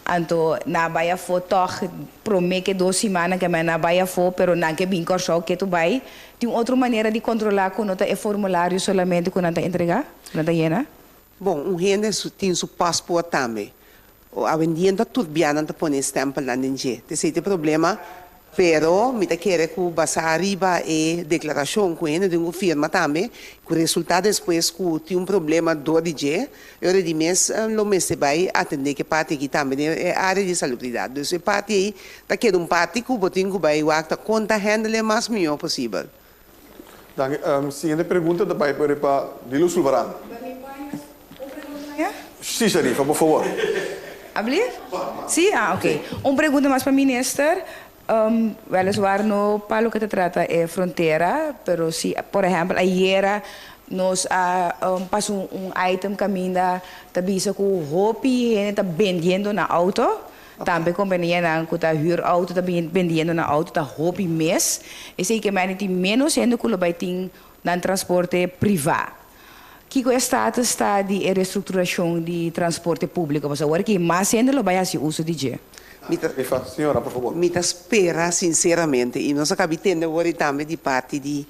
anto nan a bai afó tòg promé ke dos simannan ke nan a bai afó pero nan ke bin Kòrsou ke tu bai. Tin un otro manera di kontrolá ku no ta e formulario solamente ku nan ta entregá, ku nan ta yena? Bon, un hende tin su paspoort tambe. Awendia ta tur bianan ta pone e stempelnan den dje. T'esei ta e problema. Pero mi ta kere ku basá riba e deklarashon ku hende tin ku firma tambe, ku resultá despues ku tin un problema dor di dje, e ora di mes lo mester bai atendé ku e parti aki tambe den e área di salubridat. Dus e parti ei ta keda un parti ku bo tin ku bai wak ta kon ta handle mas mihó posibel. Danki. Siguiente pregunta ta bai pa Lilo Sulvaran. Sí, Sharifa, por favor. Alblief? Sí? Ah, oké. Un pregunta mas pa minister. Weliswaar no pa loke ta trata e frontera, pero si, por ehempel, ayera nos a pasa un item caminda ta bisa cu hopi hende ta bendiendo nan auto, tambe companianan cu ta huur auto ta bendiendo nan auto ta hopi mes. Esey ke mende tin menos hende cu lo bay tin nan transporte priva. Kiko e status ta di e restructuracion di transporte publico? Pasobra awor aki mas hende lo bay haci uso di dje. Mi ta Efa, señora, por favor. Mi ta spera sinceramente, y nos a cabi tende awor y tambe di parti di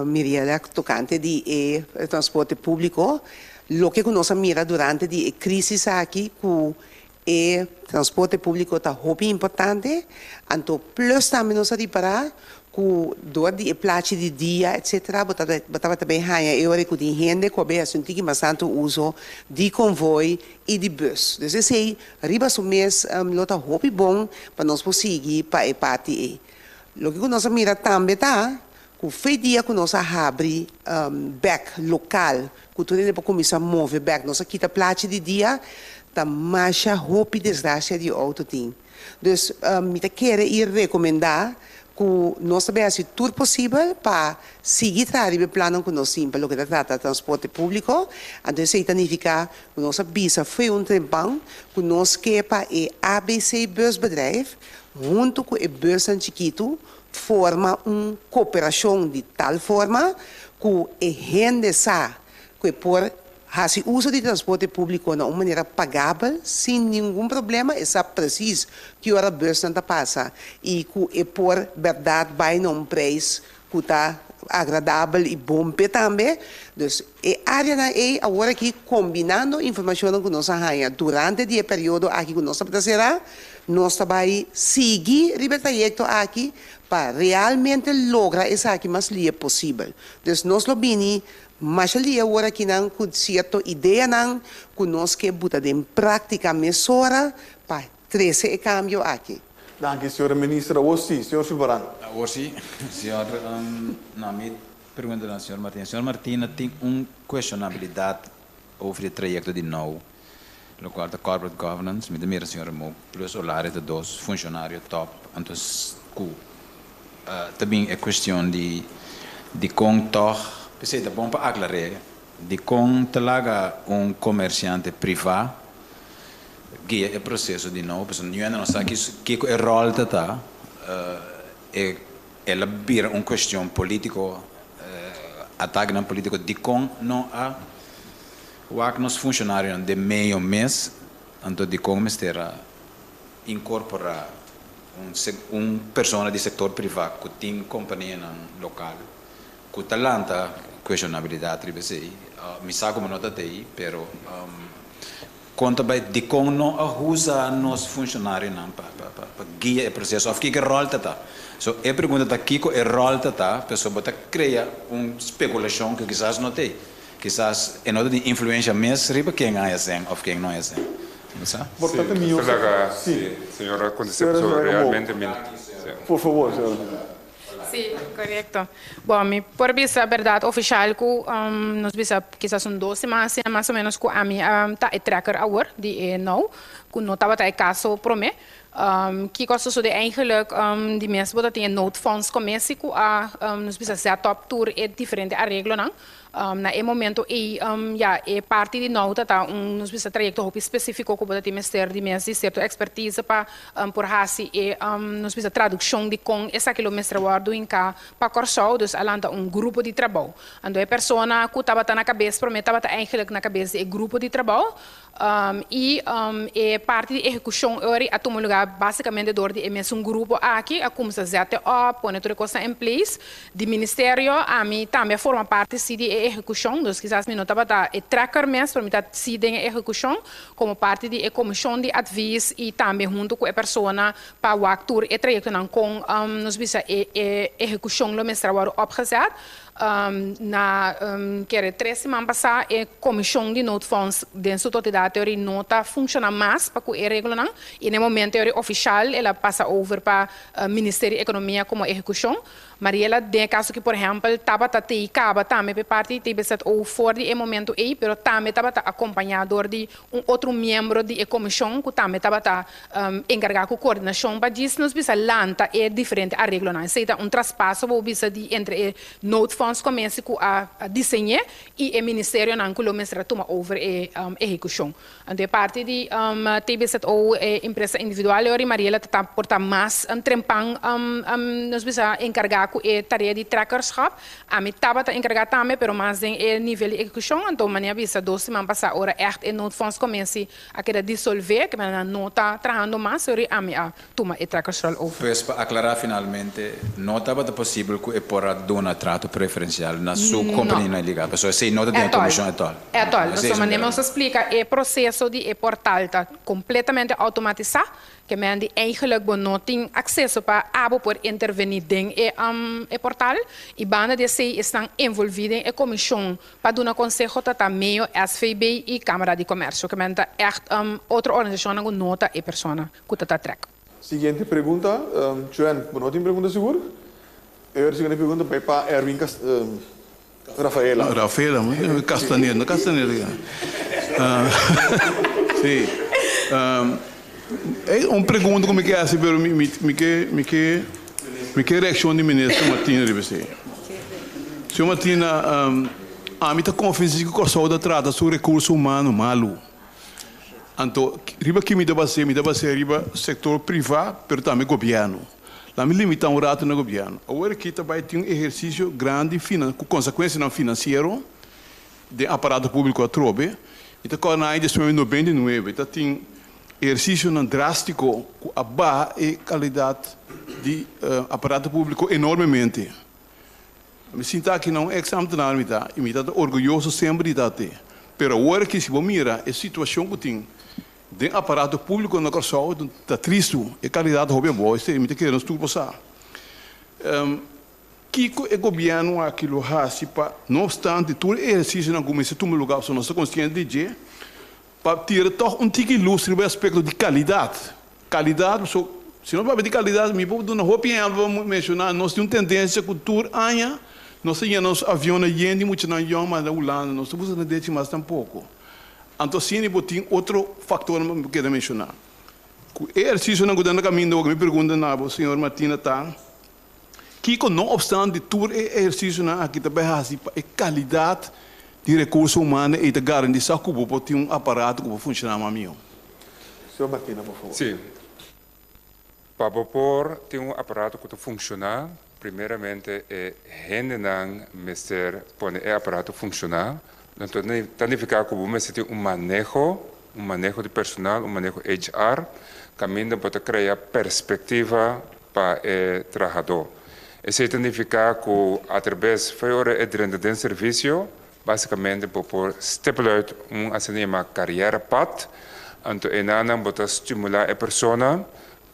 Miriela tocante di e transporte publico, loke cu nos a mira durante di e crisis aki cu e transporte públiko ta hopi importante, anto plus tambe nos a ripará ku dor di e plachi di dia etcetera bo ta bo tabata bay haña e ora ku tin hende ku a bay hasi un tiki mas tantu uso di konvoi i di bus. Dus esei riba su mes lo ta hopi bon pa nos por sigui pa e parti ei. Loke ku nos a mira tambe ta ku fe dia ku nos a habri bèk lokal ku tur hende por kuminsá move bèk nos a kita plachi di dia ta masha hopi desgracia di auto tin. Dus mi ta kere y recomenda cu nos ta bay haci tur posibel pa sigui traha riba e plannan cu nos tin pa loke ta trata transporte publico. Anto esey ta nifica cu nos a bisa foe un trempan cu nos ke pa e ABC Busbedrijf hunto cu e busnan chikitu forma un cooperacion di tal forma cu e hende sa cu e por Hasi uso di transporte públiko na un manera pagabel sin ningun problema, e sa presis ki ora busnan ta pasa i ku e por bèrdat bai na un preis ku ta agradabel i bon p'e tambe. Dus e áreanan ei awor aki kombinando informashonnan ku nos a haña durante di e periodo aki ku nos tabata será, nos ta bai sigui riba e trayekto aki pa realmente logra esaki mas lie posibel. Dus nos lo bini Masha lia awor akinan ku sierto ideanan ku nos ke buta den práktika mesora pa trese e kambio aki. Danki, señora Minister. Awor sí, señor Sulvaran. Awor sí, señor. No, mi pregunta na señor Martina. Señor Martina, tin un cuestionabilidad over e trayecto di now, locual ta corporate governance. Mi ta mira señor Remou plus Olaria ta dos funcionario top, anto cu Ta bin e cuestion di dicon tog, p'esey ta bon pa aclar'é, dicon ta laga un comerciante priva guia e proceso di nou, pasobra niun hende no sa kico e rol ta ta, e el a bira un cuestion politico, atakenan politico, dicon no a wak nos funcionarionan den medio mes, anto dicon mester a incorpora Un un persona di sector priva cu tin companianan local cu ta lanta cuestionabilidad riba esey. Mi sa como no ta tey, pero con ta bay dicon no a usa nos funcionarionan pa pa pa guia e proceso of kico e rol ta ta. So e pregunta ta kico e rol ta ta pasobra bo ta crea un speculacion cu kisas no tey. Kisas e no ta tin influencia mes riba ken a hacen of ken no a hacen. Bo sa? Por tanto mi Señora laga Sí. señora contesta pasobra realmente mi Por favor, señora. Sí, corecto. Bon, mi por bisa berdad oficial cu nos bisa kisas un dos siman asina mas o menos cu ami ta e trekker awor di e now, cu no tabata e caso prome. Kiko a sosode eigenlijk di mes bo ta tin e noodfondscommissie cu a nos bisa zet op tur e diferente areglonan. Na e momento ei, ya, e parti di Nauta ta un, nos bisa, trayekto hopi spesífiko ku bo ta tin mester di mes di sierto ekspertise pa por hasi e, nos bisa, tradukshon di kon esaki lo mester wòrdu hinká pa Kòrsou. Dus a lanta un grupo di trabou. Anto e persona ku tabata na kabes promé tabata eigenlijk na kabes di e grupo di trabou. I e parti di ehekushon ori a tuma lugá básikamente dor di e mesun grupo aki, a kuminsá zèt op, pone tur e kosnan in place. Di ministerio ami tambe a forma parti sí di e ehekushon, dus kisas mi no tabata e trekker mes, pero mi ta sí den e ehekushon komo parti di e komishon di advis i tambe huntu ku e persona pa wak tur e trayektonan kon nos bisa e ehekushon lo mester a wòrdu opgezet. Na kere tres siman pasá e komishon di noodfonds den su totalidat teori no ta funshoná mas pa ku e reglonan i na e momento teori ofishal el a pasa over pa Ministerio di Ekonomia komo ehekushon. Mariela den e kaso ki por ehèmpel tabata tei kaba tambe pa e parti di TBZO for di e momento ei pero tambe tabata akompañá dor di un otro miembro di e komishon ku tambe tabata enkargá ku koordinashon pa djis nos bisa lanta e diferente areglonan. Esei ta un traspaso bo bisa di entre e noodfonds komesi ku a diseñ'é i e ministerionan ku lo mester a tuma over e ehekushon. Anto e parti di TBZO, e empresa individual e ora Mariela ta por ta mas trempan nos bisa enkargá ku e tarea di trekkerschap. Ami tabata enkargá tambe, pero mas den e nivel di ehekushon. Anto manera bisa dos siman pasá ora ègt e noodfonds komesi a keda disolvé, ke manera nan no ta trahando mas, ori ami a tuma e trekkersrol over. Pues pa aklará finalmente, no tabata posibel ku e por a duna trato preferensial na su kompanianan ilegal, pasobra esei no ta den e komishon etòl. Etòl. Pasobra manera nos a splika, e proseso di e portal ta kompletamente outomatisá, Ke men di eigenlijk bo no tin akseso pa abo por intervení den e e portal i banda di esei esnan envolví den e komishon pa duna konseho ta ta meo SVB i Kámara di Komèrsio. Ke men ta ègt otro organisashonnan ku no ta e persona ku ta ta trèk. Siguiente pregunta, Joan, bo no tin pregunta sigur? E ora siguiente pregunta bai pa Erwin Rafaela. Rafaela, Castaner, no Castaner ya. Sí. E un pregunta ku mi ke hasi pero mi mi ke mi ke mi ke reakshon di minister Martina riba esei. Señor Martina, ami ta konvensí ku Kòrsou ta trata su rekurso humano malu. Anto riba ki mi ta bas'é? Mi ta bas'é riba sektor privá pero tambe gobièrnu. La mi limitá un ratu na gobièrnu. Awor aki ta bai tin un ehersisio grandi ku konsekuensianan finansiero den aparato públiko atrobe. Mi ta kòrda na aña diesnuebe nobenta i nuebe ta tin ehersisionan drástiko ku a baha e kalidat di aparato públiko enormemente. Mi sinta aki na un eks ámtenar mi ta i mi ta orguyoso semper di ta te. Pero awor aki si bo mira e situashon ku tin Den aparato públiko na Kòrsou ta tristu, e kalidat hopi abou, esei mi ta kere nos tur por sa. Kiko e gobièrnu aki lo hasi pa, no opstante tur e ehersisionan ku mester tuma lugá, pasobra nos ta konsiente di dje, pa tira tòg un tiki lus riba e aspekto di kalidat? Kalidat, pasobra si nos papia di kalidat, mi por duna hopi ehèmpel pa menshoná, nos tin un tendensia ku tur aña nos ta yena nos avionnan yen di muchanan yòn manda Hulanda, nos ta buska na dechi mas tampoko. Anto asina bo tin otro faktornan ku keda menshoná. Ku e ehersisionan ku ta na kaminda wak mi pregunta na bo, señor Martina, ta, Kiko no opstante tur e ehersisionan aki ta bai hasi pa e kalidat di rekurso humano ei ta garantisá ku bo por tin un aparato ku por funshoná mas mihó? Señor Martina, por favor. Sí. Pa bo por tin un aparato ku ta funshoná, primeramente e hendenan mester pone e aparato funshoná. Anto ta nifiká ku bo mester tin un maneho, un maneho di personal, un maneho HR, kaminda bo ta krea perspektiva pa e trahadó. Esei ta nifiká ku atrabes fo'i ora e drenta den servisio, Básicamente bo por stipuleert un asina yama carrière pad, anto enanan bo ta stimula e persona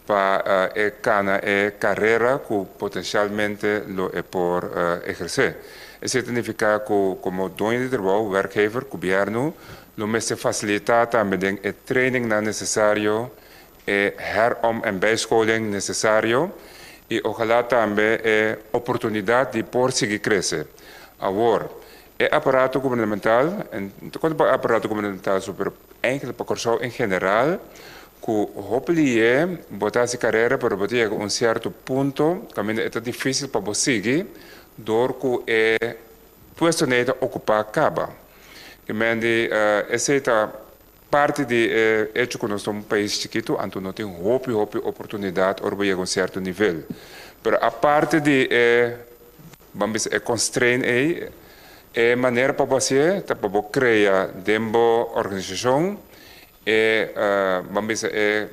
pa e cana e carera cu potencialmente lo e por eherce. Esey ta nifica cu como doño di trabou, werkgever, gobierno lo mester facilita tambe den e trainingnan necesario, e herom en bijscholing necesario y ojalá tambe e oportunidad di por sigui crece. Awor, e aparato gubernamental, en no ta conta pa e aparato gubernamental so, pero eigenlijk pa Corsou en general, cu hopi liye bo ta haci carera pero bo ta yega un cierto punto caminda e ta dificil pa bo sigui door cu e puesto ney ta ocupa caba. Ki men di esey ta Parti di e echo ku nos ta un pais chikitu, anto no tin hopi hopi oportunidat ora bo yega un sierto nivel. Pero aparte di e, ban bisa, e constraint ei, e manera pa bo hasié ta pa bo krea den bo organisashon. E ban bisa e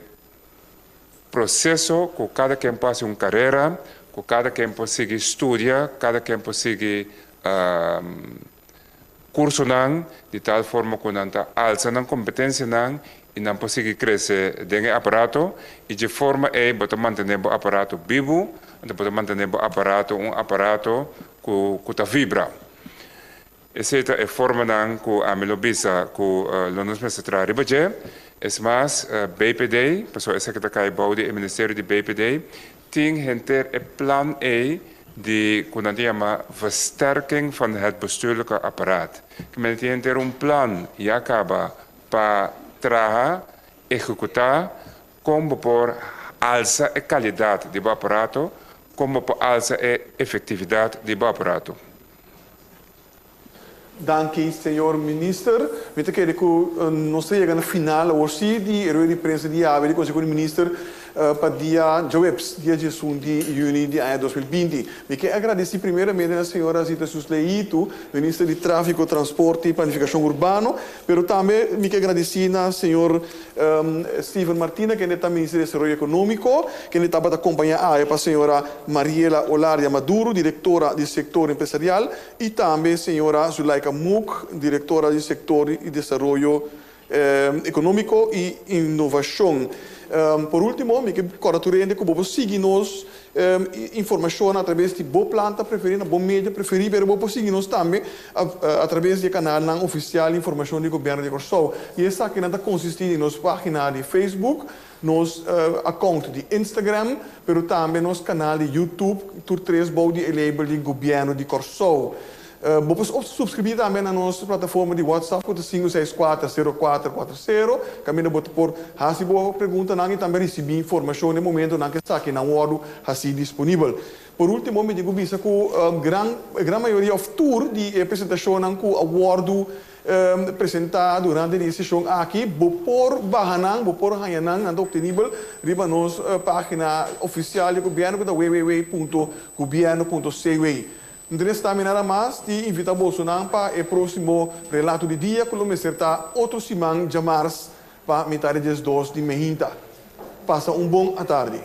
proseso ku kada ken por hasi un karera, ku kada ken por sigui studia, kada ken por sigui kursonan di tal forma ku nan ta alsa nan kompetensianan i nan por sigui krese den e aparato i dje forma ei bo ta mantené bo aparato bibu, anto bo ta mantené bo aparato un aparato ku ku ta vibra. Esei ta e formanan ku ami lo bisa ku lo nos mester traha riba dje. Es mas, BPD, pasobra esaki ta kai bou di e ministerio di BPD, tin henter e plan ei di ku nan ta yama versterking van het bestuurlijke apparaat. Ke mester tin henter un plan ya kaba pa traha, ehekutá kon bo por alsa e kalidat di bo aparato, kon bo por alsa e efektividat di bo aparato. Danki señor Minister. Mi ta kere ku nos ta yega na final awor si di e rueda di prensa di awe di Konseho di Minister pa dia djaweps, dia diesun di yüni di aña 2020. Mi ke agradesí primeramente na señora Zita Susleitu, Minister di Tráfiko, Transporte i Planifikashon Urbano, pero tambe mi ke agradesí na señor Steven Martina, kende ta Minister di Desaroyo Ekonómiko, kende tabata kompañá awe pa señora Mariela Olaria Maduro, Direktora di Sektor Empresarial, i tambe señora Zulaika Mook, Direktora di Sektor di Desaroyo Ekonómiko i Inovashon. Por último, mi ke kòrda tur hende ku bo por sigui nos informashon atraves di bo planta preferí, na bo media preferí, pero bo por sigui nos tambe atraves di e kanalnan ofisial di informashon di Gobièrnu di Kòrsou. I esakinan ta konsistí di nos página di Facebook, nos account di Instagram, pero tambe nos kanal di YouTube, tur tres bou di e label di Gobièrnu di Kòrsou. Bo por subscribí tambe na nos plataforma di WhatsApp ku ta 564 0440, kaminda bo por hasi bo preguntanan i tambe risibí informashon den momentonan ku esakinan wòrdu hasí disponibel. Por último, mi tin ku bisa ku gran mayoria òf tur di e presentashonnan ku a wòrdu presentá durante di e seshon aki, bo por baha nan, bo por haña nan, nan ta optenibel riba nos página ofisial di gobièrnu ku ta www.gobierno.cw. No resta mi nada mas di invitá bosonan pa e próksimo Relato di Dia ku lo mester ta otro siman djamars pa mitar di 12 di mainta. Pasa un bon atardi.